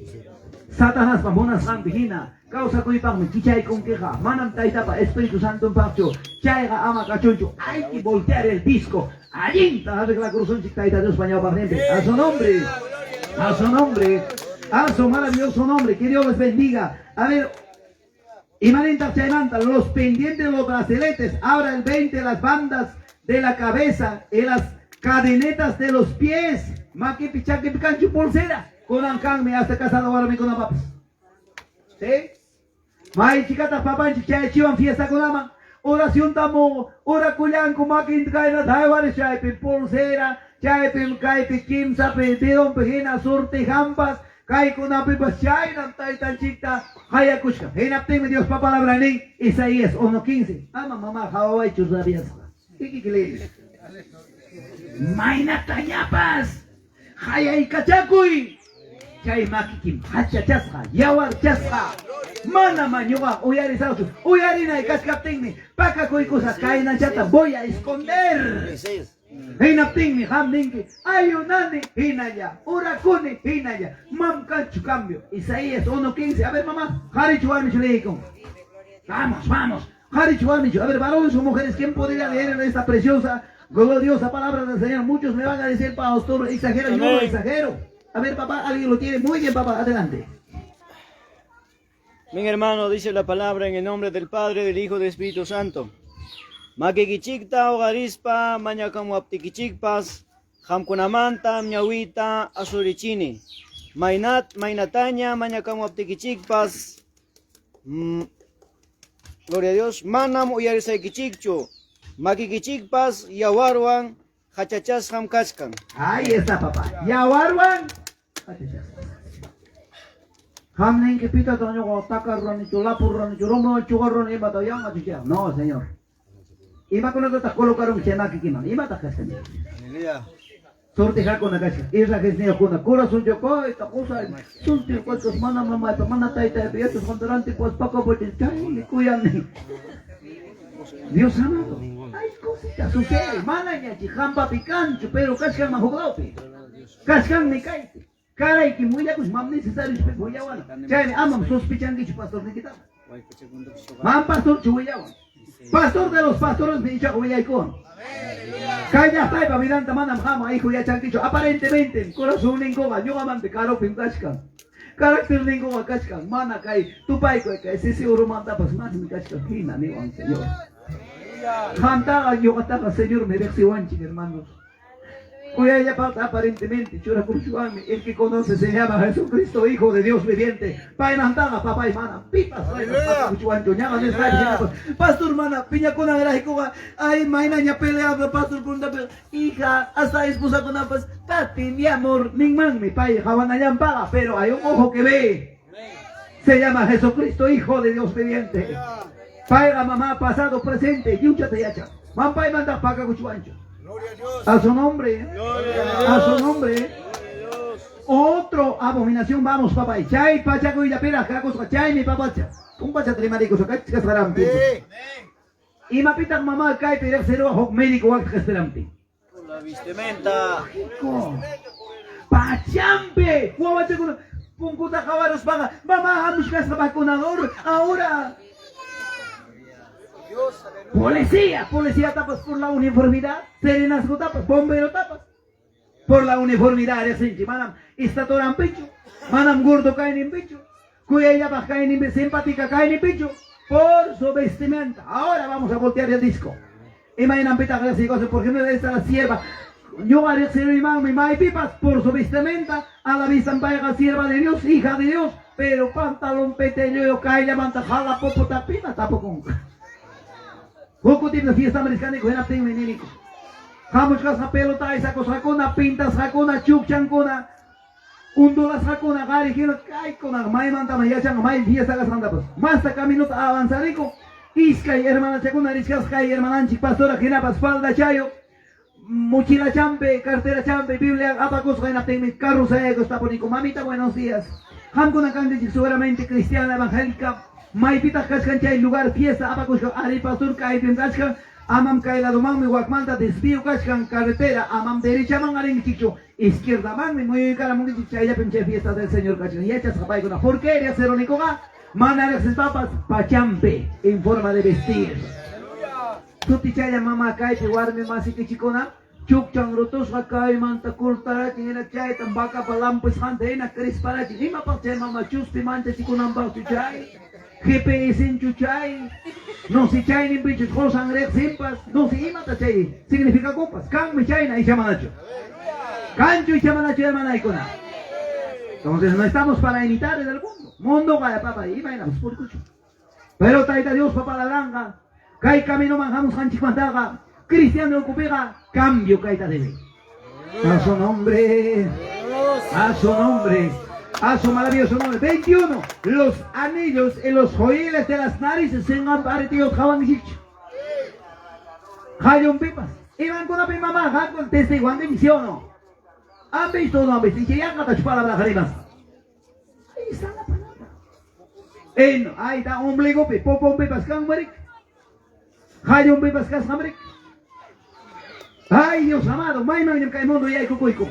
Satanaspa munasqanpi hina kawsakuypaqmi kichaykunkiqa. Manam taytapa Espíritu Santonpaqchu. Chayqa ama kachunchu. Hay que voltear el disco. Allinta arreglakursunchik Tayta Diospa ñawpaqninpi. A su nombre. A su nombre. A su maravilloso nombre. Que Dios les bendiga. A ver, imanintaq chaymanta, los pendientes de los braceletes, ahora el 20, las bandas de la cabeza y las cadenetas de los pies. Makipi chakipi kanchu pulsera. Kunan kanmi hasta casado warmikunapapas. ¿Sí? May chikataq papanchik chayachiwan fiestakunaman. Oración tamo, orakullanku makinta kayna haywarish chaypi pulsera, chaypim kaypi kimsapi dedonpi hina surtijampas, kaykunapipas chaynam taytanchikta hayakushka. Hinaptinmi Diospa palabra nin Isaías 1:15. Ama mama hawawaychu rabiasqa. Kikiki lees. Maynatañapas hayaykachakuy. Chay makikim hachachasqa, yawarchasqa. Mana mañuqa uyarisaqchu. Uyarinay kachkaptinmi pakakuykusaq kaynachata voy a esconder. Hinaptinmi qam ninki ayunani hinalla, orakuni hinalla. Mam kanchu cambio. Isaías 1:15. A ver mamá, qharichu warmichu leykun. Vamos, vamos. Qharichu warmichu. A ver, varones o mujeres, ¿quién podría leer en esta preciosa, gloriosa palabra del Señor? Muchos me van a decir, pastor, exagera, yo no exagero. A ver, papá, alguien lo tiene. Muy bien, papá, adelante. Mi hermano, dice la palabra en el nombre del Padre, del Hijo y del Espíritu Santo. Makikichikta hogarispa, mañakamuaptikichikpas, qamkunamanta, ñawita, asurichini. Mainat, mainataña, mañakamuaptikichikpas, gloria a Dios, manam uyarisaykichikchu, makikichikpas, yawarwan, hachachasqam kachkan. Ahí está, papá. Yawarwan, hachachasqam. Qam ninki pita ñuqa taka ruranichu, lapu ruranichu, romo chuqa rurani, imata yanqa chucha. No, señor. Imakunatataq colocaron chay makikiman? Imataq kashkan? Aleluya. Sortijakuna kachkan, irrajesniyuqkuna, corazoncho kayta qusay, soltero kachkas mana mamaypa, mana taytaypa, yachasqanta rantikuwaspa chaymi kuyani. Dios amado, hay cositas sucede, mana ñachi hampapi kanchu, pero kachkanman huk lawpi. Kachkanmi kaypi. Karayki willakush mam necesario willawana. Chaymi amam sospechankichu pastornikitaqa. Mam pastorchu willawan. Pastor de los pastores mi ichaqa willaykuwan. Kay llaqtaypa vidanta manam qama hijo yachankichu. Aparentemente corazonninkuqa ñuqamanta karupim kachkan. Carácter-ninkuqa kachkan. Mana kay tupayku kay sisi urumantapas masmi kachkan hina niwan Señor. Qamtaqa ñuqataqa Señormi riqsiwanchik hermanos. Kuyayllapaqta aparentemente churakurchuwanmi. El que conoce se llama Jesucristo, Hijo de Dios viviente. Paymantaqa papay mana pipas paypas ñaqa nisqaypi pastor mana piñakunanraykuqa ay maynaña peleado pastor kuntapi hija hasta esposakunapas papi mi amor ninmanmi pay qawanallanpaqa, pero hay un ojo que ve. Se llama Jesucristo, Hijo de Dios viviente. Payqa mamá pasado, presente, lliwchata yachan. Man paymanta pakakuchuwanchu. A su nombre, a su nombre. Otro abominación, vamos, papá. Chay pachakuyllapiraq kakusqa, chaymi papacha. Kumpacha rimarikusa, kachkasqarampi. Imapitaq mamá kaypi riqsiruwaq huk médico waqta qispirampi. La vestimenta. Pachampe, wawachakuna punkuta qawaruspaqa, mamá hamushkasqa vacunador, ahora. Policía, policía tapas por la uniformidad, serenazgo tapas, bombero tapas. Por la uniformidad, riqsinchik, manam estaturampichu, manam gordo kayninpichu, kuyayllapaq kayninpi, simpática kayninpichu, por su vestimenta. Ahora vamos a voltear el disco. Imaynanpitaq riqsiykusun, por ejemplo, esta sierva, ñuqa riqsiruymanmi maypipas por su vestimenta, a la vista payqa sierva de Dios, hija de Dios, pero pantalón petelluyo kayllamanta jala popota pima tapukunqa. Huk kutipis fiesta risqaniku hinaptinmi niniku. Hamushqasqa pelota aysakusqakuna, pintasqakuna, chukchankuna, ondulasqakuna, qari hina kaykuna maymantama yachanqa may fiesta kasqantapas. Masta caminota avanzariku, iskay hermanachakuna richkasqa kay hermananchik pastora hinapas falda chayo, mochila champe, cartera champe, Biblia apakusqa hinaptinmi carro sayaykus tapuniku, mamita buenos días. Qamkuna kankichik seguramente cristiana evangélica, maypitaq kachkan chay lugar fiesta apakusqa, ari pastor kaypim kachkan, amam kay ladomanmi wakmanta desvío kachkan carretera, amam derechaman arinkichikchu, izquierdamanmi muyuykaramunkichik chayllapim chay fiesta del Señor kachkan. Yachasqa paykuna, ¿por qué riqsirunikuqa? Mana riqsispapas pachampe en forma de vestir. Sutichalla mama kaypi warmi masikichikuna, chukchan rutusqa kaymanta cortarachin hina chayta vacapa lampisqanta hina crisparachin. Imapaq chay mama chuspi manchachikunanpaqchu chay? GPS-inchu chay? No si chayninpichus qusan riqsinpas, no si imata chay significakupas. Kanmi chayna icha manachu. Kanchu icha manachu hermanaykuna. Entonces no estamos para imitar en el mundo. Mundo kaya papa imaynapas purkuchu. Pero Tayta Diospa palabranqa kay caminoman hamusqanchikmantaqa cristiano ukupiqa cambio kayta debe. A su nombre, a su nombre, a su maravilloso nombre. 21. Los anillos en los joyeles de las narices se han parecido jawangichichu. Qallunpipas. Imankunapi mamá qamkuna testigo ankichik, ¿sí o no? ¿Han visto o no han visto? Y yanqatachu palabra rimas. Ahí está la palabra. En, ahí está ombligopi, poponpipas kanmarik. Qallunpipas kasqamrik. Ay, Dios amado, maymanñam kay mundo yaykukuyku.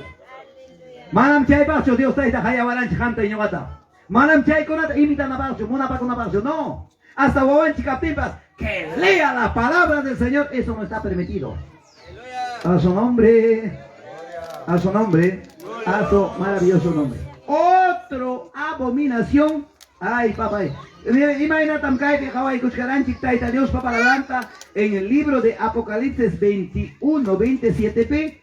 Manam chaypaqchu Dios tayta hayawaranchik qamta ñuqata. Manam chaykunata imitanapaqchu, munapakunapaqchu, no. Hasta wawanchik kaptinpas, que lea la palabra del Señor, eso no está permitido. A su nombre, a su nombre, a su maravilloso nombre. Otro abominación. Ay, papá. Imaynatam kaypi qawaykuchkaranchik Tayta Diospa palabranta en el libro de Apocalipsis 21, 27p.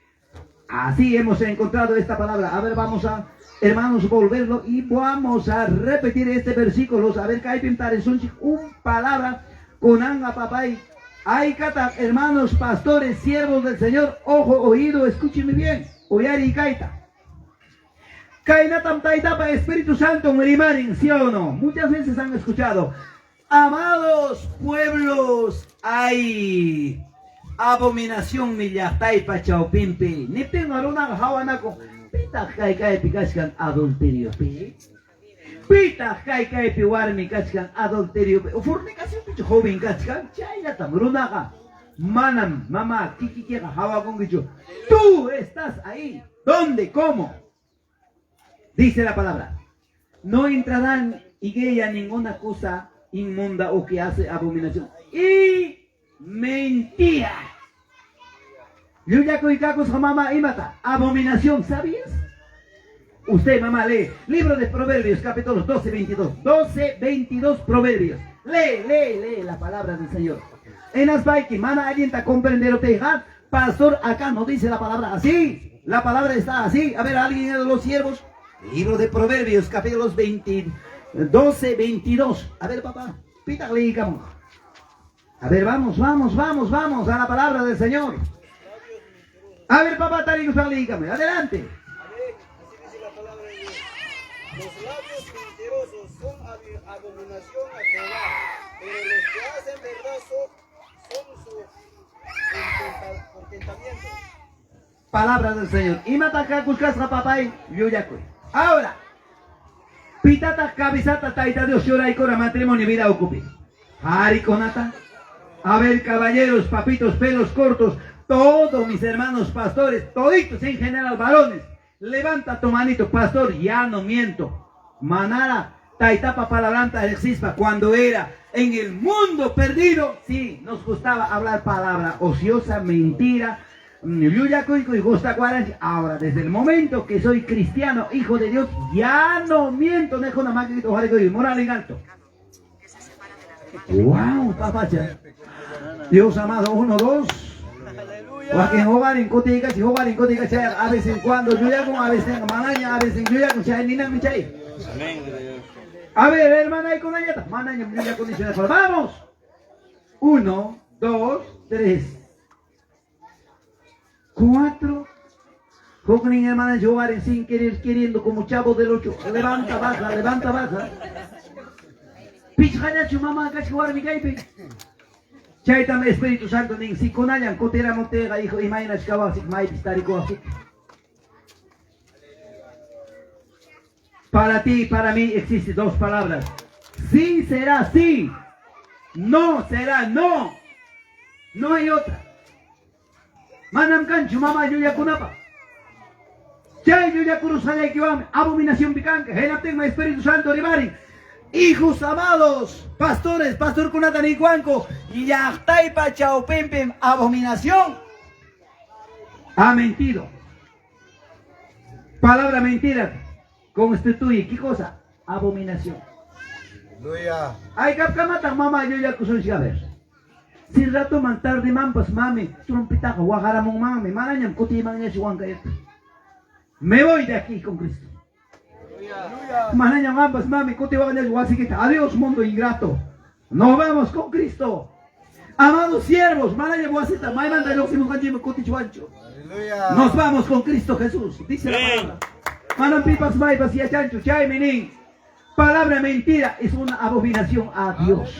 Así hemos encontrado esta palabra. A ver, vamos a, hermanos, volverlo y vamos a repetir este versículo. A ver, kaypim tarisunchik un palabra con anga, papá. Ay, kata, hermanos, pastores, siervos del Señor, ojo, oído, escúchenme bien. Uyari y kaita. Kaynatam taytapa Espíritu Santo rimarin, ¿sí o no? Muchas veces han escuchado. Amados pueblos, ay, Abominación mi llaqtaypa chawpinpi. Niptinqa runaqa hawanakun. Pitaq kay kaypi kachkan adulteriopi? Pitaq kay kaypi warmi kachkan adulteriopi? O fornicacionpichu joven kachkan? Chayllatam runaqa manam mama kikikiqa hawakunkichu. Tú estás ahí. ¿Dónde? ¿Cómo? Dice la palabra. No entrarán en ella ninguna cosa inmunda o que hace abominación. Y mentira. Llullakuykakus mamá imata. Abominación, ¿sabías? Usted, mamá, lee. Libro de Proverbios, capítulos 12, 22. 12, 22 Proverbios. Lee, lee, lee la palabra del Señor. En las mana alguien te comprender o te dejar. Pastor, acá no dice la palabra así. La palabra está así. A ver, alguien de los siervos. Libro de Proverbios, capítulos 20, 12, 22. A ver, papá, pita, A ver, vamos, vamos, vamos, vamos a la palabra del Señor. A ver, papá, adelante. Amén. Así dice la palabra de Dios. Los labios mentirosos son abominación a Jehová, pero los que hacen verdad son su contentamiento. Palabra del Señor. Imatakakusqasqa papay llullakuy. Ahora, pitata cabezata taita Dios churaykura matrimonio vida ocupi. Harikunata. A ver, caballeros, papitos, pelos cortos, todos mis hermanos pastores, toditos en general, varones. Levanta tu manito, pastor, ya no miento. Manara, taitapa palabranta exispa, cuando era en el mundo perdido, sí, nos gustaba hablar palabra ociosa, mentira, llullakuykuy gusta. Ahora, desde el momento que soy cristiano, hijo de Dios, ya no miento, dejo una máquina moral en alto. Wow, papacha. Dios amado, uno, dos. Wakin hogarin kutiykachi, hogarin kutiykachi, a veces cuando llullakun, a veces manaña, a veces llullakun, chay ninanmi chay. A ver, hermana, y con ella, manaña, llullakun, vamos. 1, 2, 3, 4. Joknin hermana hogarin sin querer, queriendo, como chavo del 8. Levanta, baja, levanta, baja. Pichqallachu mama kachka warmi kaypi. Chaytam Espíritu Santo nin si kunallan kutiramutinqa hijo imaynash kawaqchik maypis tarikuwaqchik. Para ti y para mí existen dos palabras. Sí será sí. No será no. No hay otra. Manam kanchu mama llullakunapa. Chay llullakurusqallaykiwanmi abominación pikanka. Hinaptinmi Espíritu Santo rimarin. Hijos amados, pastores, pastor kunata nikuanku, llaqtaypa chawpinpim abominación. Ha mentido. Palabra mentira constituye, ¿qué cosa? Abominación. Aleluya. Ay, kapkamataq mama llullakusunchik, a ver. Si rato man tarde mampas mami, trompitaqa waqaramunmanmi, manañam kutiymanñachu wankayta. Me voy de aquí con Cristo. Manañam ambas mami, kutiwaqñachu wasikita. Adiós mundo ingrato. Nos vamos con Cristo. Amados siervos, manañam wasita, maymanta lluqsimusqanchikman kutichwanchu. Aleluya. Nos vamos con Cristo Jesús, dice la palabra. Manam pipas maypas yachanchu, chaymi nin. Palabra mentira es una abominación a Dios.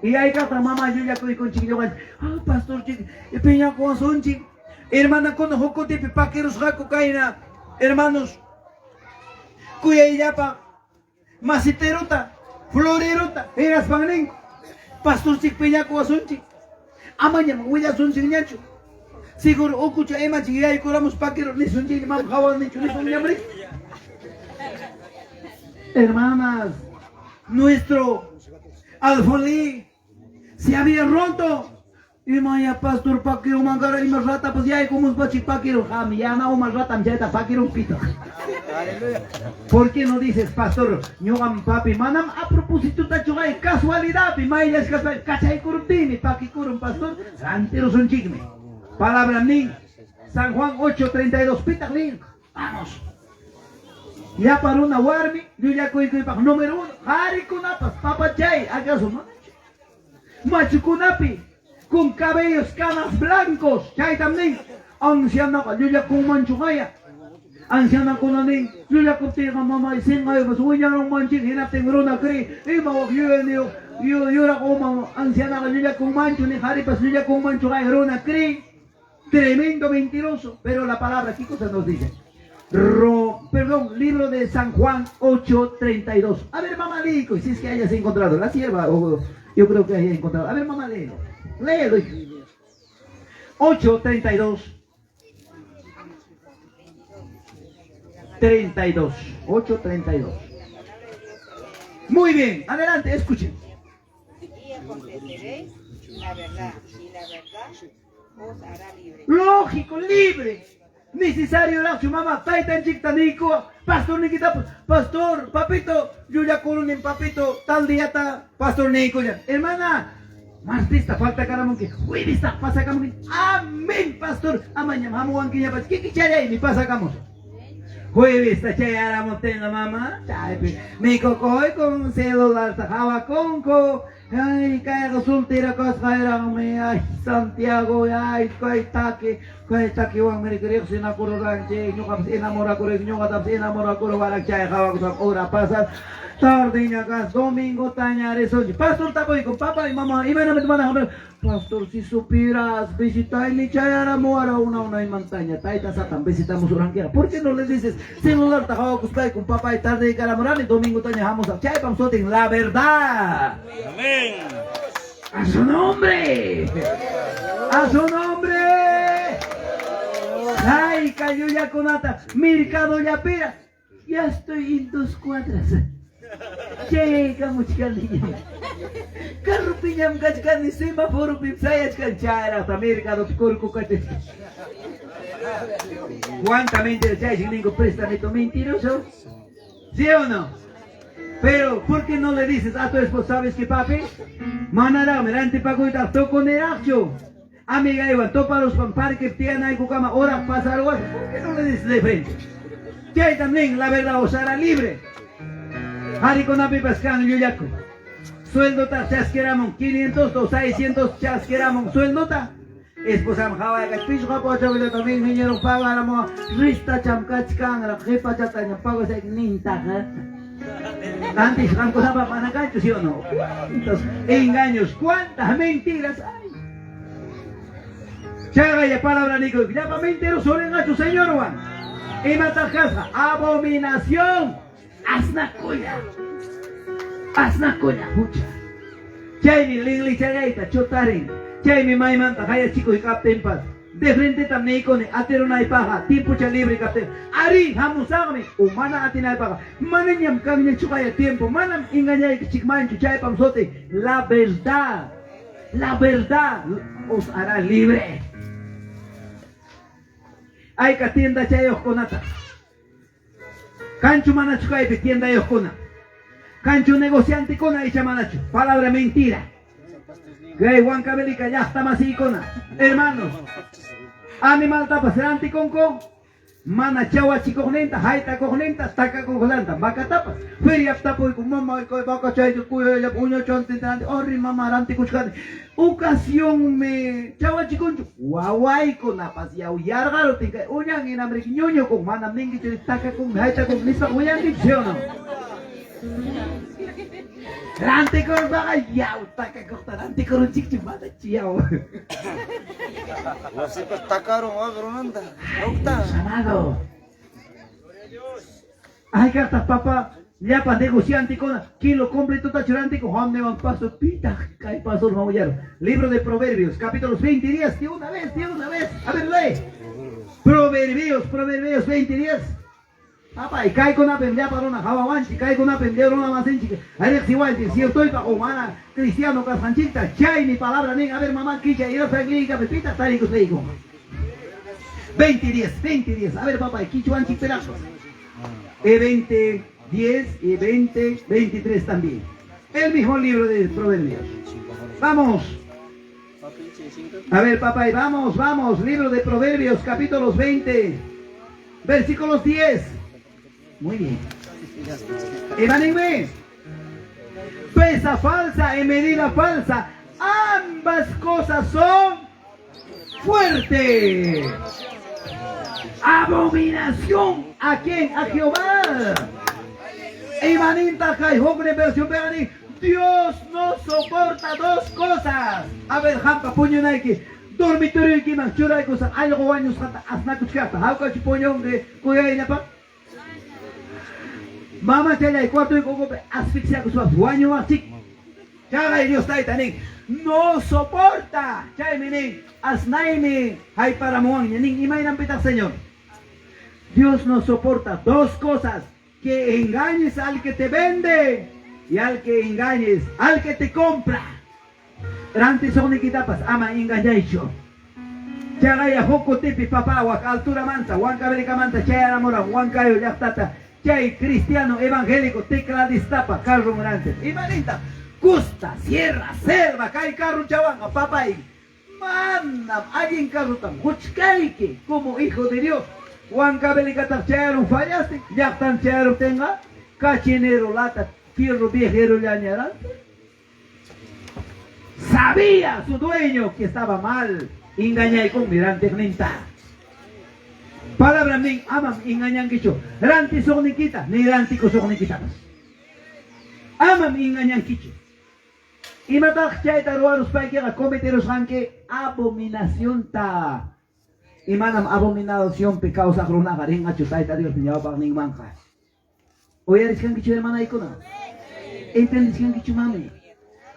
Y hay kata mama llullakuykunchik ñuqanchik. Ah, pastor chik, piñakuwasunchik. Hermana kuna huk kutipi pakirusqaku kayna, hermanos. Kuyayllapa masiteruta, floreruta, hinaspan ninku. Pastor chik piñakuwasunchik. Amañam willasunchikñachu. Seguro ukucha imachik yaykuramus pakiru nisunchik mam hawan nichu nisunñamri. Hermanas, nuestro alfolí se había roto. Y maya pastor pakiru mangara ima rata pues ya como pachik pakiru jam ya na uma rata mcheta pakiru pito. ¿Por qué no dices pastor ñuqam papi manam a propósito tachuqay casualidad pi maylas kachay kuruptimi pakikurum pastor rantirusunchikmi. Palabra nin San Juan 8:32 pitaq lin. Vamos. Llapa runa warmi llullakuykuypaq número 1 qarikunapas papachay acaso manachu machukunapi con cabellos canas blancos chaytam nin ancianaqa llullakunmanchu qaya ancianakuna nin llullakuptinqa mamay sinqaypas wiñarunmanchik hinaptin runa cree ima wak yuyayniyuq Yuraq uma ancianaqa llullakunmanchu, ni qharipas llullakunmanchu kay runa cree. Tremendo mentiroso. Pero la palabra, ¿qué cosa nos dice? Perdón, libro de San Juan 8:32. A ver, mamá, léelo, si es que hayas encontrado. La sierva, o, yo creo que haya encontrado. A ver, mamá, léelo. Léelo, hijo. 8:32. 32. 8:32. Muy bien, adelante, escuchen. Y aconteceréis la verdad, y la verdad os hará libre. Lógico, libre. Necesario era su mamá, taytanchikta niyku, pastor nikita, pastor, papito, llullakurunin, papito, tal día pastor niyku ya. Hermana, martista falta karamunki, juevesta pasakamunki. Amén, pastor. Amañam hamuwankiñapas, kikichallaymi pasakamusun. Juevesta chayaramutinqa mama, chaypi mikukuy con celular hawakunku. Ay, kayqa soltera kasqayraqmi, ay, Santiago, ay, kay takiwanmi riqsinakururanchik, ñuqapas enamorakurik, ñuqatapas enamorakuruwaraq chay hawakusaq hora pasar, tardeña kas, domingo tañarisunchik. Pastor tapuyku, papá y mamá, imaynamanta mana pastor, si supieras, visitaymi chayaramuwara una unaymantaña, tayta satan visitamos urankiqa. ¿Por qué no le dices celular ta hawakuspayku, papá y tarde karamurani, domingo taña hamusaq, chaypam sutin la verdad. Amén. A su nombre. A su nombre. Ay, cayullakunata, mercado yapira. Ya estoy en 2 cuadras. Chaykamuchkaniñam. Carropiñam kachkani, semáforopim sayachkan chayraqta mercado kurku kachachkan. ¿Cuánta mentira chay ningo préstame tu mentiroso? ¿Sí o no? Pero, ¿por qué no le dices a tu esposo, sabes qué, papi? Manarame, rantipakuita, toconeracho. Amiga, igual, topa los pan, parque, tiana y cucama, hora, pasar algo así. ¿Por qué no le dices de frente? Que hay también la verdad os hará libre. Harikonapipas kan llullakuy. Sueldo ta chasqueramon, 500 o 600 chasqueramon, sueldo ta. Esposam hawaiga, pishqa pocha también ingeniero pagaramo, rista chamkachkan, jepa chataña, pago se ninta. Antes qamkunapa panakanchu, ¿sí o no? ¿Cuántos engaños? ¿Cuántas mentiras hay? Chagaya palabra nico, llapa mentiroso engacho, señor Juan. Imatajasqa, abominación. Asnakuya. Asnakuya, hucha. Chaymi linlichagayta chutarin. Chaymi maymanta hayachikuy kaptinpas. De frente tam nikoni atirunaypaqa tiempocha libre kaptin. Ari hamusaqmi umana atinaypaqa. Manañam kanñachu kaya tiempo, manam engañaykichikmanchu chaypam suti. La verdad os hará libre. Ayka tienda chayuqkunata. Kanchu manachu kaypi tienda yojkuna. Kanchu negociante kuna icha manachu. Palabra mentira. Kay Huancavelica llaqta masiykuna. Hermanos, animal tapas rantikunku, mana chawachikuqninta, haytakuqninta, takakuqlanta, vacatapas. Feria tapuyku, mama, kay vaca chayta kuyaylla, uñachantinta ranti, arri mama rantikuchkani. Ocasión me chawachikunchu, wawaykunapas yaw yarqarutin kay uñan inamriki ñuñukun, manam ninkichu takakun, haytakun, nispa uyankichu, ¿sí o no? Rantikurpaqa yaw takakuqta rantikurunchikchu mana chiyaw. Wasipas takaron runanta. Nokta. Amado. Ay, cartas, papá. Llapa negociante con kilo completo tachurantico. Juan de Van Paso, pita, cae paso, no voy a Libro de Proverbios, capítulos 20 días, de una vez, de una vez. A ver, lee. Proverbios, Proverbios 20 días. Papá, y cae con una pendeja para una jabawanchi, cae con una pendeja una masenchi. Arex igual, si estoy pa humana, cristiano, casanchita, chay mi palabra, nen, a ver, mamá, quicha, y otra clínica, pepita, tarico, se digo. 20 días, 20 días. A ver, papá, y quichuanchi, pedazos. E 20, 10 y 20, 23 también. El mismo libro de Proverbios. Vamos. A ver, papá, y vamos, vamos. Libro de Proverbios, capítulos 20, versículos 10. Muy bien. Evanime. Pesa falsa y medida falsa. Ambas cosas son fuertes. Abominación. ¿A quién? A Jehová. Imaninta kai hokne versión pegani. Dios no soporta dos cosas. A ver, hampa puñunayki dormitorioykiman churaykusaq allqu wañusqata asnakuchkaqta hawkachu puñunki kuyayllapaq? Mamachallay cuartoyki ukupi asfixiakuspapas wañuwaqchik. Chaqay Dios Tayta nin, no soporta. Chaymi nin, asnaymi hayparamuwanña nin. Imaynanpitaq Señor? Dios no soporta dos cosas, que engañes al que te vende y al que engañes al que te compra. Rantisuqnikitapas ama engañaychu. Chaqaya huk kutipi papá wak alturamanta, Huancavelikamanta chayaramuran Huancayo llaqtata chay cristiano evangélico tecladistapa carron rantiq. Imanintaq? Costa, sierra, selva kay carrochawanqa papay manam allin carrotam quchkayki como hijo de Dios. Huancavelikataq chayarun fallastin, llaqtan chayaruptinqa cachinero lata fierro viejerollaña rantiq. Sabía su dueño que estaba mal, engañaykunmi rantiqninta. Palabram nin, amam engañankichu rantisuqnikita ni rantikusuqnikitapas. Amam engañankichu. Imataq chayta ruwaruspaykiqa cometerusqanki abominacionta. Y manam abominacionpi kawsaq runaqa rinqachu Tayta Diospa ñawpaqninmanqa. Uyarishkankichu hermanaykuna? Entendishkankichu mami?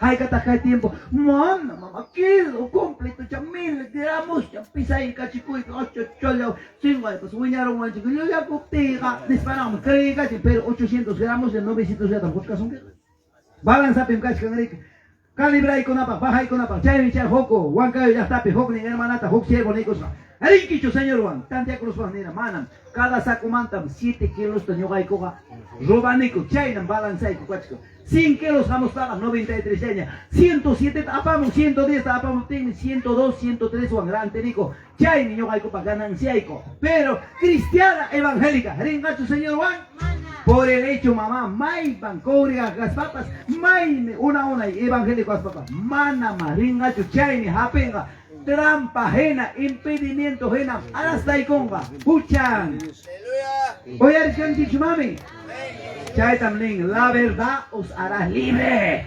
Haykataq kay tiempo mana mama kilo completo cha 1000 gramos cha pisaykachikuypi ocho cholla sinqaypas wiñarunwanchik llullakuptiyqa nisparaqmi creykachin, pero 800 gramos ya 900 llatam quchkasunkiqa. Balanzapim kachkan riki. Calibraykunapaq, bajaykunapaq, chaymi chay huku Huancayo llaqtapi huknin hermanata huk siervo niykusqa, Rinkichu Señorwan tanteakuruspan nira, manam, cada sacomantam 7 kilosta ñuqaykuqa robaniku, chaynam balanzayku kachkan. 100 kilos hamuspaqa 93 llaña, 107ta apamun, 110ta apamuptinmi 102, 103 wan rantiriku, chaymi ñuqaykupa gananciayku. Pero cristiana evangélica, rinqachu Señorwan? Por el hecho, mamá, maypan congregaq kaspapas, maymi una unay evangélico kaspapas, manam rinqachu, chaymi hapinqa trampa hina, impedimiento hina, arastaykunqa, huchan. Uyarishkankichu mami? Chaytam nin, la verdad os hará libre.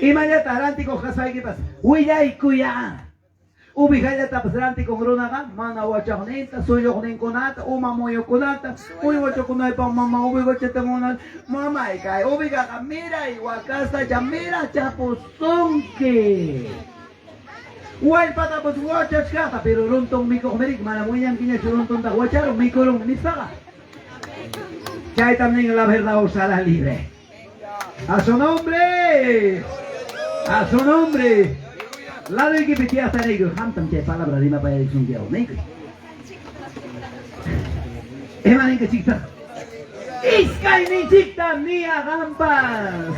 Imallata rantikuq kaspaykipas, willaykuya. Ovejallatapas rantikuq runaqa mana wachaqninta, sulluqninkunata, uma muyukunata, uywachakunaypaq mama ovejachata munan. Mamay kay ovejaqa miray wakastacha mirachapusunki. Wallpatapas wachachkaqta, pero runtun mikuqmi riki, manam wiñankiñachu runtuntaq wacharun mikurunmi nispaqa. Chaytam nin la verdad os hará libre. A su nombre. A su nombre. Ladoykipi tiyaqta niykuy, qamtam chay palabra rimapayarisunki niykuy. Ima ninkichiktaq? Iskayninchikta niya qampas.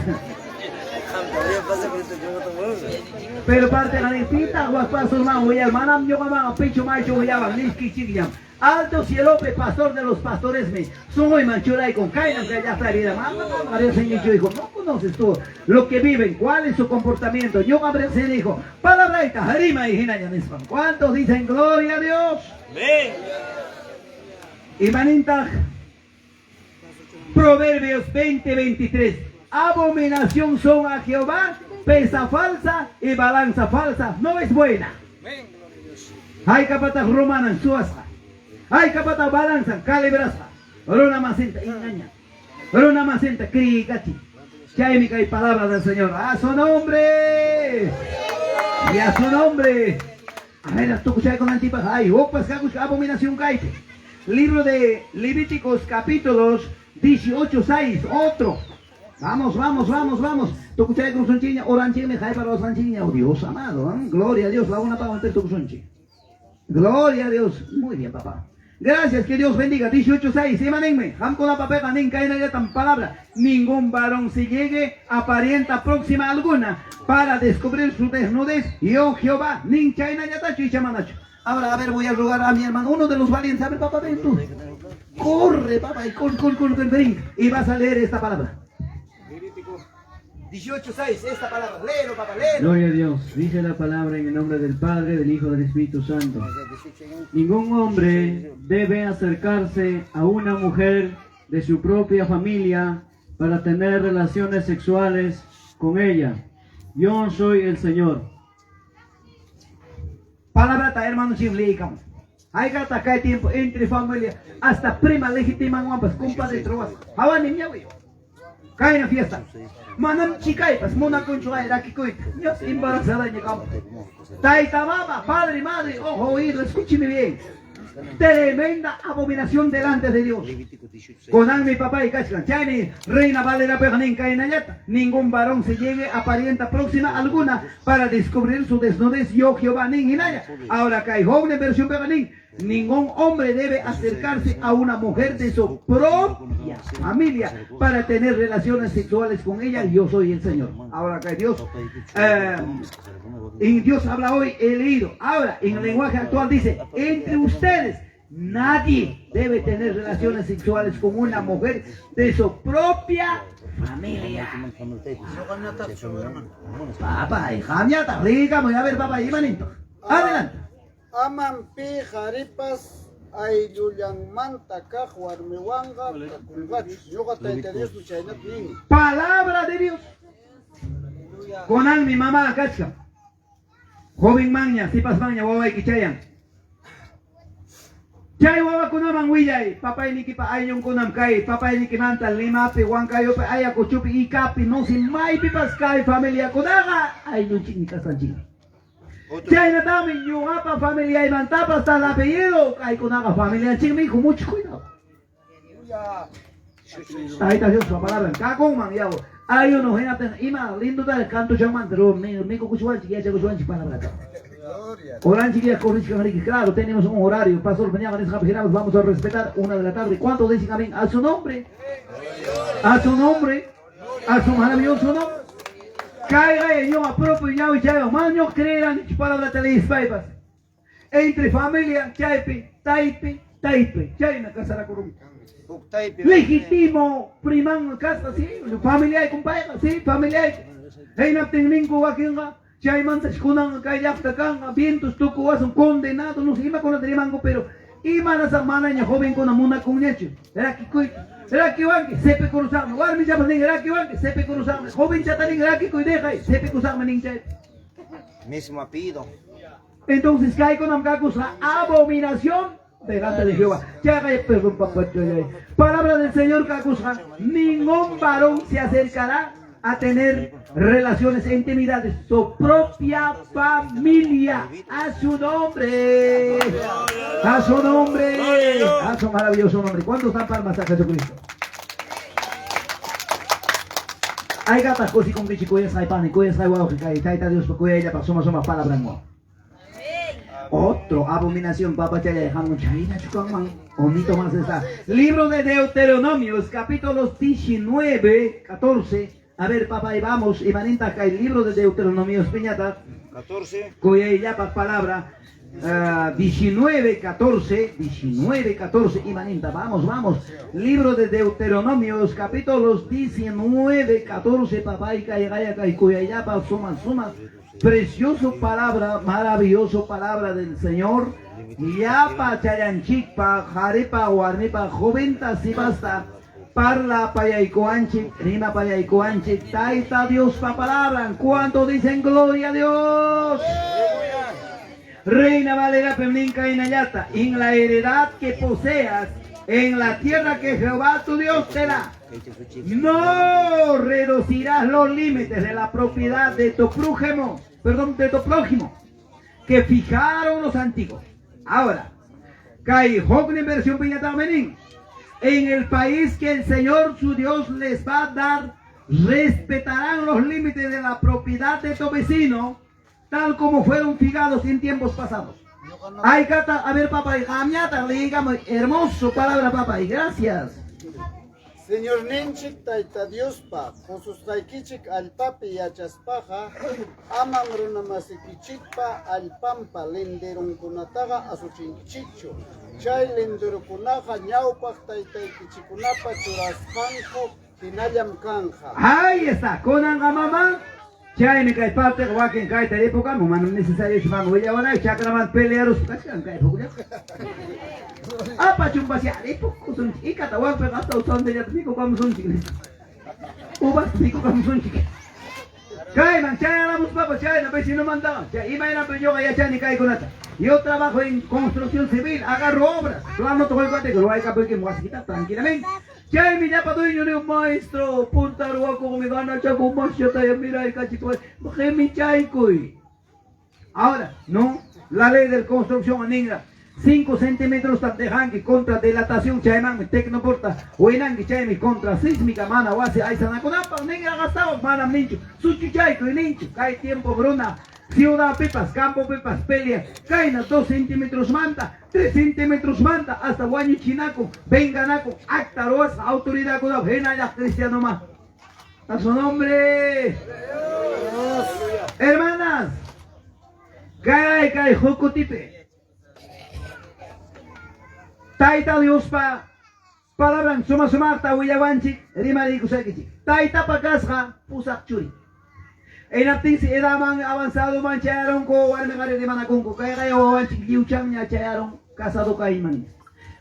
Pero parteqa nin, pitaq wak pastorman willar, manam ñuqamanqa pichu maychu willawan niskichikñam. Alto cielopi pastor de los pastoresmi sunquyman churaykun, kaynam kay llaqta vida. Mama qamqa riqsinkichu hijo, no conoces tú lo que viven, cuál es su comportamiento. Ñuqam riqsini hijo, palabrayta rimay hinaña nispan. ¿Cuántos dicen gloria a Dios? Amén. Imanintaq Proverbios 20:23. Abominación son a Jehová, pesa falsa y balanza falsa no es buena. Haykapataq rumanan suwasqa, haykapataq balanzan calibrasqa, runa masinta engaña, runa masinta creykachin. Chaymi kay palabra del Señor. A su nombre. Y a su nombre. A ver, tukuchaykunanchikpaq ay, hukpas kakushka abominación kaypi. Libro de Levíticos capítulos 18:6, otro. Vamos, vamos, vamos, vamos. Tukuchaykusunchikña, oranchikmi, hayparasqanchikña, oh Dios amado, ¿eh? Gloria a Dios, la una pago tukusunchik. Gloria a Dios. Muy bien, papá. Gracias, que Dios bendiga. 18:6. Imaninmi, qamkunapapiqa nin kaynallatam palabra. Ningún varón se llegue a parienta próxima alguna para descubrir su desnudez. Yo, Jehová, nin chaynallatachu icha manachu. Ahora, a ver, voy a rogar a mi hermano, uno de los valientes. A ver, papá, ven tú. Corre, papá, y corre, corre, corre, corre, brinca. Y vas a leer esta palabra. 18:6, esta palabra. Léelo, papá, léelo. Gloria a Dios. Dice la palabra en el nombre del Padre, del Hijo, del Espíritu Santo. Ningún hombre debe acercarse a una mujer de su propia familia para tener relaciones sexuales con ella. Yo soy el Señor. Palabrata hermano chimliikam. Hay gata kay tiempo entre familia hasta prima legítima guampas compadre trovas. Hawani ñawi. Kayna fiesta. Manam chikaypas munakunchu ay rakikuyta. Dios embarazada ñakam. Taita mama, padre, madre, ojo, oído, escúcheme bien. Tremenda abominación delante de Dios. Conan mi papá y kachkan. Chaymi Reina Valera Peganin Kainayata. Ningún varón se llegue a parienta próxima alguna para descubrir su desnudez. Yo Jehová nin hinaya. Ahora kai joven versión Peganín. Ningún hombre debe acercarse a una mujer de su propia familia para tener relaciones sexuales con ella. Yo soy el Señor. Ahora que Dios, y Dios habla hoy, he leído. Ahora, en el lenguaje actual dice, entre ustedes nadie debe tener relaciones sexuales con una mujer de su propia familia. Papá, hija, rica, voy a ver, papá, y manito. Adelante. Aman pi haripas ayllullanmanta kaq warmiwanqa kakunqachu. Ñuqa Tayta Diosmi chaynata nini. Palabra de Dios. Conan mi mamá kachka. Joven maña, sipas maña, wawayki chayan. Chay wawakunaman willay, papaynikipa ayllunkunam kay, papaynikimanta Limapi, Huancayopi, Ayacuchopi, Icapi, no si maypipas kay familiakunaqa ayllunchikmi kasqanchikmi. Chaynatami ñuqapa familiaymantapas tal apellido, kaykunaqa familianchikmi, hijo, mucho cuidado. Tayta Dios su palabra, kakunman yaw. Hay uno hinaptin ima lindo tal canto chamante, ro mi kukuchuanchik yachakuchuanchik palabrata. Oranchik ya corrichkan riki, claro, tenemos un horario. Pastor mañana vamos a respetar 1 de la tarde. ¿Cuántos dicen amén? A su nombre. A su nombre. A su maravilloso nombre. Caiga el ño propio ñawi chayo. Maño creerán palabra te leis paipas. Entre familia, chaypi, taipi, taipi. Chayna casarakurun. Legítimo priman casa, sí, familia y compadre, sí, familia. Hinaptin ninku wakinqa chaymanta kunan kay llaqta kanqa vientos tukuwasun condenado, no sé, imakunata rimanku, pero imanasaq manaña jovenkuna munakunñachu. Rakikuyta, rakiwanki, sepe kurusaqmi, warmichapas nin rakiwanki, sepe kurusaqmi, jovenchata nin rakikuy dejay, sepe kurusaqmi nin chay. Mismo apellido. Entonces kaykunam kakusqa abominación delante de Jehová. Perdón, papá. Palabra del Señor kakusqa, ningún varón se acercará a tener relaciones e intimidades, su propia familia, a su nombre, a su nombre, a su maravilloso nombre. ¿Cuántos dan palmas a Jesucristo? Hay gatas cosas con que kuyas hay pan y kuyas hay guau que taita Dios kuya ella pasó más palabra en Otro abominación, papá chaya dejamos chayna chukanman, onito más está. Libro de Deuteronomios, capítulos 19, 14. A ver, papá, y vamos, y maninta acá el libro de Deuteronomios, piñata. 14. Cuya ya palabra, 19, 14, 19, 14, y maninta, vamos, vamos. Libro de Deuteronomios, capítulos 19, 14, papá, y caiga, y cuya ya suma, suma. Precioso palabra, maravilloso palabra del Señor. Yapa chayanchikpa, jarepa, warmipa, joventa, si basta. Parla payaycoanchik, rima payaycoanchik, taita Dios pa palabra. ¿Cuánto dicen gloria a Dios? Reina Valera Pemninca Inayata, en la heredad que poseas, en la tierra que Jehová tu Dios te da, no reducirás los límites de la propiedad de tu prójimo, perdón, de tu prójimo, que fijaron los antiguos. Ahora, Kai Jognen versión Piñata Menín. En el país que el Señor su Dios les va a dar, respetarán los límites de la propiedad de tu vecino, tal como fueron fijados en tiempos pasados. Ay, cata, a ver, papá, y digamos, hermoso palabra, papá, y gracias. Señor ninchik tayta Diospa, qususqaykichik allpapi yachaspaqa, amam runamasikichikpa allpanpa linderunkunataqa asuchinkichikchu. Chay linderukunaqa ñawpaq taytaykichikkunapa churasqanku hinallam kanja. Ahí está, kunanqa mamá. Chaymi kay parte wakin kayta ripukamun, manam necesario vamos willawanay chakraman pelearus kachkan kay pukullaqa. Apa chumpasya ripukusunchik ikata wampiqa hasta usandillata mikukamusunchik. Uvas mikukamusunchik. Kayman chayaramuspapas chayna vecinomantawan. Chay imaynanpi ñuqa yachani kaykunata. Yo trabajo en construcción civil, agarro obras. Planota quykuatiyku ruwaykapuykim wasikita tranquilamente. Chaymi llapa dueño niwan, maestro, punta ruwakuqmi ganachakuq masyataya miraykachikuway, qimichaykuy. Ahora, no, la ley del construcción ninra, 5 centímetros dejanki contra dilatación chaymanmi tecnoporta winanki chaymi contra sísmica mana wasi aysanakunapaq ninra gastawan manam ninchu suchuchaykuy ninchu kay tiempo runa ciudad pipas campo pipas pelea kayna 2 centímetros manta 3 centímetros manta hasta wañuchinaku venganaku acta ruwasqa autoridadkuna hinallaq cristiano ma a su nombre. Hermanas, kay kay hukutipi Tayta Diospa palabran suma sumaqta willawanchik rimariykusaykichik. Taytapa kasqa pusaq churi. Hinaptinsi edaman avanzadoman chayarunku warmi qhari rimanakunku. Kayqa wawanchik lliwchanña chayarun casado kayman.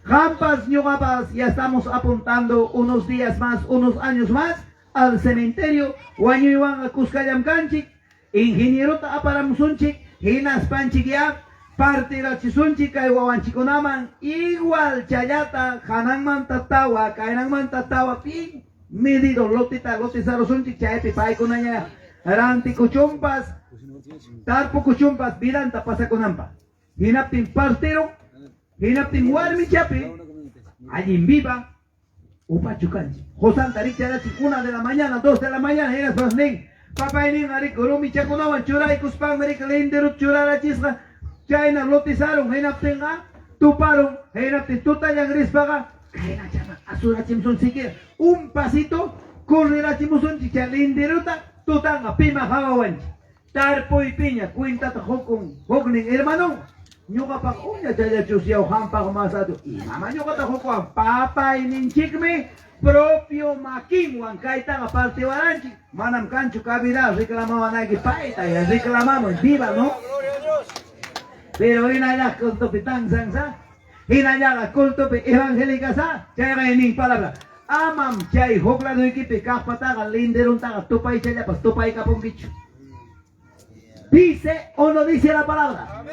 Qampas ñuqapas ya estamos apuntando unos días más, unos años más al cementerio. Wañuywanqa kuskallam kanchik. Ingenierota aparamusunchik, hinaspanchik ya partirachisunchik kay wawanchikunaman igual challata hananmanta tawa, kaynanmanta tawa pin medido lotita lotizarusunchik chaypi paykunaña rantikuchunpas tarpukuchunpas vidanta pasakunanpaq. Hinaptin partero, hinaptin warmichapi allin viva upachu kanchik. Qusanta rikcharachin 1 de la mañana, 2 de la mañana, hinaspas nin papayninqa riku rumichakunawan churaykuspanmi riki linderota churarachisqa chayna lotizarun hinaptinqa tuparun hinaptin tutallan rispaqa kaynachaman asurachimusun siquiera un pasito correrachimusunchik chay linderota tutanqa pima hawawanchik. Tarpuypiña cuentata qukun huknin hermanon ñuqapaq uña challachus yaw qampaq mas atu imama ñuqata qukuwan papayninchikmi propio makinwan kaytaqa partiwaranchik manam kanchu cabida reclamawanayki payta ya reclamamuy viva no pero hinallaq cultopi tansansa hinallaqa cultopi evangélicasa chayqa nin palabra amam chay huk laduykipi kaqpataqa linderuntaqa tupaychallapas tupaykapunkichu. Dice o no dice la palabra.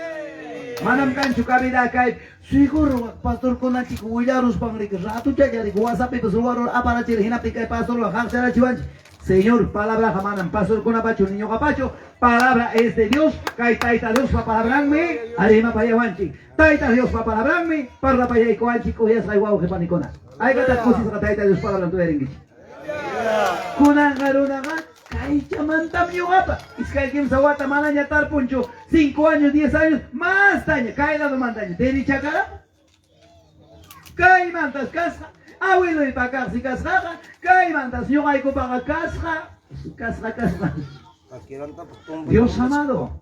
Manam kanchu cabida kay seguro pastorkunachik willaruspan riki ratuchalla riki WhatsAppipas ruwarur aparachir hinaptin kay pastorwan haqcharachiwanchik. Señor, palabraqa manam pastorkunapachu ni ñuqapachu, palabra es de Dios, kay Tayta Diospa palabranmi rimapayawanchik. Tayta Diospa palabranmi parlapayaykuwanchik kuyasqay wawqi panikuna. Aykataq kusisqa Tayta Dios palabran uyarinkichik. Kunanqa runaqa kaychamantam ñuqapa iskay kimsa wata manaña tarpunchu 5 años, 10 años mastaña kay ladomantaña derechakarapu. Kaymantas kasqa awiluypa kaqsi kasqaqa kaymantas ñuqaykupaqa kasqa kasqa kasqa. Dios amado,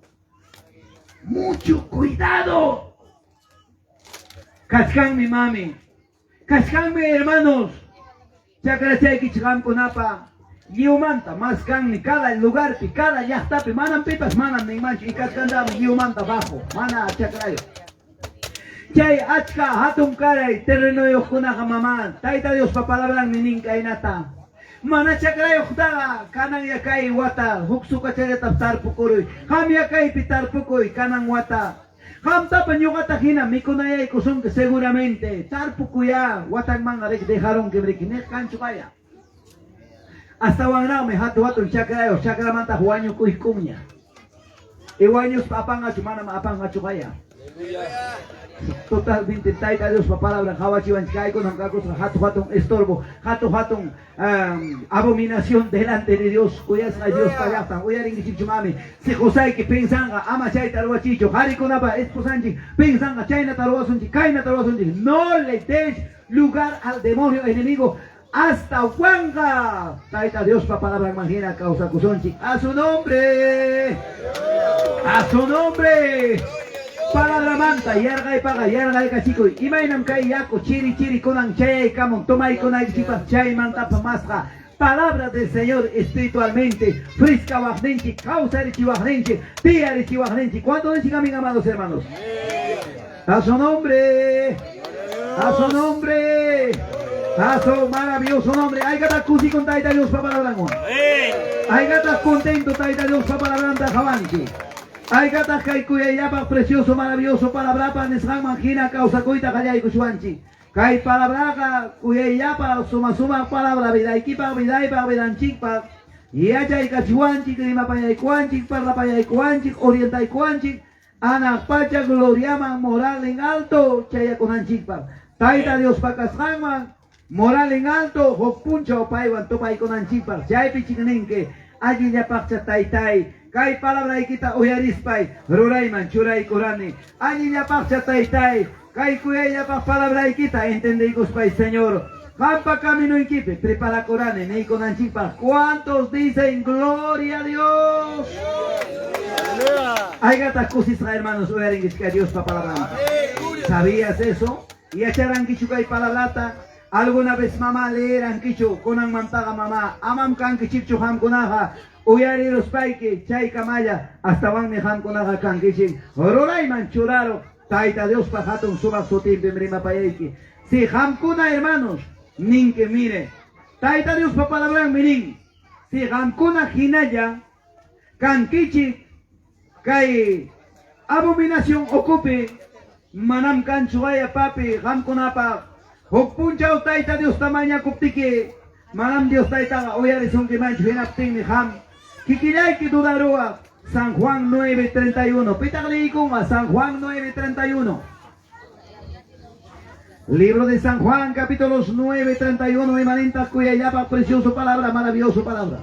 mucho cuidado. Kachkanmi mami, kachkanmi hermanos. Chakrachaykichik qamkunapa lliwmanta mas kanmi cada lugarpi, cada llaqtapi manam pipas manam ninmanchu y kachkantami lliwmanta bajo, mana chakrayo. Chay achka hatun karay terrenoyuqkunaqa mama, Tayta Diospa palabranmi nin kaynata. Mana chakrayuqtaqa kanan ya kay wata huk sukachallata tarpukuruy, qam ya kaypi tarpukuy kanan wata. Qamtapa ñuqata hina mikunayaykusunki seguramente tarpukuya watanmanqa riki dejarunki riki niq kanchu kaya. Astawanraqmi hatu hatun chakrayuq chakramantaq wañukuykunña. Y wañuspa apanqachu manam apanqachu kaya. Totalmente Tayta Diospa palabra qawachiwanchik kaykunam kakusqa hatu hatun estorbo, hatu hatun abominación delante de Dios. Kuyasqa Diospa llaqtan uyarinkichikchu mami. Si qusayki pensanqa ama chayta ruwachichu, qharikunapa esposanchik pensanqa chaynata ruwasunchik, kaynata ruwasunchik. No le des lugar al demonio enemigo hasta wanqa. Tayta Diospa palabranman hina kawsakusunchik. A su nombre. A su nombre. Palabramanta yarqaypaqa yarqaykachikuy. Imaynam kay yaku chiri chiri kunan chayaykamun tomaykunaykichikpas chaymantapa masqa. Palabra del Señor espiritualmente frescawaqninchik, kawsarichiwaqninchik, tiyarichiwaqninchik. ¿Cuánto dicen amén, amados hermanos? A su nombre. A su nombre. A su maravilloso nombre. Aykata kusikun Tayta Diospa palabranwan. Aykata contento Tayta Diospa palabranta qawanki. Aykataq kay kuyayllapaq precioso maravilloso palabrapa nisqanman hina kawsakuyta qallaykuchwanchik. Kay palabraqa kuyayllapa suma sumaq palabra vidaykipaq vidaypaq vidanchikpaq yachaykachiwanchik rimapayaykuwanchik parlapayaykuwanchik orientaykuwanchik anaq pacha gloriaman moral en alto chayakunanchikpaq. Tayta Diospa kasqanman moral en alto huk punchaw paywan tupaykunanchikpaq chaypi chikninki allillapaqcha taytay kay palabraykita uyarispay rurayman churaykurani allillapaqcha taytay kay kuyayllapaq palabraykita entendiykuspay Señor qampa caminoykipi preparakurani niykunanchikpaq. ¿Cuántos dicen gloria a Dios? Aykataq kusisqa hermanos uyarinkichik Diospa palabranta. ¿Sabías eso? Yacharankichu kay palabrata? Alguna vez mamá leerankichu kunanmantaqa mamá amam kankichikchu qamkunaqa uyariruspayki chaykamalla astawanmi qamkunaqa kankichik rurayman churaruq Tayta Diospa hatun sumaq sutinpim rimapayayki. Si qamkuna hermanos ninki mire Tayta Diospa palabranmi nin si qamkuna hinalla kankichik kay abominación ukupi manam kanchu waya papi qamkunapaq huk punchaw Tayta Diosta mañakuptiki manam Dios Taytaqa uyarisunkimanchu hinaptinmi qam kikillayki dudaruwaq. San Juan 9:31. Pitaq liykunqa San Juan 9:31. Libro de San Juan, capítulos 9:31. Imanintaq kuyayllapaq precioso palabra, maravilloso palabra.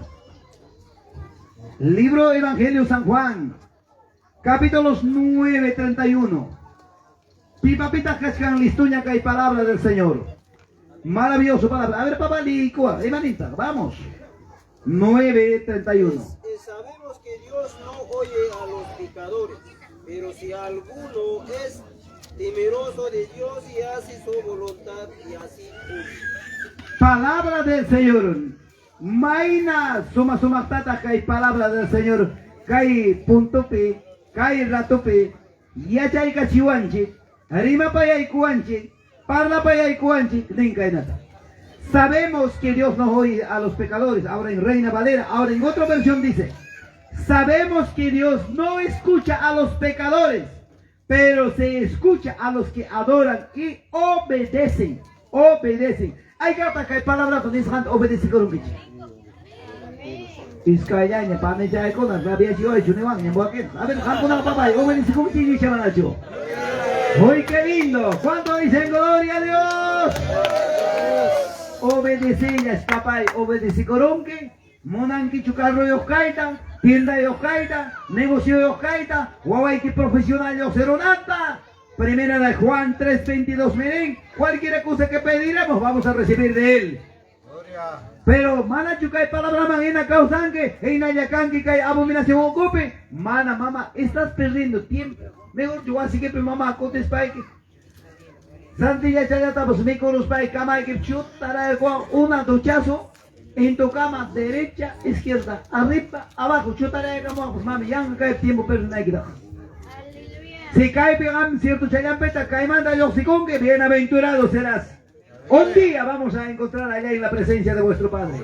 Libro Evangelio San Juan, capítulos 9:31. Pipa pitaq kachkan listuña kay palabra del Señor. Maravilloso palabra. A ver, papá, liykuwa. Imanintaq, vamos. 9:31. Sabemos que Dios no oye a los pecadores, pero si alguno es temeroso de Dios y hace su voluntad y así cumple. Palabra del Señor. Mayna suma sumaqtataq kay palabra del Señor. Kay puntopi, kay ratopi, yachaykachiwanchik, rimapayaykuwanchik, parlapayaykuwanchik, nin kaynata. Sabemos que Dios no oye a los pecadores. Ahora en Reina Valera, ahora en otra versión dice, sabemos que Dios no escucha a los pecadores, pero se escucha a los que adoran y obedecen. Obedecen. Aykataq kay palabrata nisqanta obedecikurunkichik. Iskayllaña panichaykuna rabiachiwaychu niwanña wakin. A ver, qamkunaqa papay, obedecikunkichik icha manachu? ¡Uy, qué lindo! ¿Cuánto dicen gloria a Dios? Obedecellas, papay, obedecikurunki. Munankichu carroyuq kayta, tiendayuq kayta, negocioyuq kayta, wawayki profesional lluqsirunanta. Primera de Juan 3:22, miren, cualquier cosa que pediremos vamos a recibir de él. Pero manachu kay palabraman hina kawsanki, hinalla kanki kay abominación ukupi, mana mama, estás perdiendo tiempo. Mejor yo así que mamá kutispayki. Santilla chayatapas mikuruspayki kamayki chutaraykuwan una duchazo en tu cama, derecha, izquierda, arriba, abajo, chutaraykamuwan, pues mami, yanqa kay tiempo perdinaykitaqa. Si kaypi qam cierto challampeta kaymanta lluqsikunki, bienaventurado serás. Un día vamos a encontrar allá en la presencia de vuestro Padre.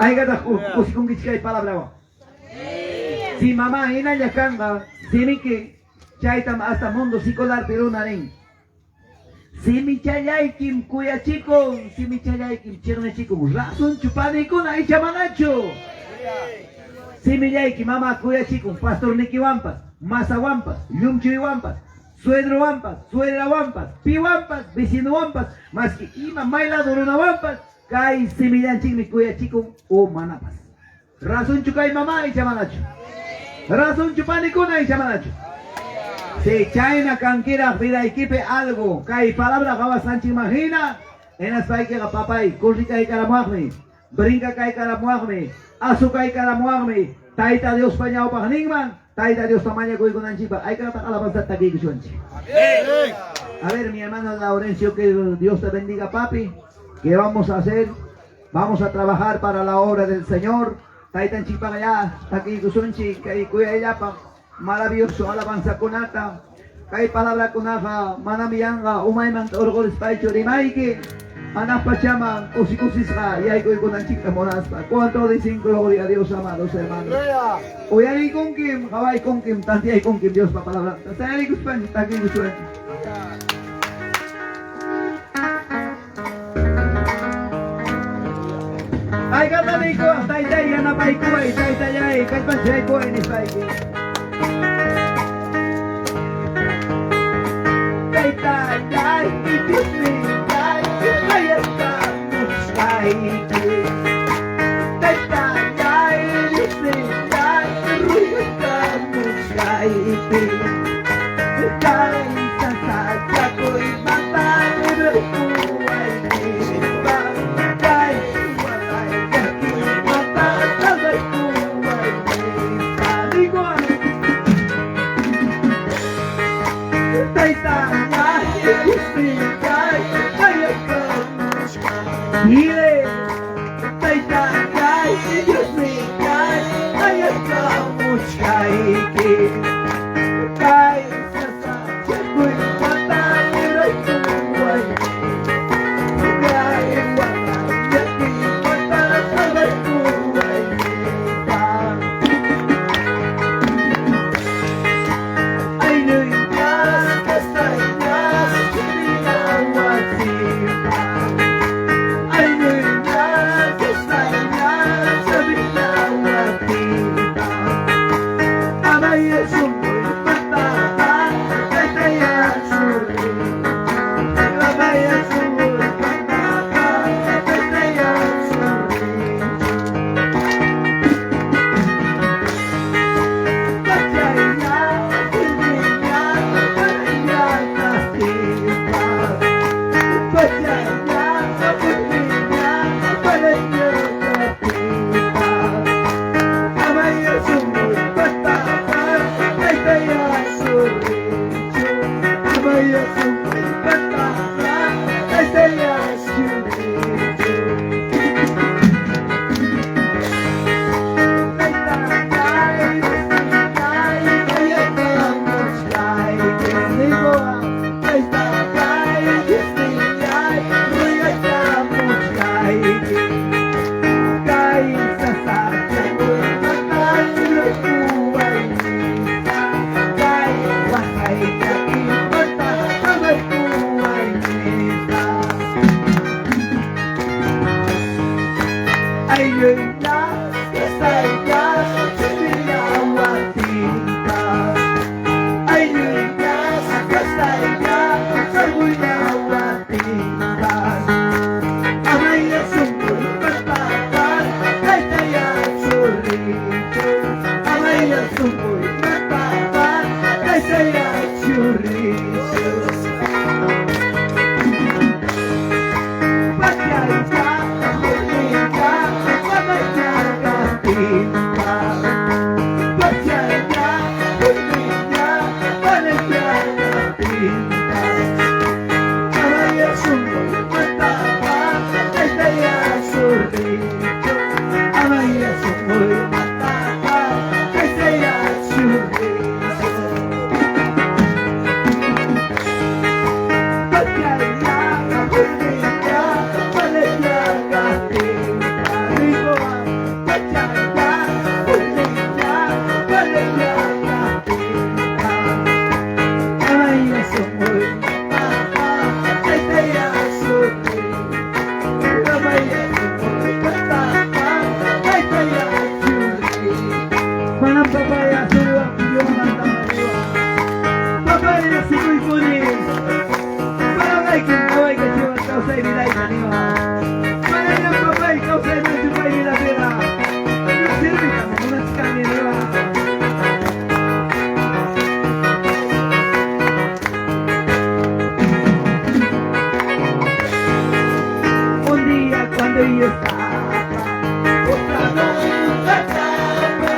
Aykataq kusikunkichik kay palabrawan. Si mamá hinalla kanqa, simiki chaytam hasta mundo secular runa nin. Simichallaykim kuyachikun, simichallaykim chiqnichikun. Razonchu panikuna icha manachu. Simillayki mama kuyachikun, pastornikiwanpas, masawanpas, llumchuywanpas, suedrowanpas, suegrawanpas, piwanpas, vecinowanpas, maski ima may lado runawanpas, kay simillanchikmi kuyachikun o manapas. Razonchu kay mama icha manachu. Razonchu panikuna icha manachu. Si chayna kankiraq vidaykipi algo, kay palabra qawasqanchikman hina, hinaspaykiqa papay, kurrikaykaramuwaqmi, brincakaykaramuwaqmi, asukaykarammuwaqmi, Tayta Diospa ñawpaqninman, Tayta Diosta mañakuykunanchikpaq, aykataq alabanzata takiykuchwanchik. A ver, mi hermano Laurencio, que Dios te bendiga, papi. ¿Qué vamos a hacer? Vamos a trabajar para la obra del Señor. Taytanchikpaq ya, takiykusunchik, kay kuyayllapaq, maravilloso alabanzakunata. Kay palabrakunaqa manami yanqa umayman urqurispaychu rimayki. Hanaq pachaman kusi-kusisqa yaykuykunanchikta munaspa. ¿Cuánto dicen gloria a Dios, amados hermanos? Uyarikunkim, qhawaykunkim, tantiyaykunkim Diospa palabranta. Sayarikuspanchik takiykusuanchik. Haykataniku taytay yanapaykuway, taytallay kallpanchaykuway nispayki. Taytallay, Diosnillay, qayakamuchkayki. Taytallay, Diosnillay, ruyakamuchkayki. Kay sasachakuymanta libraykuwaykipa. Kay waqay llakiymanta salvaykuwaykipa. Digo, Taytallay, Diosnillay, qayakamuchkayki. Taytallay, Diosnillay, qayakamuchkayki. Kay sasachakuymanta libraykuwayki. Kay waqay llakiymanta salvaykuwaykipa. Aylluypas, kastaypas, chupinawasipa. Aylluypas, kastaypas, chupinawasipa. Amaya sunquymanta, taytaya suri. Amaya sunquymanta, taytaya suri. Pachaya, pulminya, paraya katipa. Pachaya, pulminya, paraya katipa. Amaya sunquymanta, taytaya suri. Amaya sunquymanta, taytaya suri. Un día cuando yo estaba postrado en una cama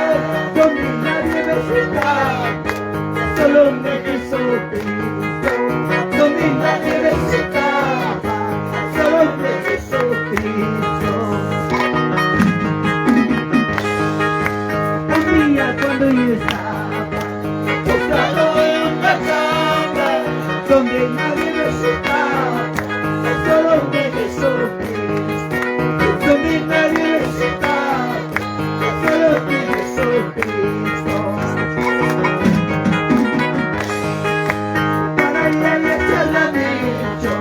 donde nadie me visitaba, solo me quiso Cristo. Donde nadie me visitaba, solo me quiso Cristo. Un día cuando yo estaba postrado en una cama donde nadie me visitaba, solo me quiso Jesucristo. Seminario solo Jesucristo. Para la charla dicho,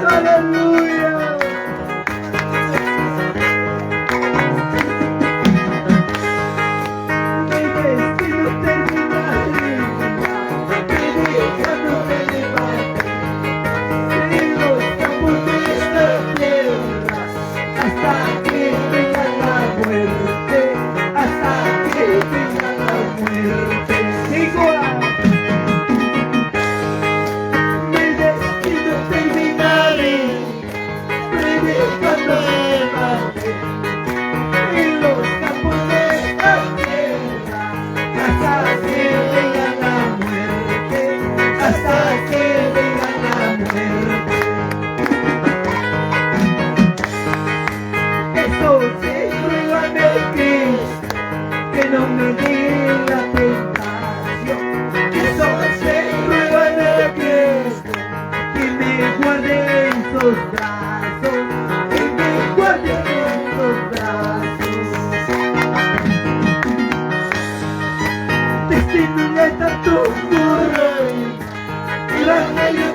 Aleluya. Mi destino terminará, predicando el evangelio en los campos de esta tierra, hasta que venga la muerte, hasta que venga la muerte. Sigo. Mi destino terminaré, predicando el evangelio en los campos de esta tierra, hasta que venga la muerte, hasta que venga la muerte. Entonces ruégame Cristo que no me dé la tentación. Entonces ruégame Cristo que me guarde en sus brazos, que me guarde en sus brazos. Destino de tanto correr, Evangelio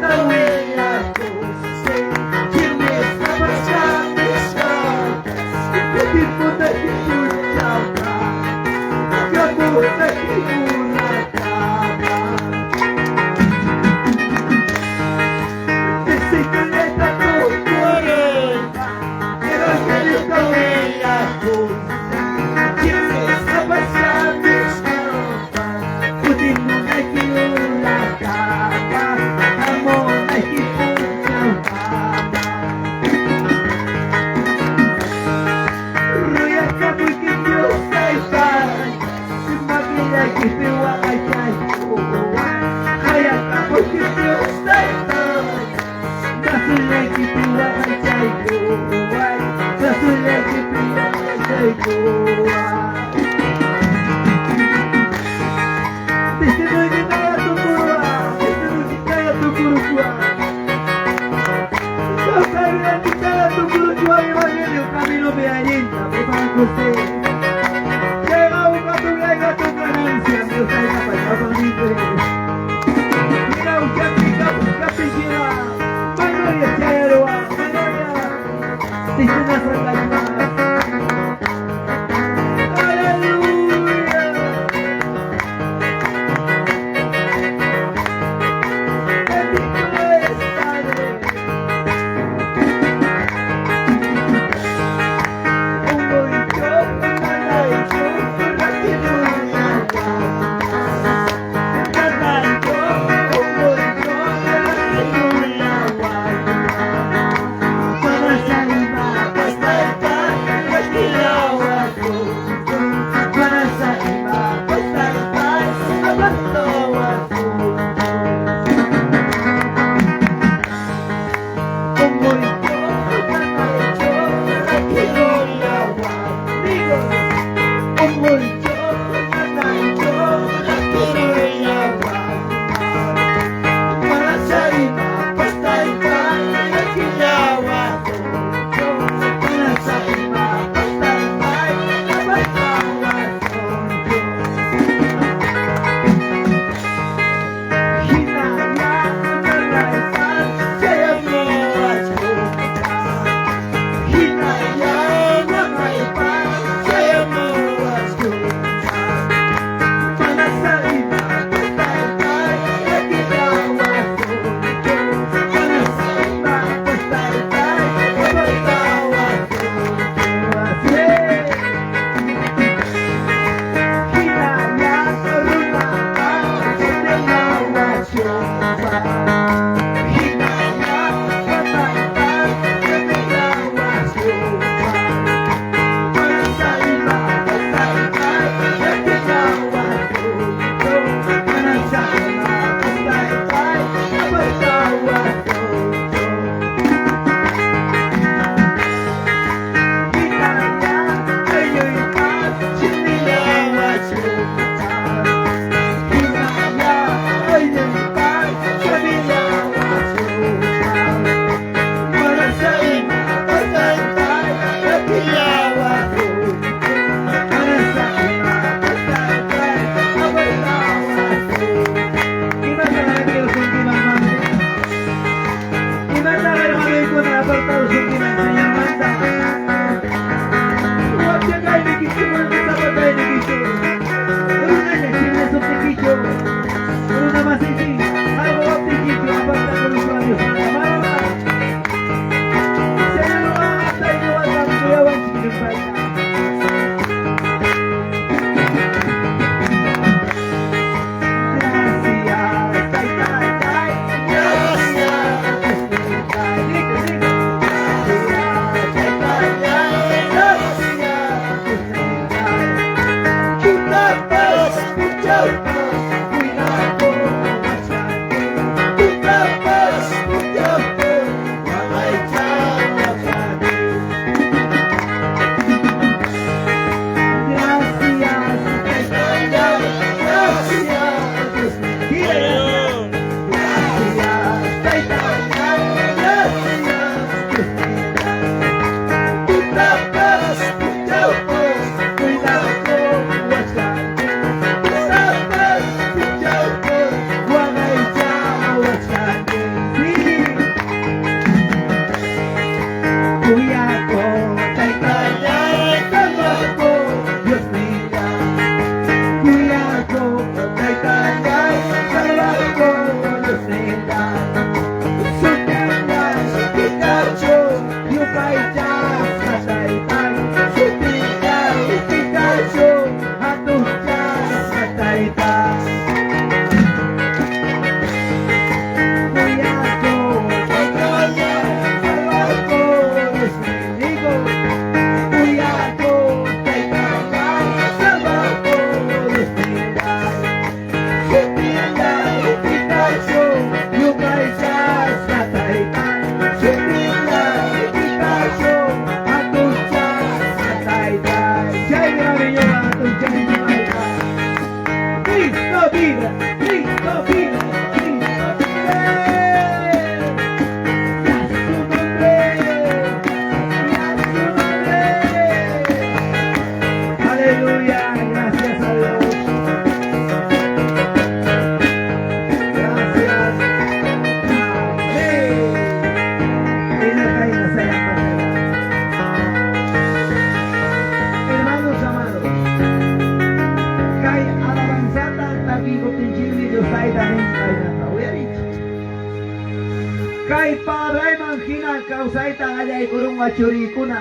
Kay palabrayman hina kawsayta qallaykurunqa churiykuna.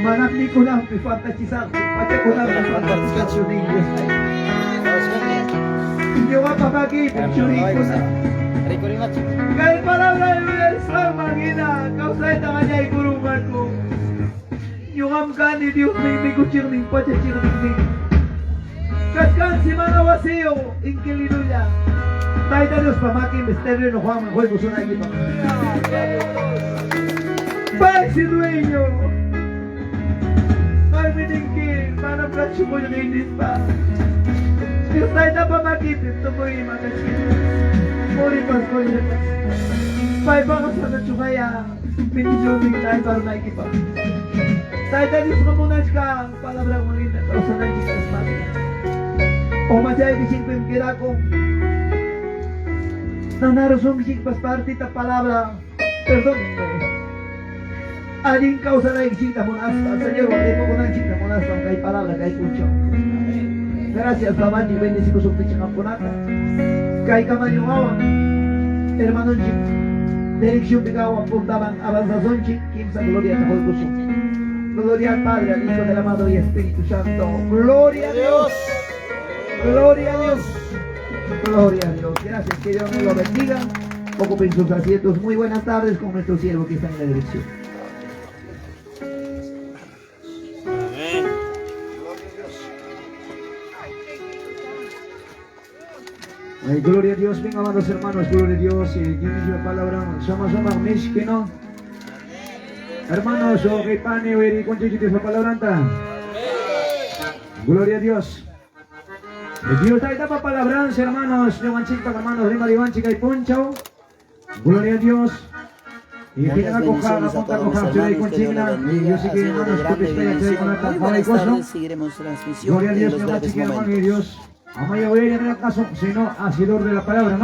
Manam mikunanpi faltachisaqchu, pachakunanpi faltachisaqchu nin Dios Tayta. Ñuqapa makiypi churiykuna. Kay palabra uyarisqanman hina kawsayta qallaykurunqaku. Ñuqam kani Diosnin mikuchiqnin pachachiqnin nin. Kachkansi mana wasiyuq inquilinulla. Tayta Diospa makinpis terreno Juanman quykusunaykipaq. Paysi dueño. Qammi ninki manam kanchu qullqiy nispa. Dios Taytapa makinpim tukuy ima kachkan. Quripas qullqipas. Paypaqa sanachuqaya bendicionnin tayparunaykipaq. Tayta Diosqa munachkan palabranman hina kawsananchik kaspanmi. Umachaykichikpim quedakun. Nanarusunkichikpas partita palabra perdónenme. Allin kawsanaykichikta munaspa, Señorwan ripukunanchikta munaspa kay palabra kay punchaw. Gracias, Babanchik, bendecikusuptichik qamkunata. Kay kamañuwawan, hermanonchik, dirección kawan puntaman avanzazonchik, kimsa gloria quykusun. Gloria al Padre, al Hijo del amado y Espíritu Santo. Gloria a Dios. Gloria a Dios. Gloria a Dios. Gracias. Que Dios nos lo bendiga. Ocupen sus asientos. Muy buenas tardes con nuestro siervo que está en la dirección. Amén. Ay, gloria a Dios, bien amados hermanos, gloria a Dios. ¿Quién dice la palabra? Sama sama mishki, ¿no? Hermanos, o kay pani, wiri con sa palabra. Gloria a Dios. Dios tayo pa palabras, hermanos, ñuqanchikpa hermanos, rimariwanchik kay punchaw. Gloria a Dios. Y Muchas bendiciones a todos mis hermanos, que Dios les bendiga, ha sido de grande bendición. Muy buenas tardes, seguiremos transmisión Gloria a en Dios, los breves ñuqanchik hermano y momentos. Dios. Amaya sino hacedor de la palabra, ¿no?